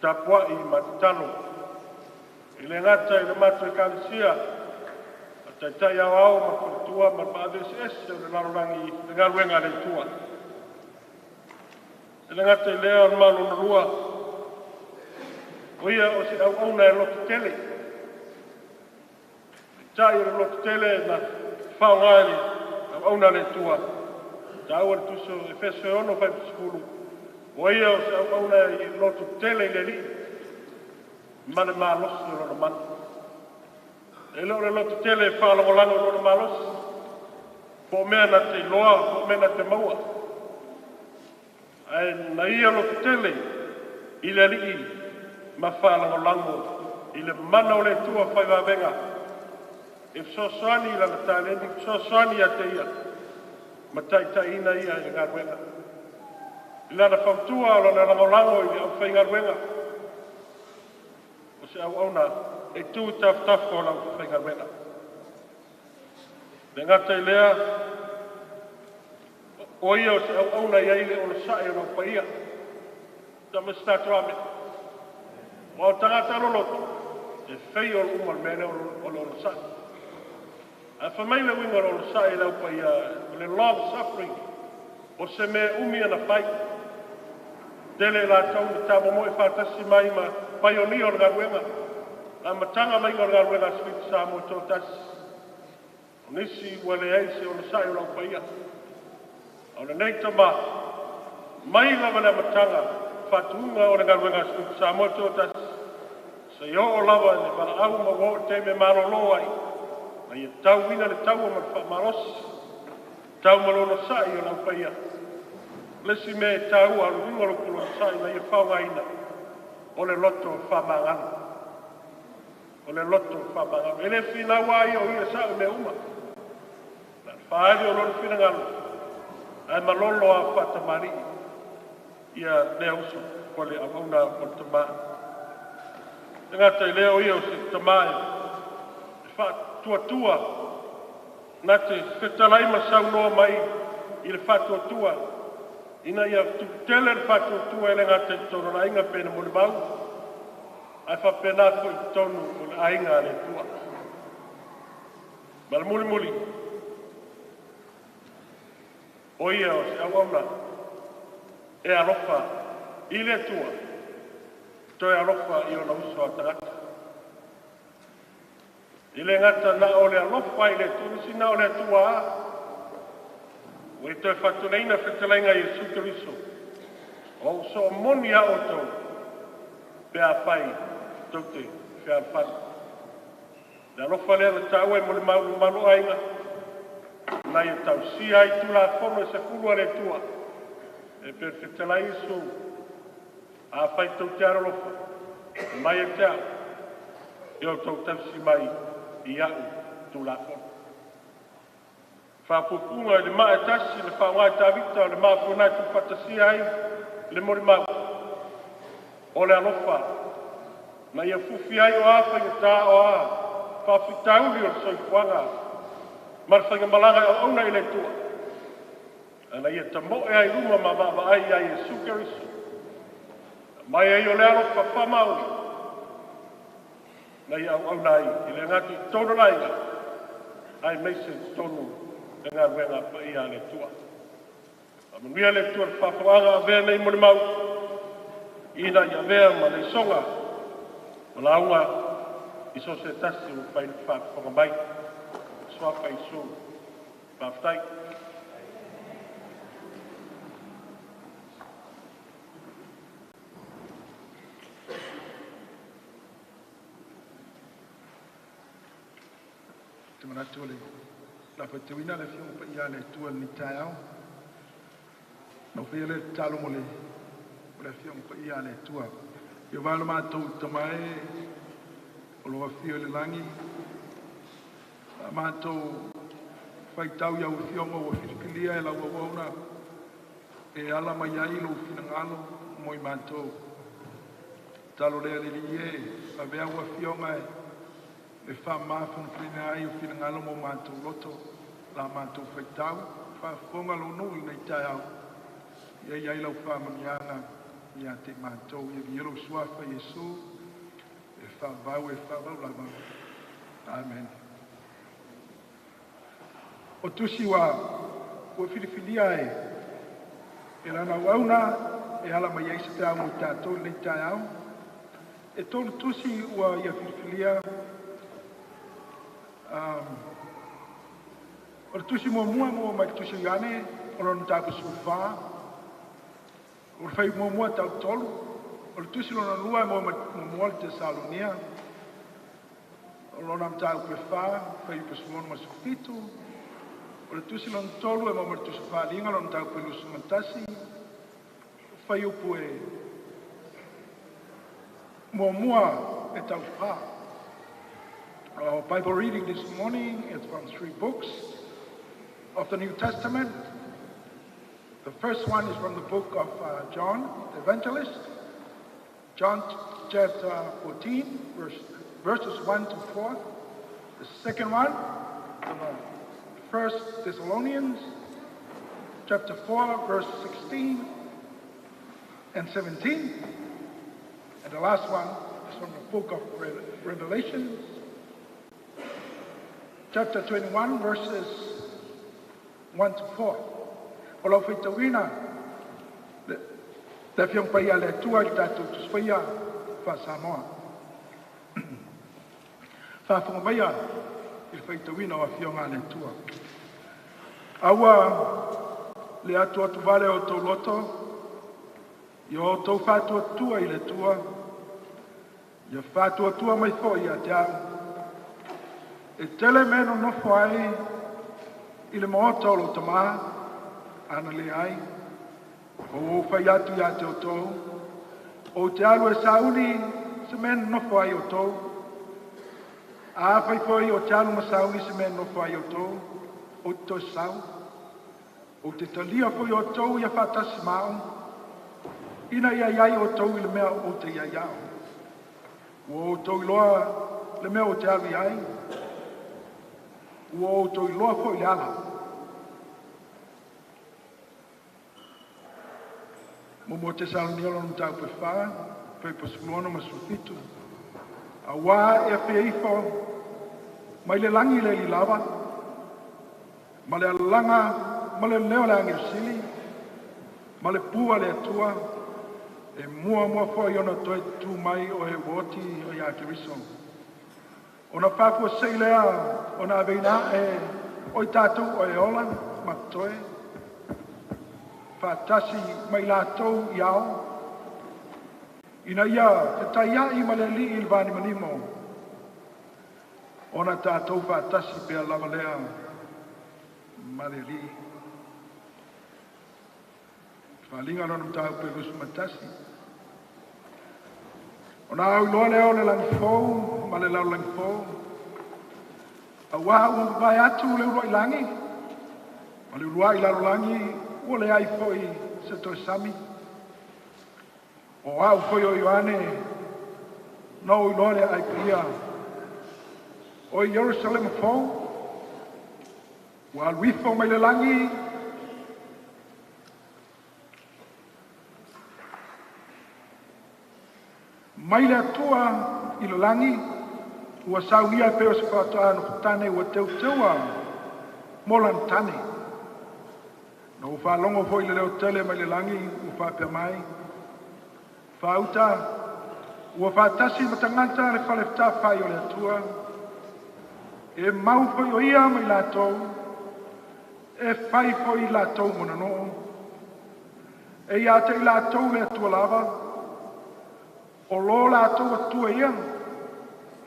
Tapuaʻi ma tatalo. I le gata i le matou ekalesia a taitai aoao ma faletua ma le maaveseese o le lalolagi le galuega a le Atua. E le gata i lea o le malona lua o ia o se auauna e loto tele. Peitai o le loto tele na faaaoga e le auauna a le Atua. Taua le tusi o Efeso e 6:50. O ia o se auauna i loto tele i le Alii ma le malosi o lona mana. E le o le loto tele e faalagolago i lona malosi. Po o mea na te iloa, po o mea na te maua. Ae na ia loto tele i le Alii ma faalagolago i le mana o le Atua faivavega. E fesoasoani i lana taleni, fesoasoani ia te ia ma taitaiina ia i le galuega. I lana fautua o lona lagolago i le aufaigaluega. O se auauna e tu i tafatafa o le aufaigaluega. Le gata i lea, o ia o se auauna i ai le onosai o lau paia. Tama se tatou ame. Ua o tagata loloto. E fail uma le mea lea o le onosai. Ae fai mai le uiga o le onosai i le au paia, o le long suffering, o se mea umi ona fai. Tele latou na tamomoe faatasi mai ma paionia o le galuega, le amataga maiga o le galuega a Sefiti Samoa Toatasi. O nisi ua leai se onosai o le au paia. A o lenei tama, mai lava le amataga faatuga o le galuega a Sefiti Samoa Toatasi, seia oo lava i le valaau ma ua oo i le taimi e malolo ai, na ia tauina le taua ma le faamalosi, tau ma le onosai o le au paia. O le isi mea e taua o le uiga o le upu onosai na ia faaaogaina, o le loto faamagalo. O le loto faamagalo. E le finau lava ia o ia sao i mea uma. Na o le faaali o lona finagalo, ae malolo lava faatamalii ia lea uso po o le auauna po o le tama. E gata i lea o ia o se tama e faatuatua na te fetalai ma saunoa mai i le faatuatua ina ia tuputele le faatuatua e le gata i totonu o le aiga pe na molimau, ae faapena foi i totonu o le aiga a le Atua. Ma le mulimuli, o ia o se auauna e alofa i le Atua, toe alofa i ona uso a tagata. I le gata na o le alofa i le Atua, nisi na o le Atua a. Ua i toe faatuleina fetalaiga Iesu Keriso, o so moni a outou, pe a fai tou te fealofani. Le alofa lea na taua e molimau mamalu o aiga, na ia tausia ai Tulafono e 10 a le Atua. E pe fetalai Iesu, a fai tou te alolofa, mai e te au, i o tou tausi mai i au Tulafono. Faapupuga i le maa e tasi le faaaoga e Tavita o le mafuana e tuufaatasia ai le molimau, o le alofa na ia fufi ai o a faigata o a faafitauli o le soifuaga ma le faigamalaga e auauna i le Atua, ana ia tamoe ai luma ma vaavaai ia Iesu Keriso. Mai ai o le alofa faamaoni na ia auauna ai i le gata i totonu o le aiga, aemaise i totonu le galuega paia a le Atua. Faamanuia le Atua i le faafofoga avea nei molimau, ina ia avea ma le isoga ma lauga i so se tasi ua fai le faafofoga mai. Suafa Iesu. Faafetai. Te manatu o le la faitauina le Afioga Paia a le Atua i lenei taeao. Na faia le tatalo mo le Afioga Paia a le Atua. Ia valo matou tama e o lo afio i le lagi. A matou faitau i au afioga ua filifilia e lau auauna e ala mai ai lou finagalo mo i matou. Tatalo lea le Alii e, avea au afioga e faamafanafanaina ai o finagalo mo matou loto, la matou faitau, faafofoga lou nuu i lenei taeao, ia i ai lau faamanuiaga ia te matou. Ia viia lou suafa Iesu, e faavau lava. Amen. O tusi ua filifilia e lana auauna e ala mai ai se peau mo i tatou i lenei taeao. E tolu tusi ua ia filifilia. O le tusi muamua mo mai le tusi o Ioane, o lona mataupu 14, o le fai muamua tau 3, o le tusi lona lua mo mai muamua le Tesalonia, o lona mataupu 4, fai upu 17, o le tusi lona tolu e mo mai le tusi Faaliga, lona mataupu 21, fai upu e muamua e tau 4. Our Bible reading this morning is from three books of the New Testament. The first one is from the book of John, the Evangelist, John chapter 14, verses 1 to 4. The second one, from 1 Thessalonians, chapter 4, verse 16 and 17. And the last one, is from the book of Revelation, chapter 21, verses 1 to 4. O lau faitauina le Afioga Paia a le Atua i le tatou Tusi Paia faa-Samoa. Faafofoga maia i le faitauina o Afioga a le Atua. Aua le atuatuvale o outou loto, ia outou faatuatua i le Atua, ia faatuatua mai foi ia te au. E tele mea nonofo ai i le maota o lou tamā, ana leai, ua ou fai atu ia te outou, ou te alu e sauni se mea nonofo ai outou. A fai foi o te alu ma sauni se mea nonofo ai outou, ou te toe sau. Ou te talia foi outou ia faatasi ma au, ina ia iai outou i le mea ou te iai au. Ua outou iloa le mea ou te alu i ai, ua outou iloa foi le ala. Muamua Tesalonia lona mataupu e 4, fuaiupu 16 ma 17. Auā e afea ifo mai le lagi le alii lava, ma le alalaga ma le leo o le agelu sili, ma le pua a le Atua, e muamua foi ona toe tu mai o e ua oti o ia Keriso. Ona faafuasei lea ona aveina ae o i tatou o e ola ma totoe, faatasi mai latou i ao, ina ia fetaiai ma le alii i le vanimonimo, ona tatou faatasi pea lava lea ma le alii. Faaaliga lona mataupu e 21. Ona au iloa lea o le lagi fou ma le lalolagi fou, auā ua mavae atu le uluai lagi ma le uluai lalolagi, ua leai foi se toe sami. O au foi o Ioane, na ou iloa le aai paia o Ierusalema fou, ua alu ifo mai le lagi mai le Atua i le lagi, ua saunia e pei o se faatoa nofotane ua teuteua mo lana tane. Na ou faalogo foi i le leo tele mai le lagi ua faapea mai, Faauta, ua faatasi ma tagata le fale fetafai o le Atua, e mau foi o ia ma i latou, e fai foi i latou monanoo, e ia te i latou le Atua lava, o lo latou Atua ia,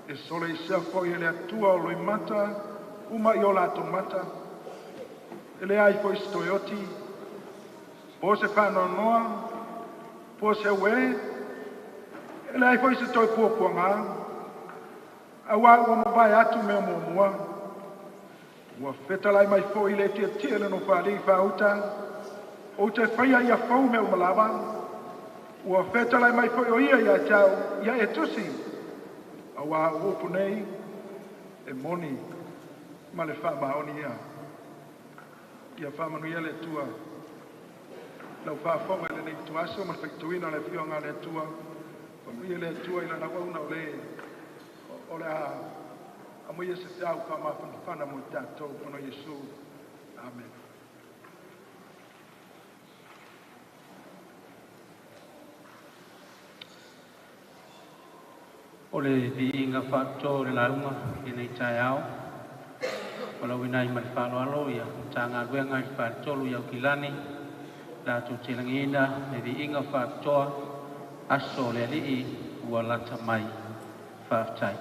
e soleisea foi e le Atua o loimata uma i o latou mata, e leai foi se toe oti, po o se faanoanoa, po o se auē, e leai foi se toe puapuaga, auā ua mavae atu mea muamua. Ua fetalai mai foi le tietie le nofoalii faauta, ou te faia ia fou mea uma lava. Ua fetalai mai foi o ia ia te au, ia e tusi, auā o upu nei e moni ma le faamaoni ia. Ia faamanuia le Atua lau faafofoga i lenei ituaso ma le faitauina o le Afioga a le Atua. Faamanuia le Atua i lana auauna o le o le a aumaia se feau faamafanafana mo i tatou ona o Iesu. Amen. O le viiga faapitoa o le lauga i lenei taeao, valaauina ai ma le faaaloalo ia Matagaluega i le Faletolu i Aukilani latou te lagiina le viiga faapitoa aso o le Alii ua lata mai. Faafetai.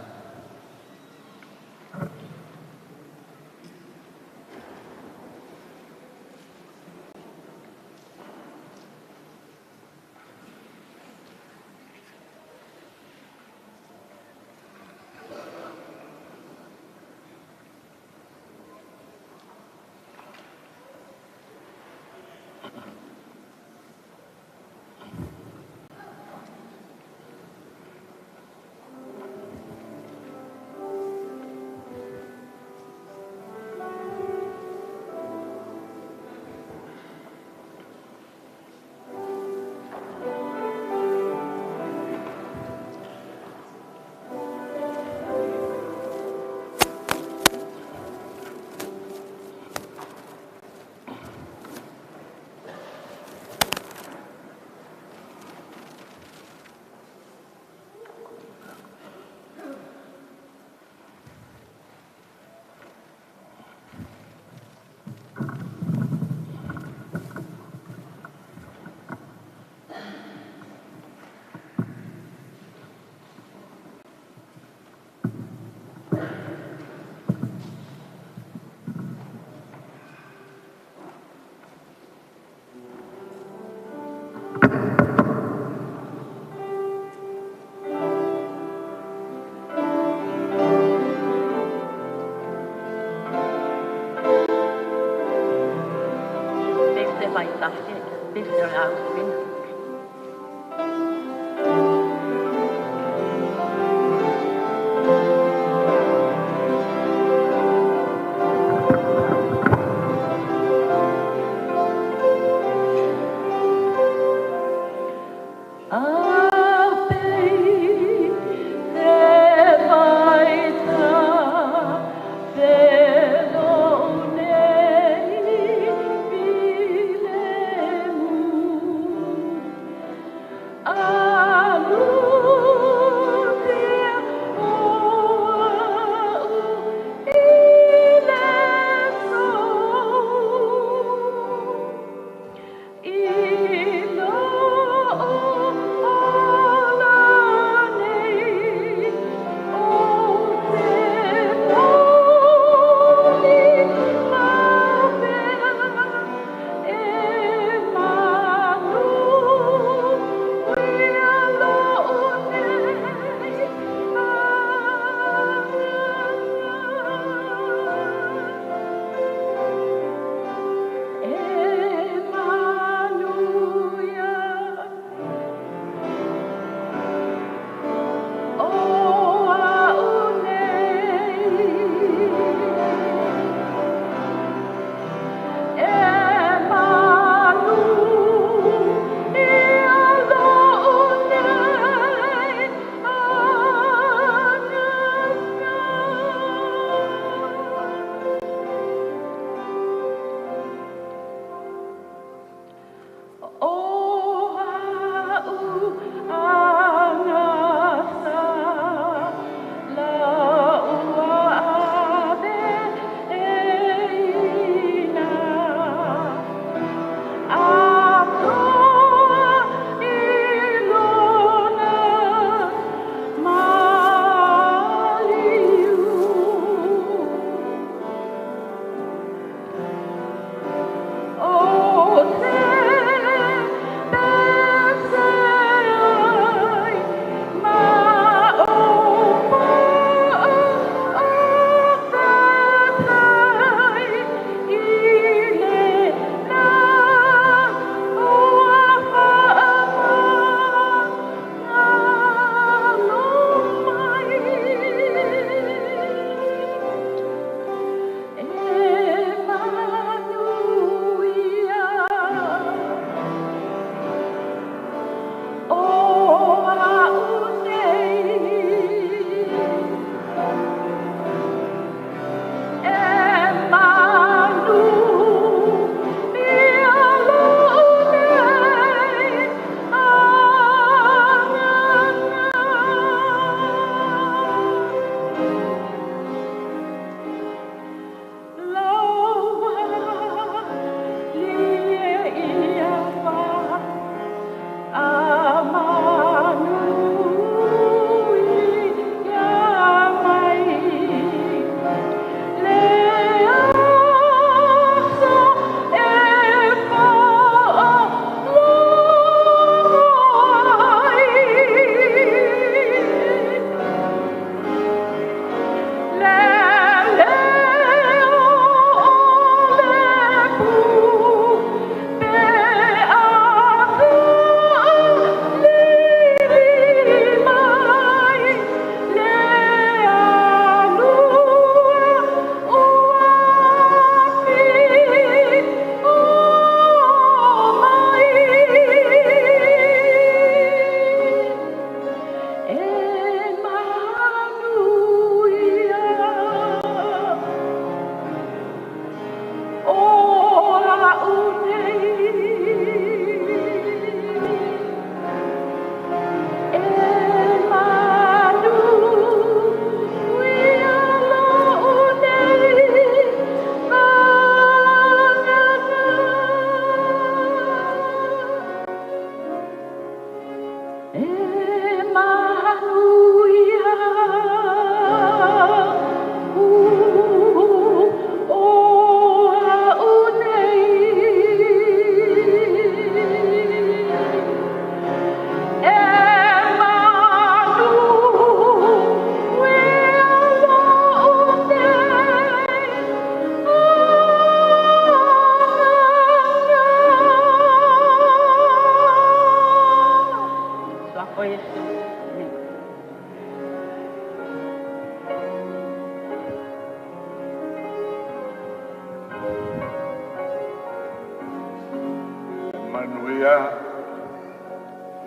Manuia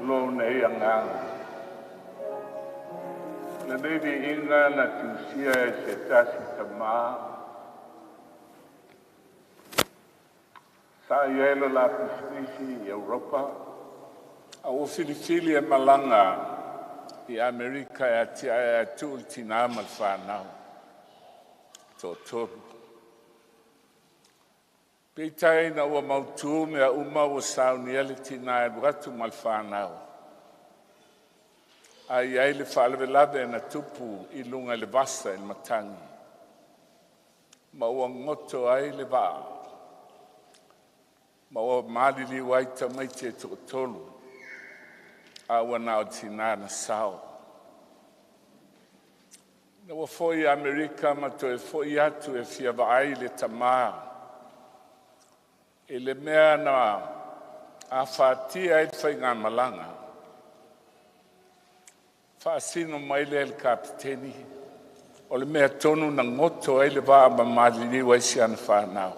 lou nei agaga. Lenei viiga na tusia e se tasi tamā. Sa i ai lo la pisinisi i Europa, a ua filifili e malaga i Amerika e atiae ai tuu le tinā ma le fanau toatolu. Peitai ina ua mautu mea uma ua saunia le tinā e alu atu ma le fanau, ae i ai le faalavelave na tupu i luga i le vasa i le matagi, ma ua goto ai le vaa, ma ua maliliu ai tamaiti e toatolu, a ua na o tinā na sao. Ina ua foi i Amerika ma toe foi atu e fia vaai i le tamā i le mea na afatia ai le faigamalaga, faasino mai lea i le Kapeteni o le mea tonu na goto ai le vaa ma maliliu ai si ana fanau.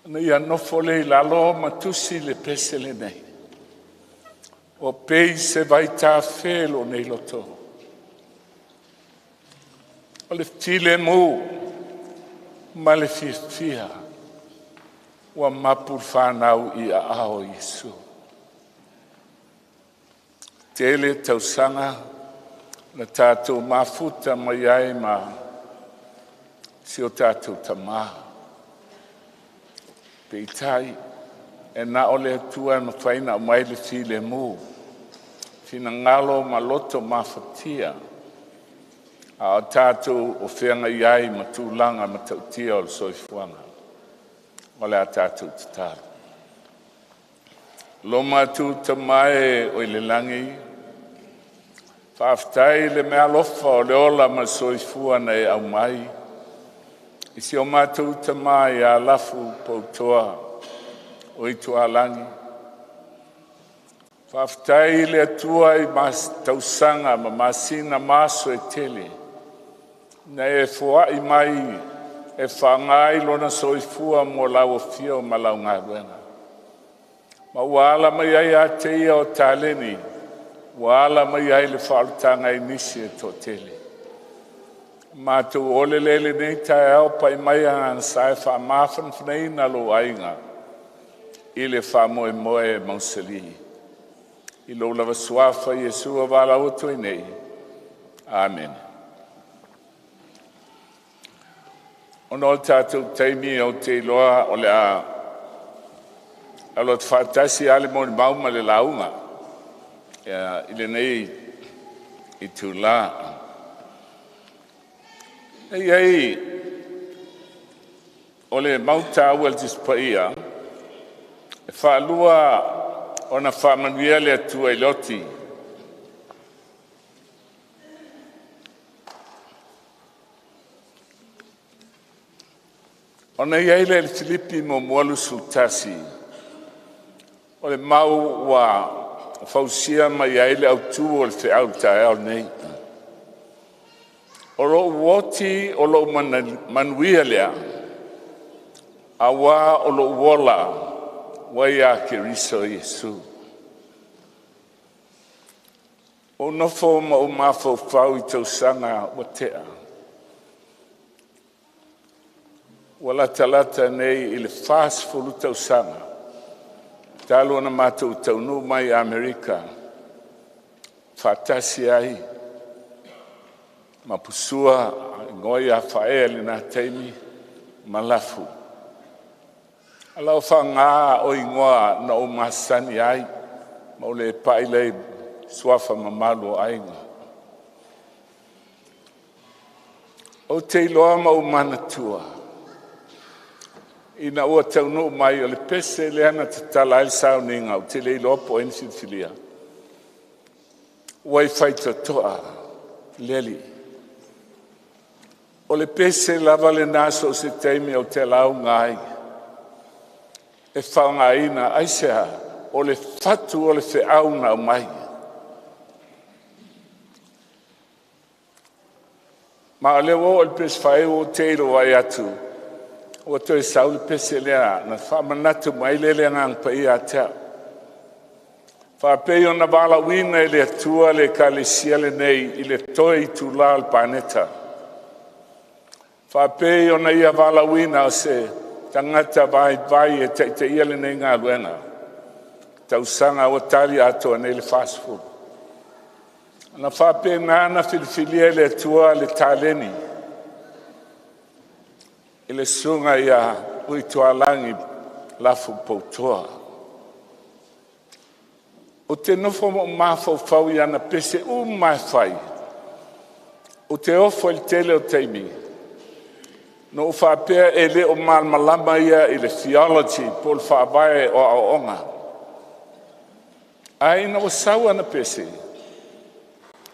Ona ia nofo lea i lalo ma tusi le pese lenei. Ua pei se vaitafē lou nei loto, o le filemu ma le fiafia ua mapu le fanau i aao o Iesu. Tele tausaga na tatou mafuta mai ai ma si o tatou tamā. Peitai, e na o le Atua e mafai ona aumai le filemu, finagalo ma loto mafatia, a o tatou o feagai ai ma tulaga matautia o le soifuaga. O le a tatou tatalo. Lo matou Tama e oi le lagi, faafetai i le meaalofa o le ola ma le soifua na e aumai i si o matou tama ia Lafu Poutoa o Itualagi. Faafetai i le Atua i tausaga ma masina ma aso e tele na e foai mai e faaaoga ai lona soifua mo lau afio ma lau galuega. Ma ua ala mai ai ia te ia o taleni, ua ala mai ai le faaolataga i nisi e toatele. Matou ole lea i lenei taeao pai mai agaga sa e faamafanafanaina lou aiga i le faamoemoe mausali. I lou lava suafa Iesu o valaau atu ai nei. Amene. Ona o le tatou taimi, ou te iloa o le a alo atu faatasi lava le molimau ma le lauga i lenei itula. E i ai o le mau taua i le Tusi Paia, e faalua ona faamanuia le Atua i Loti. Ona i ai lea i le Filipi muamua 21, o le mau ua fausia mai ai le autu o le feau i le taeao lenei. O lou oti o lou manuia lea, auā o lou ola ua ia Keriso Iesu. Ua ou nofo ma ou mafaufau i tausaga ua tea, ua latalata nei i le 40 tausaga talu ona matou taunuu mai i Amerika, faatasi ai ma Pusua igoa ia Faaea i lena taimi ma Lafu. O lau faaaoga o igoa na ou masani ai ma ou le pai lea i suafa mamalu o aiga. Ou te iloa ma ou manatua, ina ua taunuu mai o le pese lea na tatala ai le sauniga, ou te le iloa po o ai na filifilia, ua i faitotoa le alii. O le pese lava lena so o se taimi ou te lauga ai e faaaogaina. Aisea? O le fatu o le feau na aumai. Ma o lea ua oo i le pese faaiu, ua tei i lou vaai atu ua toe sau le pese lea na faamanatu mai lea le Agaga Paia ia te au. Faapei ona valaauina e le Atua le Ekalesia lenei i le toe itula o le paneta, faapei ona Ia valaauina o se tagata vaivai e taitaia lenei galuega, tausaga ua tali atoa nei le 40. Na faapena ona filifilia e le Atua le taleni i le susuga ia Uitualagi Lafo Poutoa. Ou te nofo ma ou mafaufau i ana pese uma e fai. Ou te ofo i le tele o taimi, na ou faapea e le o malamalama ia i le theology po o le faavae o aoaoga. Ae ina ua sau ana pese,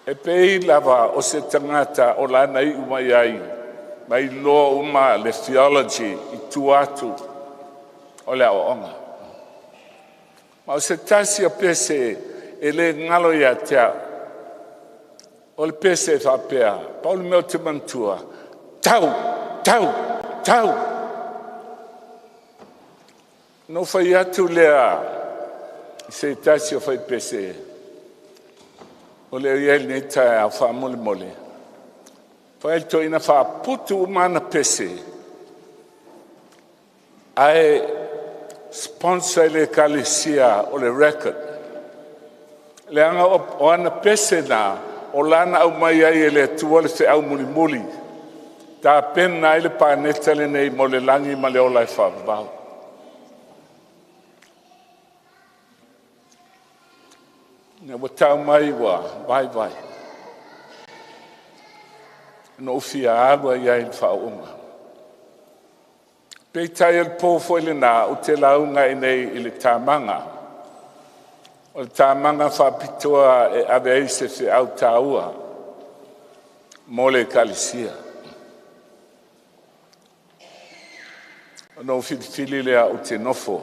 e pei lava o se tagata o lana iu mai ai ma iloa uma le theology i tua atu o le aoaoga. Ma o se tasi o pese e le galo ia te au, o le pese e faapea, pau le mea ou te manatua, tau, tau, tau. Na ou fai atu lea i se tasi o fai pese, o le i ai lenei taeao faamolemole, fai le toeaina faaputu uma ana pese, ae sponsor e le Ekalesia o le record. Leaga o ana pese na, o lana aumai ai e le Atua le feau mulimuli, tapena ai le paneta lenei mo le lagi ma le ola e faavavau. Ina ua tau mai ua vaivai, na ou fia alu ai i le faauuga. Peitai o le po foi lena ou te lauga ai nei i le tamaga. O le tamaga faapitoa e ave ai se feau taua mo le Ekalesia. Ona ou filifili lea ou te nofo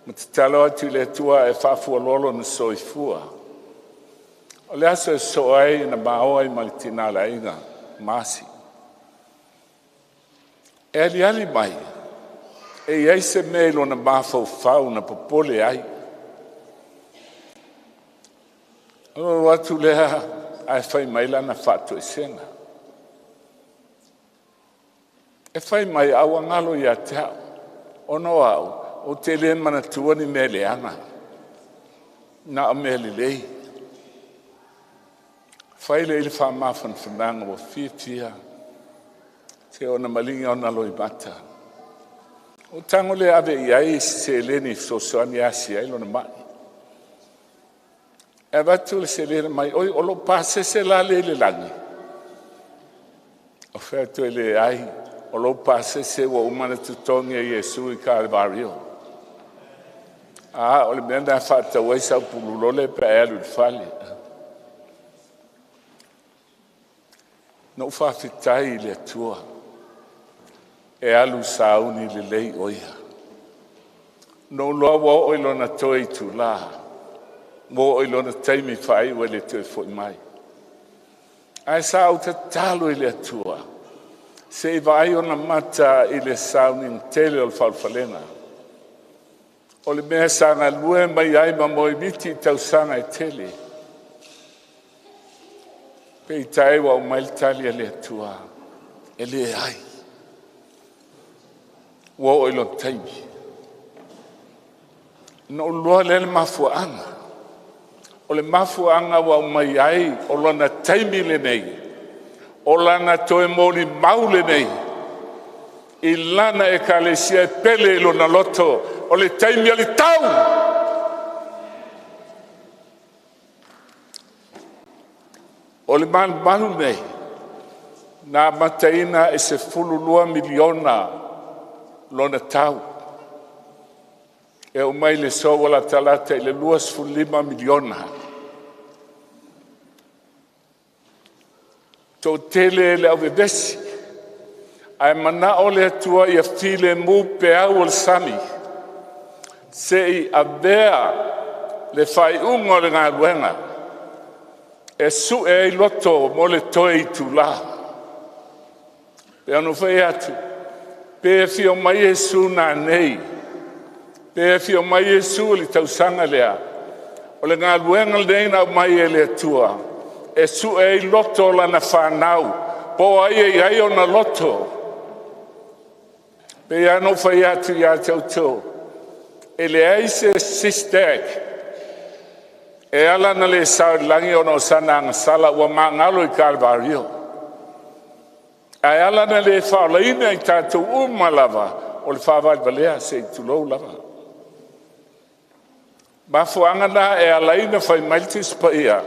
ma tatalo atu i le Atua e faafualoa lona soifua. O le aso e sosoo ai na maoa ai ma le tina o le aiga, Masi. E aliali mai, e i ai se mea i lona mafaufau na popole ai. Ona ou alu atu lea ae fai mai lana faatoesega. E fai mai a ua galo ia te au, ona o au ou te le manatua ni mea leaga, na o mea lelei. Fai lea i le faamafanafanaga ua fiafia, se ona maligi ona loimata. O tago lea ave i ai se seleni e fesoasoani e asi ai lona mai. E avatu le seleni mai, oi, o lou pasese la lea i le lagi? O fai atu e leai, o lou pasese ua uma ona totogi e Iesu i Kalvario. A, o le mea lena e faatau ai sau pululole pe a e alu i le fale. Na ou faafetai i le Atua, e alu sauni lelei o ia. Na ou iloa ua oo i lona toe itula, ua oo i lona taimi faaiu e le toe foi mai. Ae sa ou tatalo i le Atua, se i vaai ona mata i le sauniga tele o le faaulufalega. O le mea sa galue mai ai ma moemiti i tausaga e tele. Peitai ua aumai le tali a le Atua, e leai, ua oo i lona taimi. Na ou iloa lea le mafuaaga. O le mafuaaga ua aumai ai o lona taimi lenei, o lana toe molimau lenei i lana ekalesia e pele i lona loto, o le taimi o le tau. O le malumalu nei, na amataina e $12 miliona lona tau. E oo mai i le aso ua latalata i le $25 miliona. Toatele le au vevesi, ae manao le Atua ia filemu peau o le sami se i avea le faaiuga o le galuega e sue ai loto mo le toe itula. E pei ona ou fai atu, pe afio mai Iesu nanei, pe afio mai Iesu i le tausaga lea, o le galuega lenei na aumai e le Atua e sue ai loto o lana fanau, po o ai e i ai ona loto. E pei lava ona ou fai atu ia te outou, e leai se SysDAC e ala ona le sao i le lagi ona o sana agasala, ua magalo i Kalvario. Ae ala ona le faaolaina i tatou uma lava, o le faavalevalea, se i tulou lava. Mafuaaga na e ala ai ona fai mai le Tusi Paia,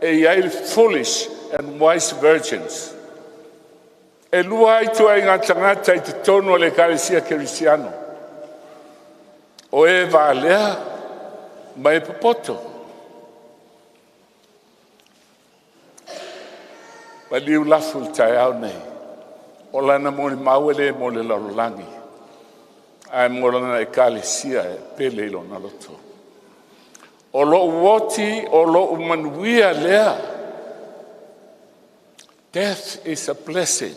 e i ai le foolish and wise virgins. E lua ituaiga tagata i totonu o le Ekalesia Kerisiano, o e valea ma e popoto. Maliu lafu i le taeao nei, o lana molimau e le mo le lalolagi, ae mo lana ekalesia e pele i lona loto. O lou oti, o lou manuia lea. Death is a blessing.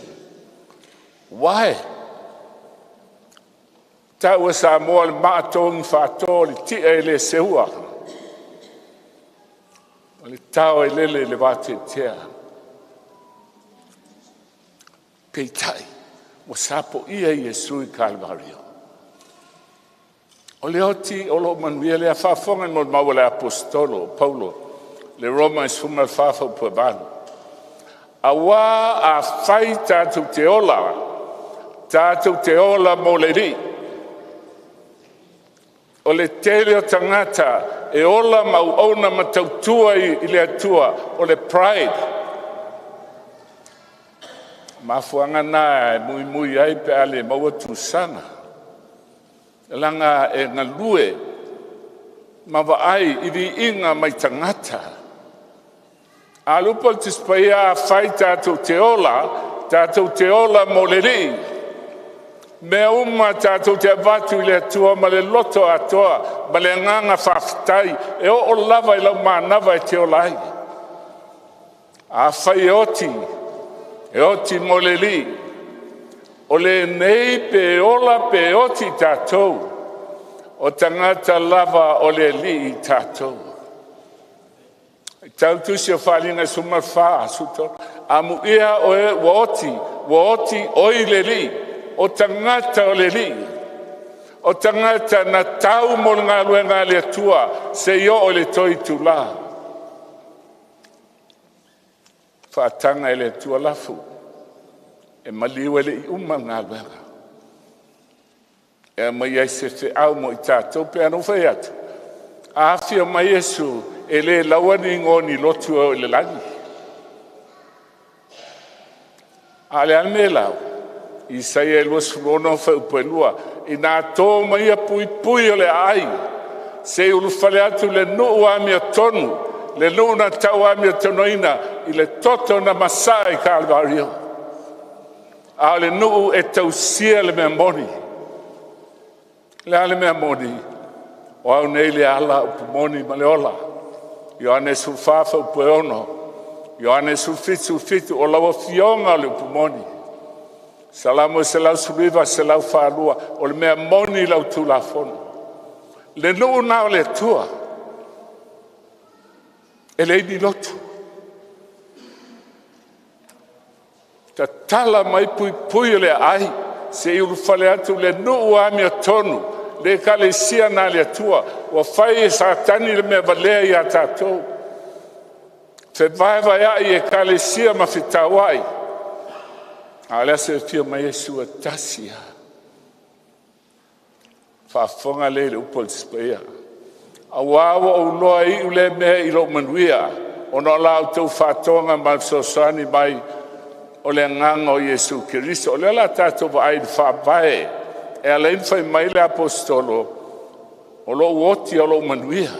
Why? Taua Samoa le maa togi faatoa o le tia e le seua. O le tao e lele i le vateatea. Peitai, ua sapoia Iesu i Kalvario. O le oti o lo o manuia lea faafofoga i molimau a le Aposetolo o Paulo, le Roma e 14 faaupu e 8. Auā afai tatou te ola, tatou te ola mo le Alii. O le tele o tagata e ola ma auauna ma tautua i le Atua, o le pride. Mafuaaga na e muimui ai pe a le maua tusaga. Leaga e galue ma vaai i viiga mai tagata. A o le upu a le Tusi Paia, afai tatou te ola, tatou te ola mo le Alii. Mea uma tatou te avatu i le Atua ma le loto atoa ma le agaga faafetai, e oo lava i lau manava e te ola ai. Afai e oti, e oti mo le Alii. O lenei pe ola pe oti tatou, o tagata lava o le Alii tatou. Tau tusi o Faaaliga e 14, amuia o e ua oti, ua oti oi le Alii, o tagata o le Alii, o tagata na tau mo le galuega a le Atua se i oo i le toe itula. Faataga e le Atua lafu, e maliu e le i uma le galuega. E aumai ai se feau mo i tatou, pe ana ou fai atu, a afio mai Iesu, e le laua ni igoa ni lotu e oo i le lagi. A o le a le mea e lau? Isaia 26 fuaiupu 2, ina to mai puipui o le aai, se i ulufale atu le nuu amiotonu, le nuu na tau amiotonu i le toto na masaa i Kalvario. A o le nuu e tausia le mea moni. Le a le mea moni? O au nei le ala, upu moni ma le ola. Ioane 14 fuaiupu 6, Ioane 17, 17, o lau afioga o le upu moni. Salamo 119, 142, o le mea moni lau Tulafono. Le nuu na o le Atua, e leai ni lotu. Tatala mai puipui o le aai, se i ulufale atu le nuu amiotonu, le ekalesia na a le Atua. Ua fai e Satani le mea valea ia tatou. Fevaevaeai i ekalesia ma fetauai. A o le aso e afio mai Iesu e tasi lava. Faafofoga lea i le upu a le Tusi Paia. Auā ua ou iloa e iu lea mea i lou manuia, ona o la outou faatoga ma le fesoasoani mai o le agaga o Iesu Keriso. O lea o le a tatou vaai i le faavae e ala ai ona fai mai le Aposetolo, o lou oti o lou manuia.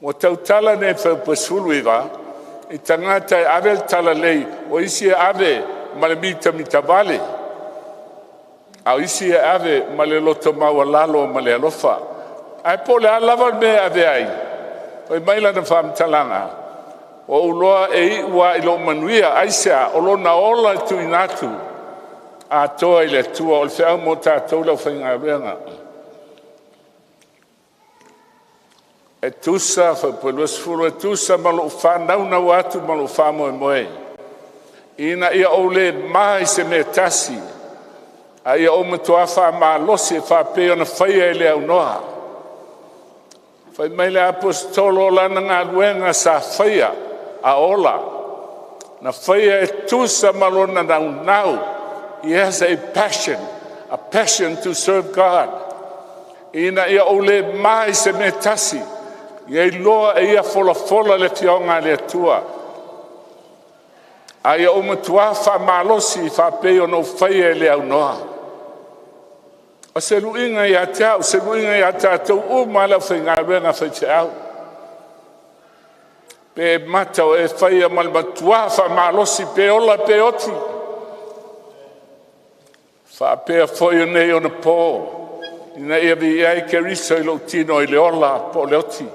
Ua tautala nei i le Fuaiupu 19 i tagata e ave le talalelei, o isi e ave ma le mitamitavale, a o isi e ave ma le loto maualalo ma le alofa. Ae po o le a lava le mea e ave ai, fai mai lana faamatalaga, ua ou iloa e iu lava i lou manuia. Aisea? O lona ola e tuuina atu atoa i le Atua. O le feau mo tatou le aufaigaluega. E tusa, Fuaiupu 20, e tusa ma lou faanaunau atu ma lou faamoemoe, ina ia ou le ma i se mea e tasi, a ia ou matua faamalosi e faapei ona faia e le aunoa. Fai mai le Aposetolo o lana galuega sa faia a ola, na faia e tusa ma lona naunau. He has a passion, a passion to serve God. Ina ia ou le ma i se mea e tasi, ia iloa e ia folafola le afioga a le Atua, a ia ou matua faamalosi faapei ona ou faia e le aunoa. O se luiga ia te au, se luiga ia tatou uma le aufaigaluega faifeau. Pe mata o e faia ma le matua faamalosi, pe ola pe oti. Faapea foi nei ona po, ina ia viia ai Keriso i lou tino i le ola po o le oti.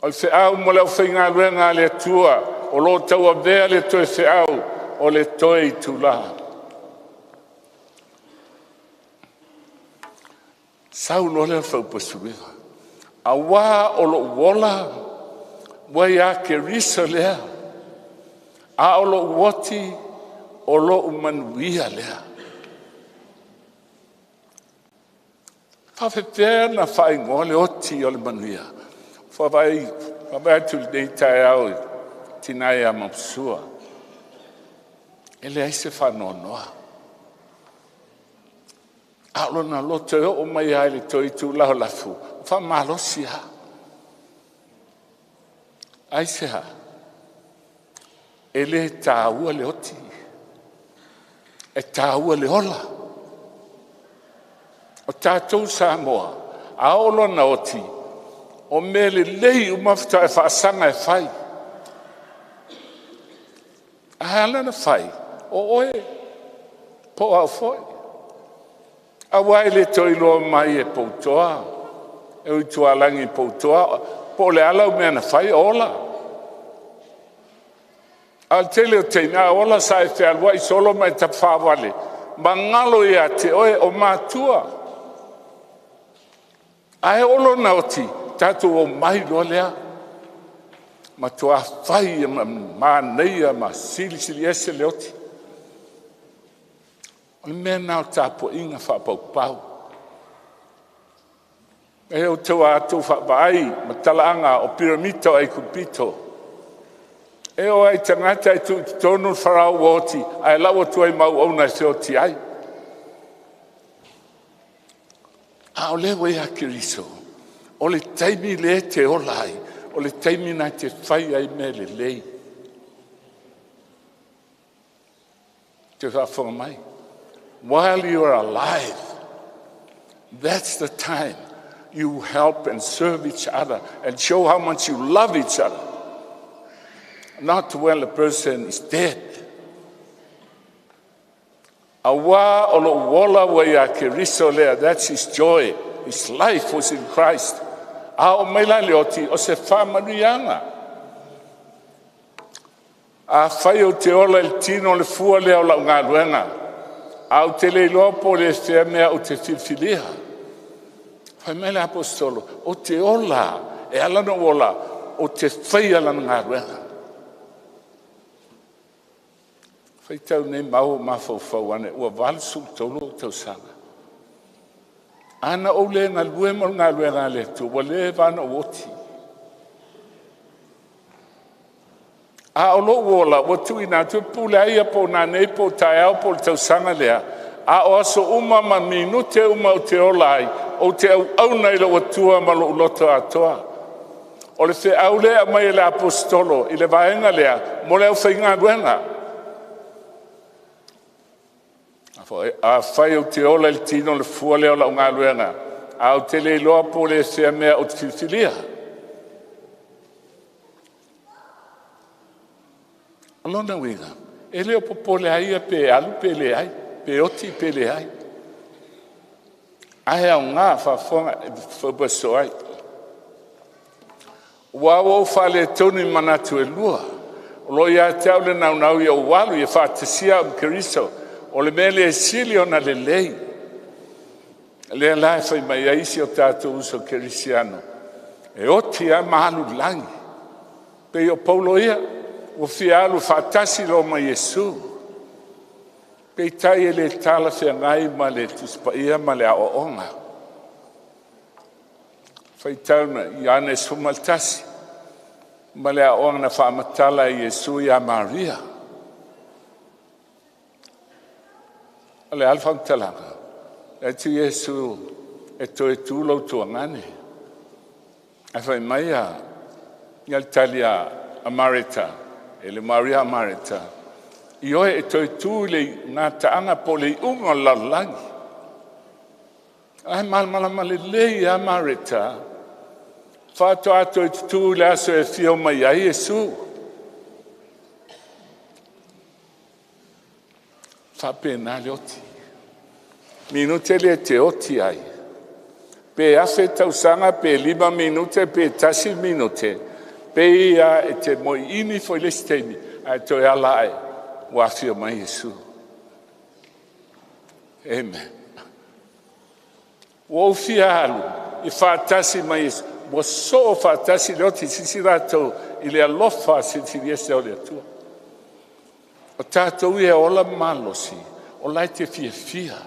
O le feau mo le aufaigaluega a le Atua, o lo o tauavea le toe feau o le toe itula. Sau loa lea o le Fuaiupu 19, aua o lou ola ua ia Keriso lea, a o lou oti o lou manuia lea. Faafefea na faaigoa le oti o le manuia? Faavae atu lenei taeao i tina ia Maposua. E leai se faanoanoa. A o lona loto e oo mai lava i le toe itula o lafu, faamalosi lava. Aisea? E le taua le oti, e taua le ola. O tatou Samoa, a oo lona oti, o mea lelei uma faatoa e faasaga e fai. A ala ona fai, o oe, po o au foi. Aua e le toe iloa mai e Poutoa, e ui tualagi i Poutoa, po o le ala o mea na fai o ola. A o le tele o taimi, a ola sa e fealuai solo ma e tafavale, ma galo ia te oe o matua. Ae oo lona oti, tatou omai loa lea. Matua fai ma manaia ma silisili ese le oti. O le mea lena o tapuaiga faapaupau. E outou a outou faavaai ma talaaga o piramita o Aikupito. E oo ai i tagata e tuu i totonu le Farao ua oti, ae lau atu ai ma auauna e feoti ai. A o lea ua ia Keriso, o le taimi lea e te ola ai, o le taimi na te fai ai mea lelei. Te faafofoga mai. While you are alive, that's the time you help and serve each other and show how much you love each other. Not when the person is dead. Aua o lou ola ua ia Keriso lea, that's his joy. His life was in Christ. A o mai la le oti, o se faamanuiaga. A fai o te ola i le tino o le fua lea o lau galuega, a ou te le iloa po o le fea mea ou te filifilia. Fai mai le Aposetolo, o te ola, e ala na ola, o te faia lana galuega. Faitau nei mau o mafaufau ane, ua 83 ou tausaga. Ana ou le galue mo le galuega a le Atua, ua leva ona ou oti. A o lou ola, ua tuuina atu e pule ai ia po o nanei po o taeao po o le tausaga lea, a o aso uma ma minute uma ou te ola ai, ou te auauna i lou Atua ma lou loto atoa. O le feau lea mai e le aposetolo i le vaega lea mo le aufaigaluega. Afai ou te ola i le tino o le fua lea o lau galuega, ae ou te le iloa po o le fea mea ou te filifilia. O lona uiga, e le o popole ai ia pe alu pe leai, pe oti pe leai. Ae aoga faafofoga e ai. Ua ou faaletonu i manatu e lua. O lo o ia te au le naunau ia ou alu ia faatasia au ma Keriso. O le mea le sili ona lelei. Lea la e fai mai ai isi o tatou uso kerisiano, e oti lava ma alu i le lagi. Pei o Paulo ia, ua fia alu faatasi loa ma Iesu. Peitai e le talafeagai ma le Tusi Paia ma le aoaoga. Faitau Ioane 11 ma le aoaoga na faamatala e Iesu ia Maria. O le a le faamatalaga? E atu Iesu e toe tu lau tuagane. Ae fai mai ia le tali a Mareta, e le Maria a Mareta, ioe e toe tu i le gataaga po o le iuga o le lalolagi. Ae malamalama lelei ia Mareta, faatoa toe tutu i le aso e afio mai ai Iesu. Faapena le oti. Minute le te oti ai. Pe 1,000 tausaga, pe 5 minute, pe 1 minute, pe ia e te moeini foi le isi taimi, ae toe ala ae, ua afio mai Iesu. Amen. Ua ou fia alu i faatasi mai Iesu. Ua soo faatasi le oti sisi latou i le alofa silisili ese o le Atua. O tatou ia ola malosi, o lae te fiafia.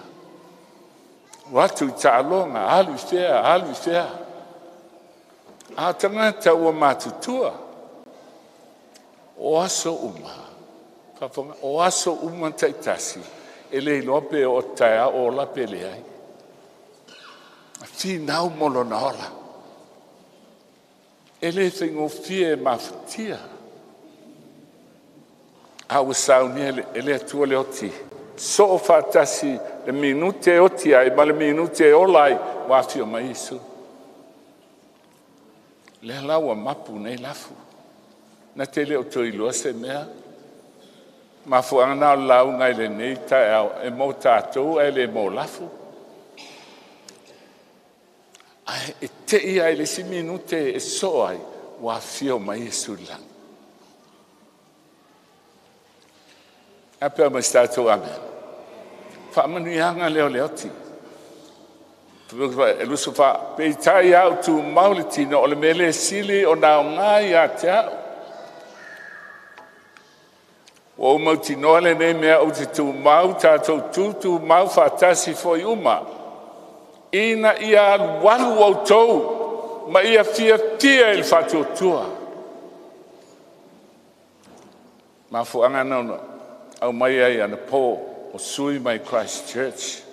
O atu i taaloga, alu i fea, alu i fea. A tagata ua matutua, o aso uma, o aso uma taitasi, e le iloa pe o taeao o ola pe leai. Finau mo lona ola. E le faigofie e mafatia. A ua saunia e le Atua le oti. Soo faatasi le minute oti ai ma le minute e ola ai, ua afio mai Iesu. Lea la ua mapu nei lafu. Na te le o toe iloa se mea. Mafuaaga na o le lauga i lenei taeao, e mo tatou ae le mo lafu. Ae e tei ai le isi minute e soo ai, ua afio mai Iesu i le lagi. A pea mai se tatou amen. Faamanuiaga lea o le oti. E lusu wha, peitai au tu mau le tino o le mele sili o nao ngai a te au. Ua o mautinoa lenei mea ou te tumau tatou tūtū mau faatasi foi uma. Ina ia alualu outou ma ia fiafia i le faatuatua. Mafuaaga na aumai ai anapo o sui mai Christchurch.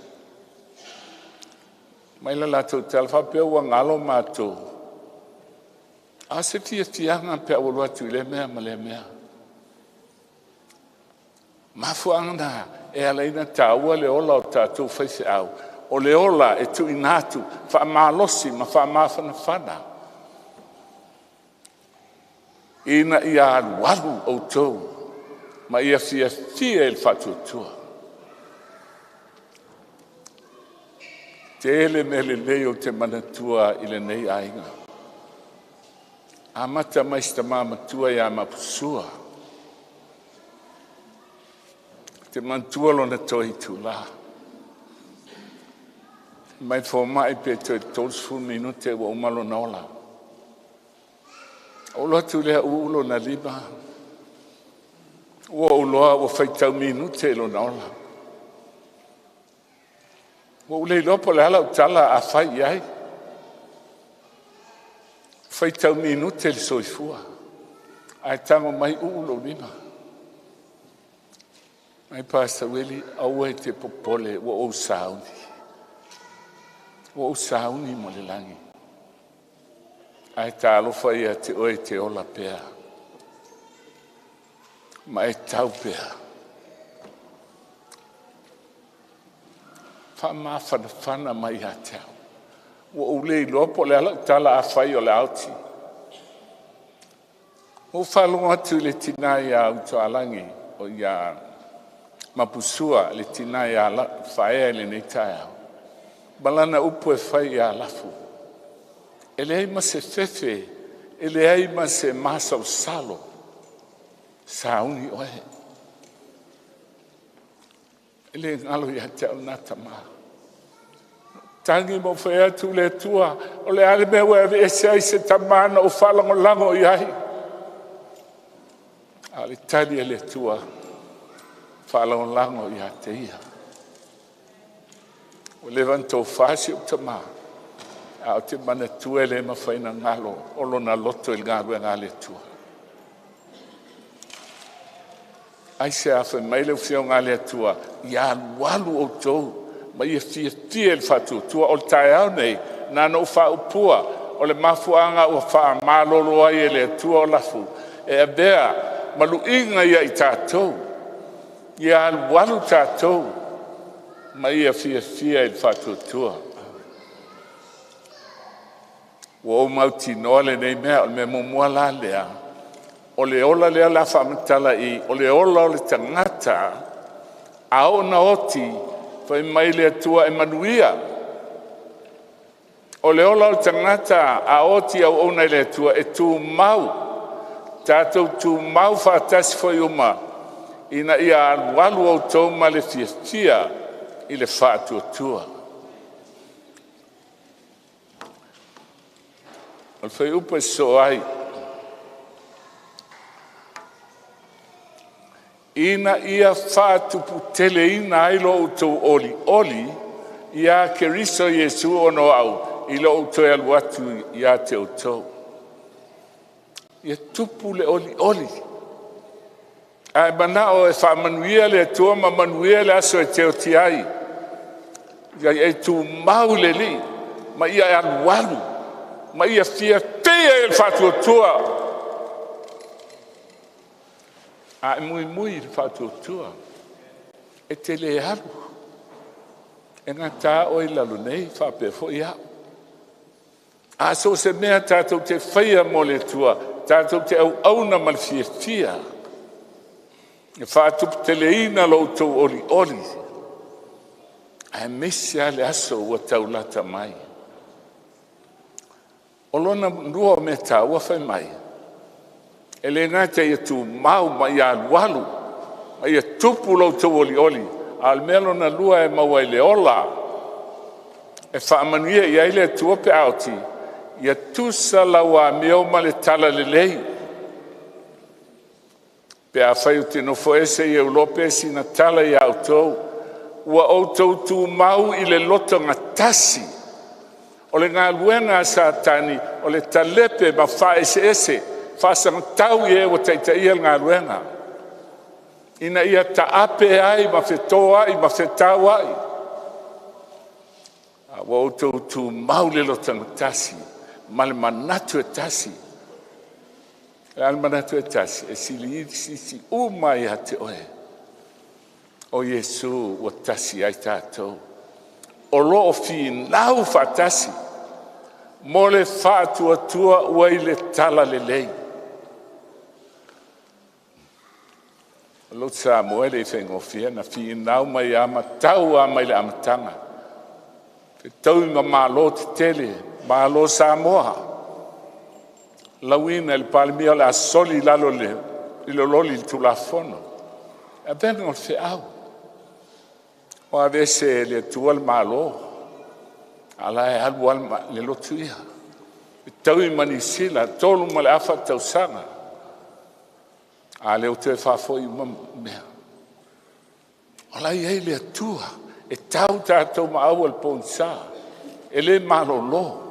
Mai la latou tala faapea ua galo matou. A se fiafiaga pe au alu atu i lea mea ma lea mea. Mafuaaga na e ala ai ona taua le ola o tatou faifeau. O le ola e tuuina atu faamalosi ma faamafanafana. Ina ia alualu outou ma ia fiafia i le faatuatua. Tele mea lelei o te manatua i lenei aiga. Amata mai si tama matua ia Mapusua. Te manatua lona toe itula. Mai fomai pe toe 30 minute ua uma lona ola. O lo atu lea uu lona lima. Ua ou loa ua faitau minute i lona ola. Ua ou le iloa po o le a lau tala a fai i ai. Faitau minute le soifua. Ae tago mai uu lou lima. Mai Pastor Willie, aua e te popole, ua ou sauni. Ua ou sauni mo le lagi. Ae talofa ia te oe e te ola pea ma e tau pea. Faamafanafana mai ia te au. Ua ou le iloa po o le a lau tala afai o le a oti. Ua ou faalogo atu i le tina ia Utualagi o ia Mapusua, le tina ia Faaea i lenei taeao, ma lana upu e fai ia Lafu, e leai ma se fefe, e leai ma se masalosalo, sauni oe. E le galo ia te au lena tama. Tagi ma ou fai atu, le Atua, o le a le mea ua e aveese ai se tama na ou faalagolago i ai? A o le tali a le Atua, faalagolago ia te Ia. Ua leva ona tofa si ou tama, ae ou te manatua e le mafai ona galo o lona loto i le galuega a le Atua. Aisea fai mai le Afioga a le Atua, ia alualu outou ma ia fiafia i le faatuatua. O le taeao nei, na ona ou faaupua, o le mafuaaga ua faamalolo ai e le Atua o Lafu, e avea ma luiga ia i tatou, ia alualu tatou ma ia fiafia i le faatuatua. Ua ou mautinoa lenei mea, o le mea muamua la lea, o le ola lea o le a faamatala i, o le ola o le tagata, a oo ina oti, fai mai le Atua e manuia. O le ola o le tagata a oti auauna i le Atua e tumau, tatou tumau faatasi foi uma, ina ia alualu outou ma le fiafia i le faatuatua. O le fuaiupu e sosoo ai, ina ia faatuputeleina ai lo outou olioli ia Keriso Iesu ona o au, i lou toe alu atu ia te outou. Ia tupu le olioli. Ae manao e faamanuia le Atua ma manuia le aso e te oti ai. Ia e tumau le Alii, ma ia alualu, ma ia fiafia i le faatuatua. A e muimui i le faatuatua, e te le alu, e gata oe i lalo nei, faapea foi au. A so o se mea tatou te faia mo le Atua, tatou te auauna ma le fiafia, e faatuputeleina lo outou olioli, aemaise lava le aso ua taulata mai. O lona lua o mea taua fai mai, e le gata ia tumau ma ia alualu, ma ia tupu lo outou olioli, a o le mea lona lua e maua i le ola, e faamanuia i ai le Atua pe a oti, ia tusa lau amio ma le talalelei. Pe afai ou te nofo ese, ia iloa pea sina tala ia outou, ua outou tumau i le loto gatasi. O le galuega a Satani, o le talepe ma faaeseese, faasagatau i e ua taitaia le galuega, ina ia taape ai ma fetoai ma fetauai. A ua outou tumau le loto gatasi ma le manatu e tasi. O le a le manatu e tasi? E sili uma ia te oe. O Iesu ua tasi ai tatou. O lo o finau faatasi mo le faatuatua ua i le talalelei. O lo Samoa e le faigofie na finau mai a matau a mai le amataga. Te tau ma malo tetele, malo Samoa. Lauina i le Palemia o le a soli lalo i le loli i le Tulafono. E avega o le feau. O aveese e le Atua le Malo, a la e alu lava le lotu ia. E taui ma Niu Sila, 3.5 tausaga. A lea ua toe faafoi uma mea. O la e i ai le Atua, e tau tatou maua i le pogisa, e le malolo.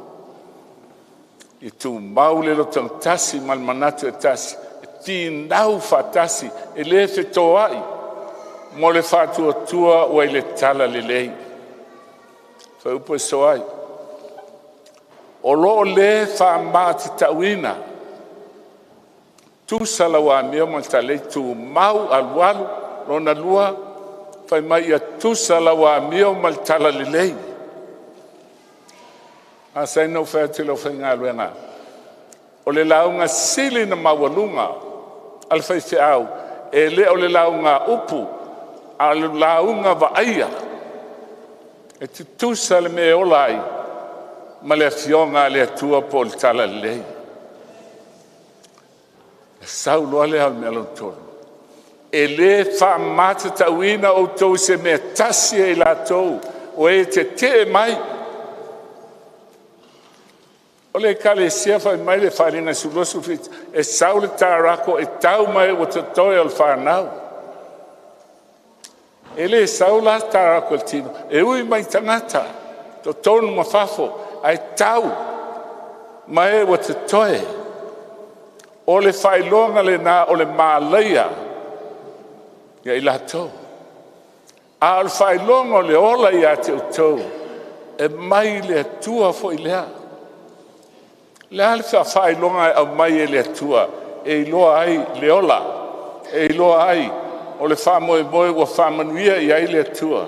E tumau le loto tasi ma le manatu e tasi, e finau faatasi, e le fetoai, mo le faatuatua ua i le talalelei. Fai upu e so ai. O lo o le faamatatauina, tusa lau amio ma le talalelei, tumau alualu. Lona lua, fai mai ia tusa lau amio ma le talalelei. A sa ina ou fai atu i le aufaigaluega, o le lauga sili na maualuga a le faifeau, e le o le lauga upu, a o le lauga vaaia, e tutusa le mea e ola ai ma le Afioga a le Atua po o le talalelei. E sau loa lea o le mea lona tolu, e le faamatatauina outou i se mea tasi e i latou o e tetee mai. O le ekalesia fai mai le faaaliga 27, e sau le tarako e tau mai ua totoe o le fanau. E le sau la le tarako i le tino, e ui mai tagata, totonu ma fafo, ae tau ma e ua totoe. O le faailoga lena o le malaia ia i latou. A o le faailoga o le ola ia te outou, e mai le Atua foi lea. Le a le faailoga e aumai e le Atua e iloa ai le ola, e iloa ai o le faamoemoe ua faamanuia i ai le Atua.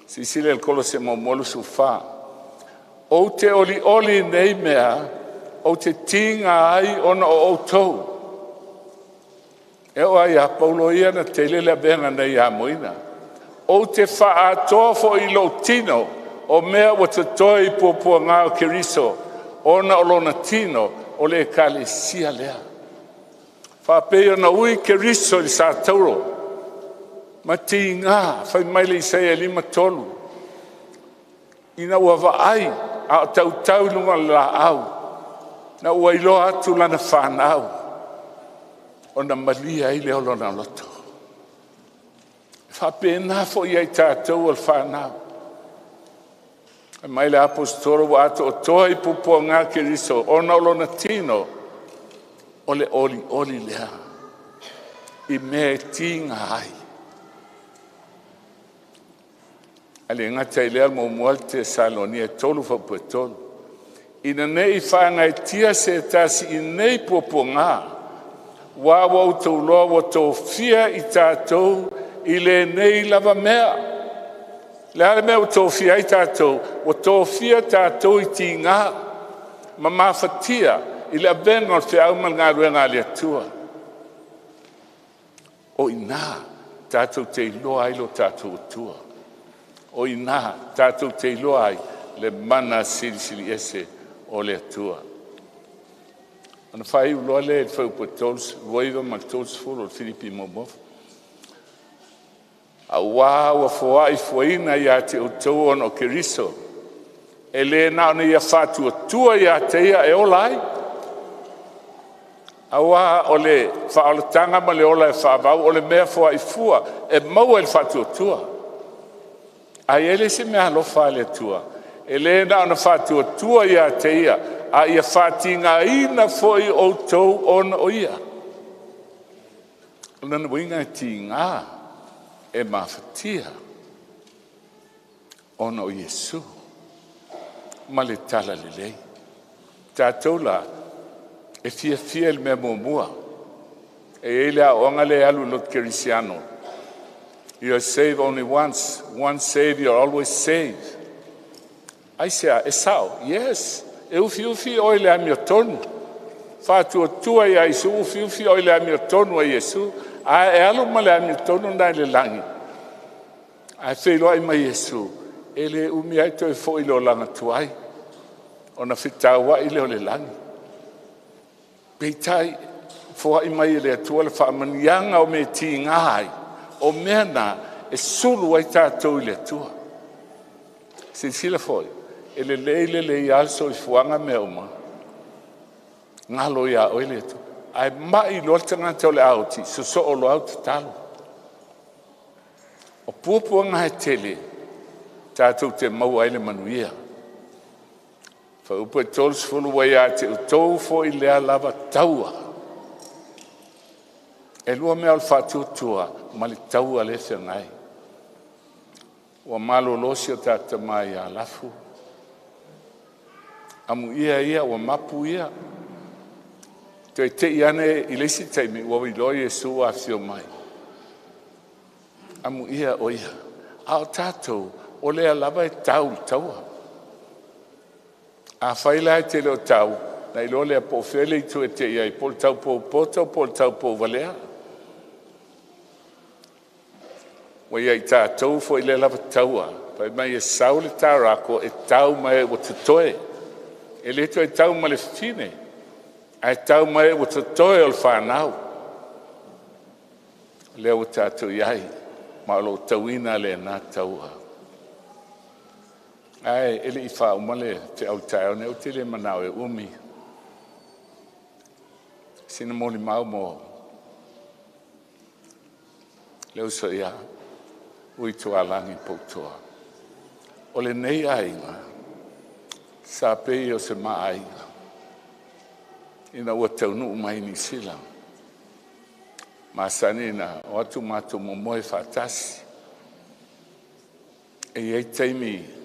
Silasila i le Kolose muamua 24. Ou te olioli i nei mea, ou te tiga ai ona o outou. E oo lava ia Paulo ia na tele le avega na ia amoina. Ou te faaatoa foi i lou tino o mea ua totoe i puapuaga o Keriso ona o lona tino o le ekalesia lea. Faapei ona ui Keriso i le satauro ma tiga, fai mai le Isaia 53, ina ua vaai a o tautau i luga o le laau, na ua iloa atu lana fanau, ona malie ai lea o lona loto. E faapena foi ia i tatou o le fanau. Fai mai le aposetolo ua atoatoa i puapuaga Keriso ona o lona tino, o le olioli lea i mea e tiga ai. Ae le gata i lea, muamua Tesalonia 3 faaupu e 3. Ina ne i faagaeetia se tasi i nei puapuaga, ua outou iloa ua tofia i tatou i lenei lava mea. Le a le mea ua tofia ai tatou? Ua tofia tatou i tiga ma mafatia i le avega o le feau ma le galuega a le Atua. O i ina tatou te iloa ai lo tatou Atua. O i ina tatou te iloa ai le mana silisili ese o le Atua. Ona faaiu loa lea i le fuaiupu 29 ma le 30 o le Filipi muamua. Auā ua foai fuaina ia te outou ona o Keriso, e le na ona ia faatuatua ia te ia e ola ai, auā o le faaolataga ma le ola e faavau o le mea foai fua e maua i le faatuatua. Ae i ai le isi meaalofa a le Atua, e le na ona faatuatua ia te ia, a ia faatigaina foi outou ona o ia. O lona uiga e tiga, e mafatia ona o Iesu ma le talalelei. Tatou la, e fiafia i le mea muamua. E i ai le aoaoga lea e alu i lotu kerisiano. You are saved only once. Once saved, you are always saved. Aisea, e sao? Yes. E ufiufi oe i le amiotonu. Faatuatua ia Iesu, ufiufi oe i le amiotonu a Iesu. Ae e alu ma le amiotonu na i le lagi. Ae feiloai mai Iesu, e le umi ai toe foi i le olaga tuai, ona fetauai lea o le lagi. Peitai, foai mai e le Atua le faamanuiaga o mea tiga ai, o mea na e sulu ai tatou i le Atua. Silasila foi, e lelei lelei lava le soifuaga mea uma, galo ia oe le Atua. Ae mai loa le tagata o le a oti, sosoo loa au tatalo. O puapuaga e tele, tatou te maua ai le manuia. Fuaiupu e 30 ua ia te outou foi lea lava taua. E lua mea o le faatuatua ma le taua lea e feagai. Ua malolo si o tatou tama ia Lafu. Amuia ia ua mapu ia. Toe tei ane i le isi taimi ua iloa Iesu ua afio mai. Amuia o ia. A o tatou, o lea lava e tau le taua. Afai la e te le o tau, na iloa lea po o fea le itu e te i ai, po o le tau poupoto po o le tau pouvalea. Ua ia i tatou foi lea lava taua, fai mai e sau le tarako e tau ma e ua totoe. E le toe tau ma le fafine, ae tau ma e ua totoe o le fanau. O lea ua tatou i ai, ma o lo o tauina lena taua. Ae e le i faauma le feau i le taeao nei, ou te le manao e umi sina molimau mo le uso ia Uitualagi Poutoa. O lenei aiga sa pei o se maaiga ina ua taunuu mai Niu Sila, masani na o atu matou momoe faatasi. E i ai taimi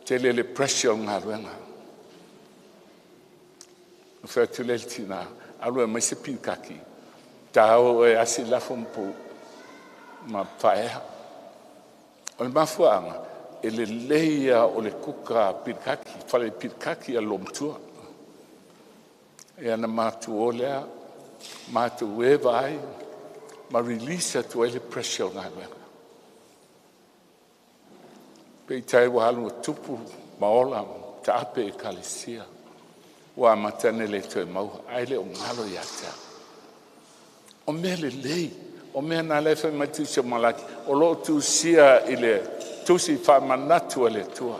tele le pressure o le galuega. Na fai atu lea i le tina, alu e aumai se pinikaki, tao e asi lafo ma pu ma faaea. O le mafuaaga, e lelei ia o le kuka pilikaki, fale pilikaki a le loomatua. Ia na matou o lea, matou eva ai, ma release atu ai le pressure o galuega. Peitai ua alu ua tupu ma ola ma taape ekalesia, ua amata ona le toe maua, ae le o galo ia te au. O mea lelei, o mea na lea e fai mai le tusi o Malaki, o lo o tusia i le tusi faamanatu a le Atua.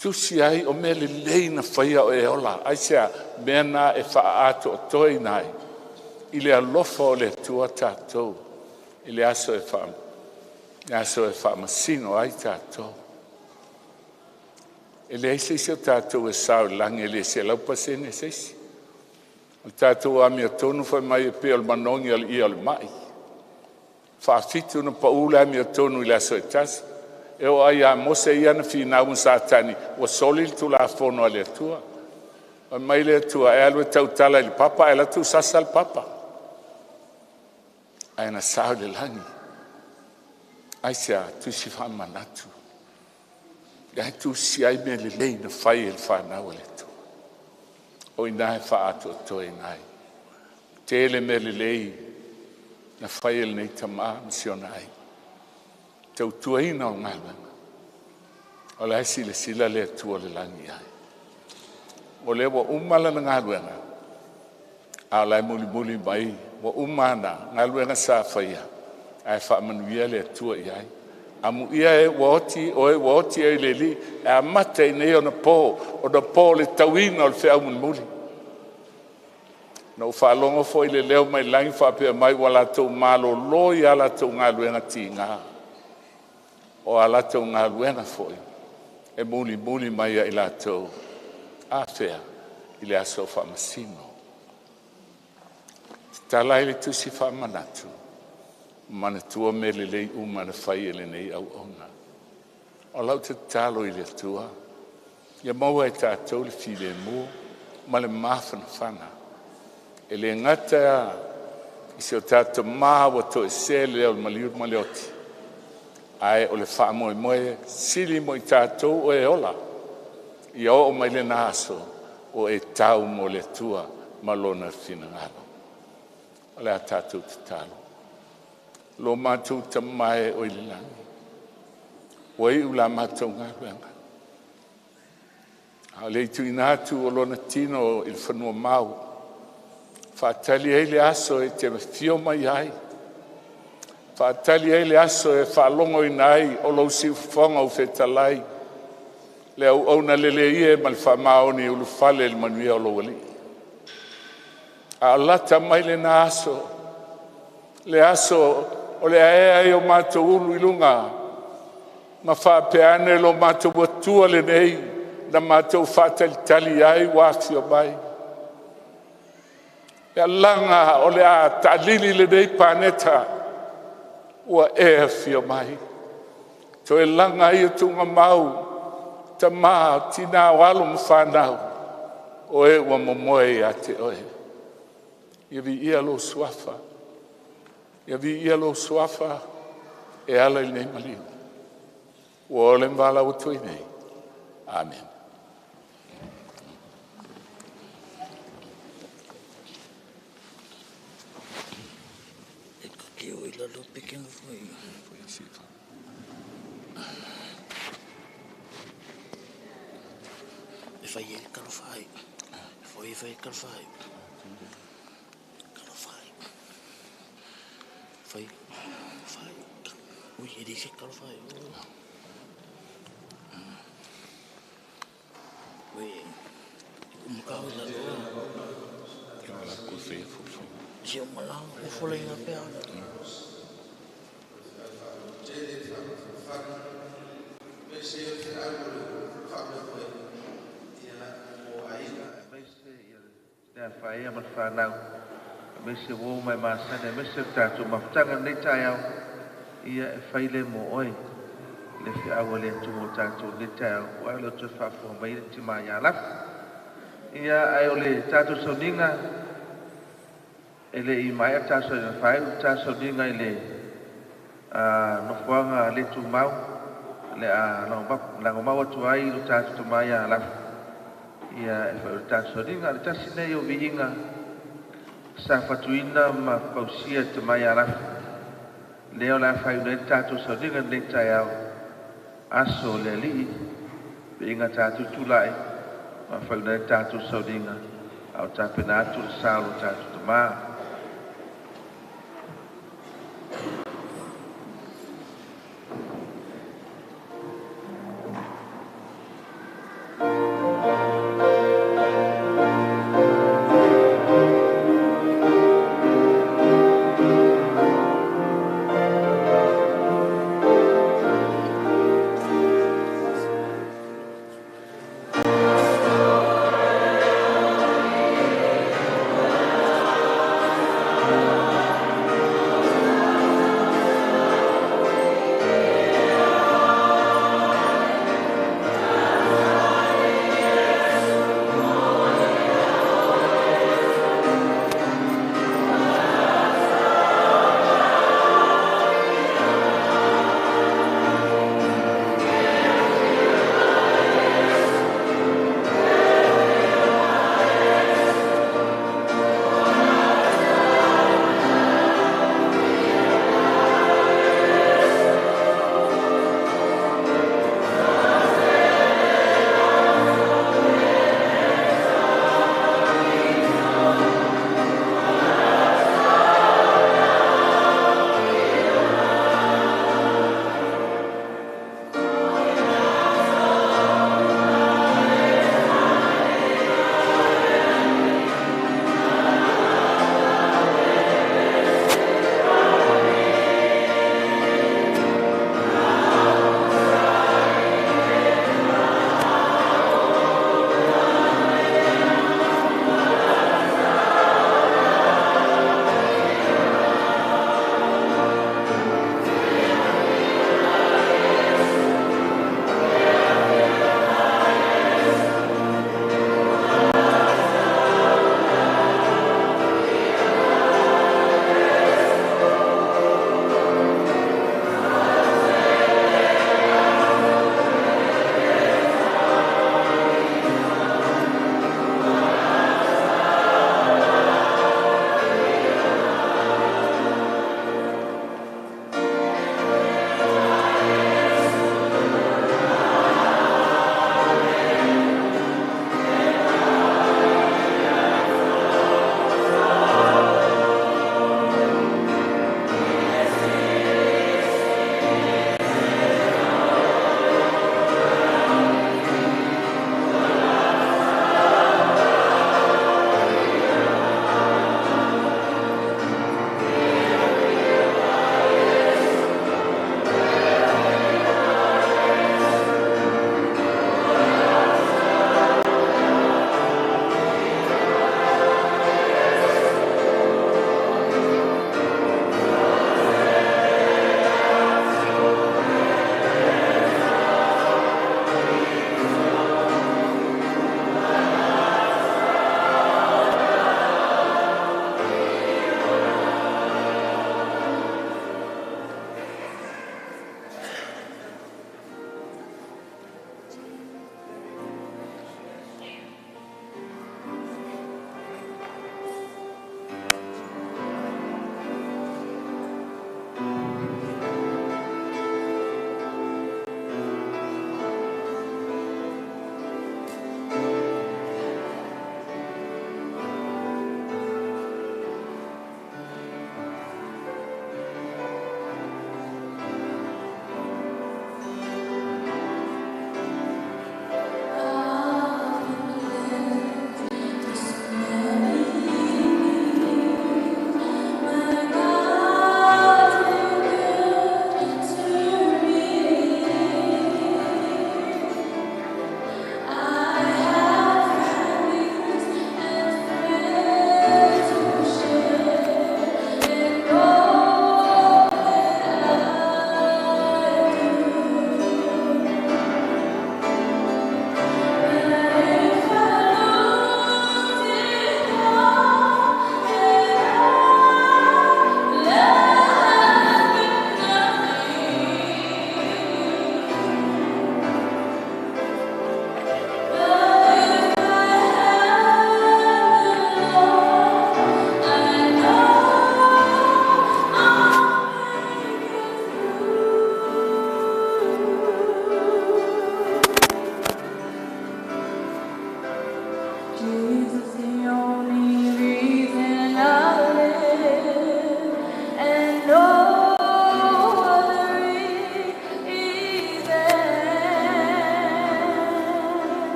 Tusi ai o mea lelei na faia o e ola, aisea? Mea na e faaatoatoaina ai i le alofa o le Atua tatou i le aso e le aso e faamasino ai tatou. E leai se isi o tatou e sao i le lagi, e le 100% se isi. O le tatou amiotonu fai mai e pei o le manogi o le ie o le mai. Faafitu na pau le amiotonu i le aso e tasi. E oo lava ia Mose ia na finau ma Satani, ua soli le tulafono a le Atua. Fai mai le Atua, e alu e tautala i le papa ae alu atu sasa le papa. Ae na sao i le lagi. Aisea? Tusi faamanatu. Lea e tusi ai mea lelei na fai e le fanau a le Atua. O i ina e faaatoatoaina ai. Tele mea lelei na fai e lenei tama ma si ona aiga. Tautuaina o galuega. O la e silasila le Atua o le lagi i ai. O lea ua uma lana galuega, a o la e mulimuli mai, ua uma ana galuega sa faia, ae faamanuia le Atua i ai. Amuia e ua oti, o e ua oti ai le Alii, e amata i nei ona po, ona po o le tauina o le feau mulimuli. Na ou faalogo foi i le leo mai lagi faapea mai, ua latou malolo i a latou galuega tiga, o a latou galuega foi e mulimuli mai ia i latou, a fea? I le aso faamasino. Tatala ai le tusi faamanatu, manatua mea lelei uma na fai e lenei auauna. O lau tatalo i le Atua, ia maua e tatou le filemu ma le mafanafana. E le gata i si o tatou tama ua toesea i le leo o le maliu ma le oti, ae o le faamoemoe sili mo i tatou o e ola, ia oo mai lena aso o e tau mo le Atua ma lona finagalo. O le a tatou tatalo. Lo matou Tama e oi le lagi, ua iu la matou galuega, a o le i tuuina atu o Lona tino i le fanua mau, faatali ai le aso e te afio mai ai, faatali ai le aso e faalogoina ai o lou siufofoga o fetalai, le auauna lelei e ma le faamaoni e ulufale i le manuia o lou Alii. A o lata mai lena aso, le aso o le aea ai o matou ulu i luga, ma faapea ane lo matou Atua lenei na matou faatalitali ai ua afio mai. E alaga o le a taalili lenei paneta ua e afio mai, toe laga ai tuugamau. tama, o tina, o alo ma fanau, o e ua momoe ia te oe. Ia viia lou suafa, ia viia lou suafa e ala i lenei maliu. Ua ole ma valaau atu ai nei. Amene. E fai e kalofai. E fai e fai kalofai. Kalofai. Fai. Fai. Ui, e le se kalofai. Ui, umakau i lalo. Si o malau, o fola inga pea. Le afaia ma le fanau, aemaise uo ma e masani, aemaise o le tatou mafutaga lenei taeao, ia e fai le mo oe le feau a le Atua mo tatou lenei taeao, ua o le toe faafofoga mai le timā ia Lafu. Ia ae o le tatou sauniga e le i maea tatou sauniga, faaiu le tatou sauniga i le nofoaga le tumau, le a lagomau atu ai lo tatou tama ia Lafu. Ia e fai o le tatou sauniga, le tasi nei o viiga sa fatuina ma pausia te mai a Lafu. Lea o le a fai nei le tatou sauniga lenei taeao, aso le alii, viiga tatou tulai, ma fai nei le tatou sauniga, a o tapena atu le sa o lo tatou tama.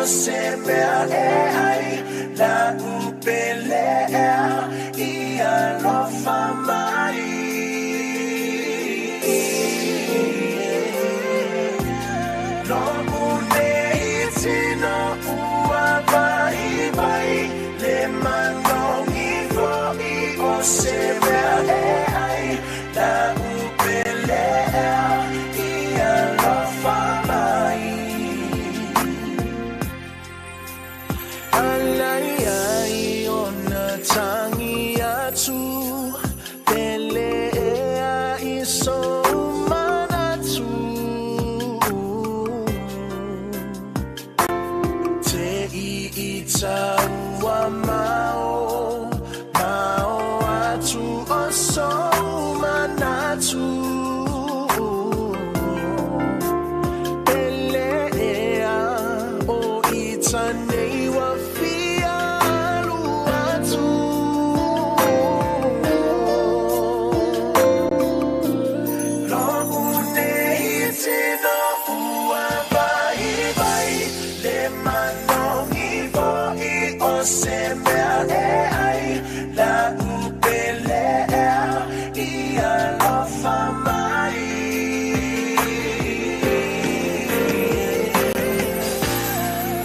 o se mea e ai la upele i alofa mai. Lo'u nei tino ua vai vai le manogi fo'i o se mea e ai la upele i alofa mai. Alai ai ona tangi atu pele ea i so manatu. Te i i taua mao, mao atu o so manatu. Pele ea o i tanei wa fia alu atu. Lo'u nei tino ua vai vai le manogi fo'i o se mea e ai la upele i alofa mai.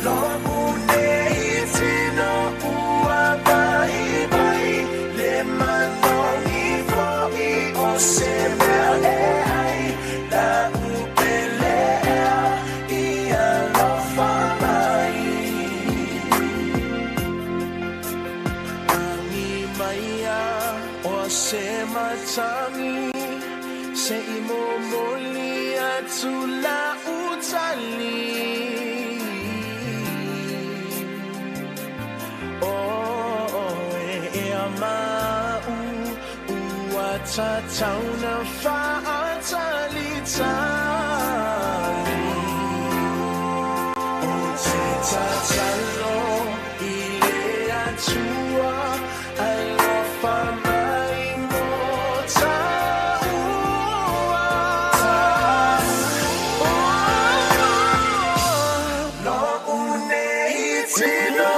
Lo'u nei tino ua vai vai le manogi fo'i o se mea e ai la upele i alofa mai. Angi maia o se matangi se i momoli atu la utali. Oh, e ea mau ua tatauna faatalitali. O te tatalo i le Atua alofa mai mo taua. Lo'u nei tino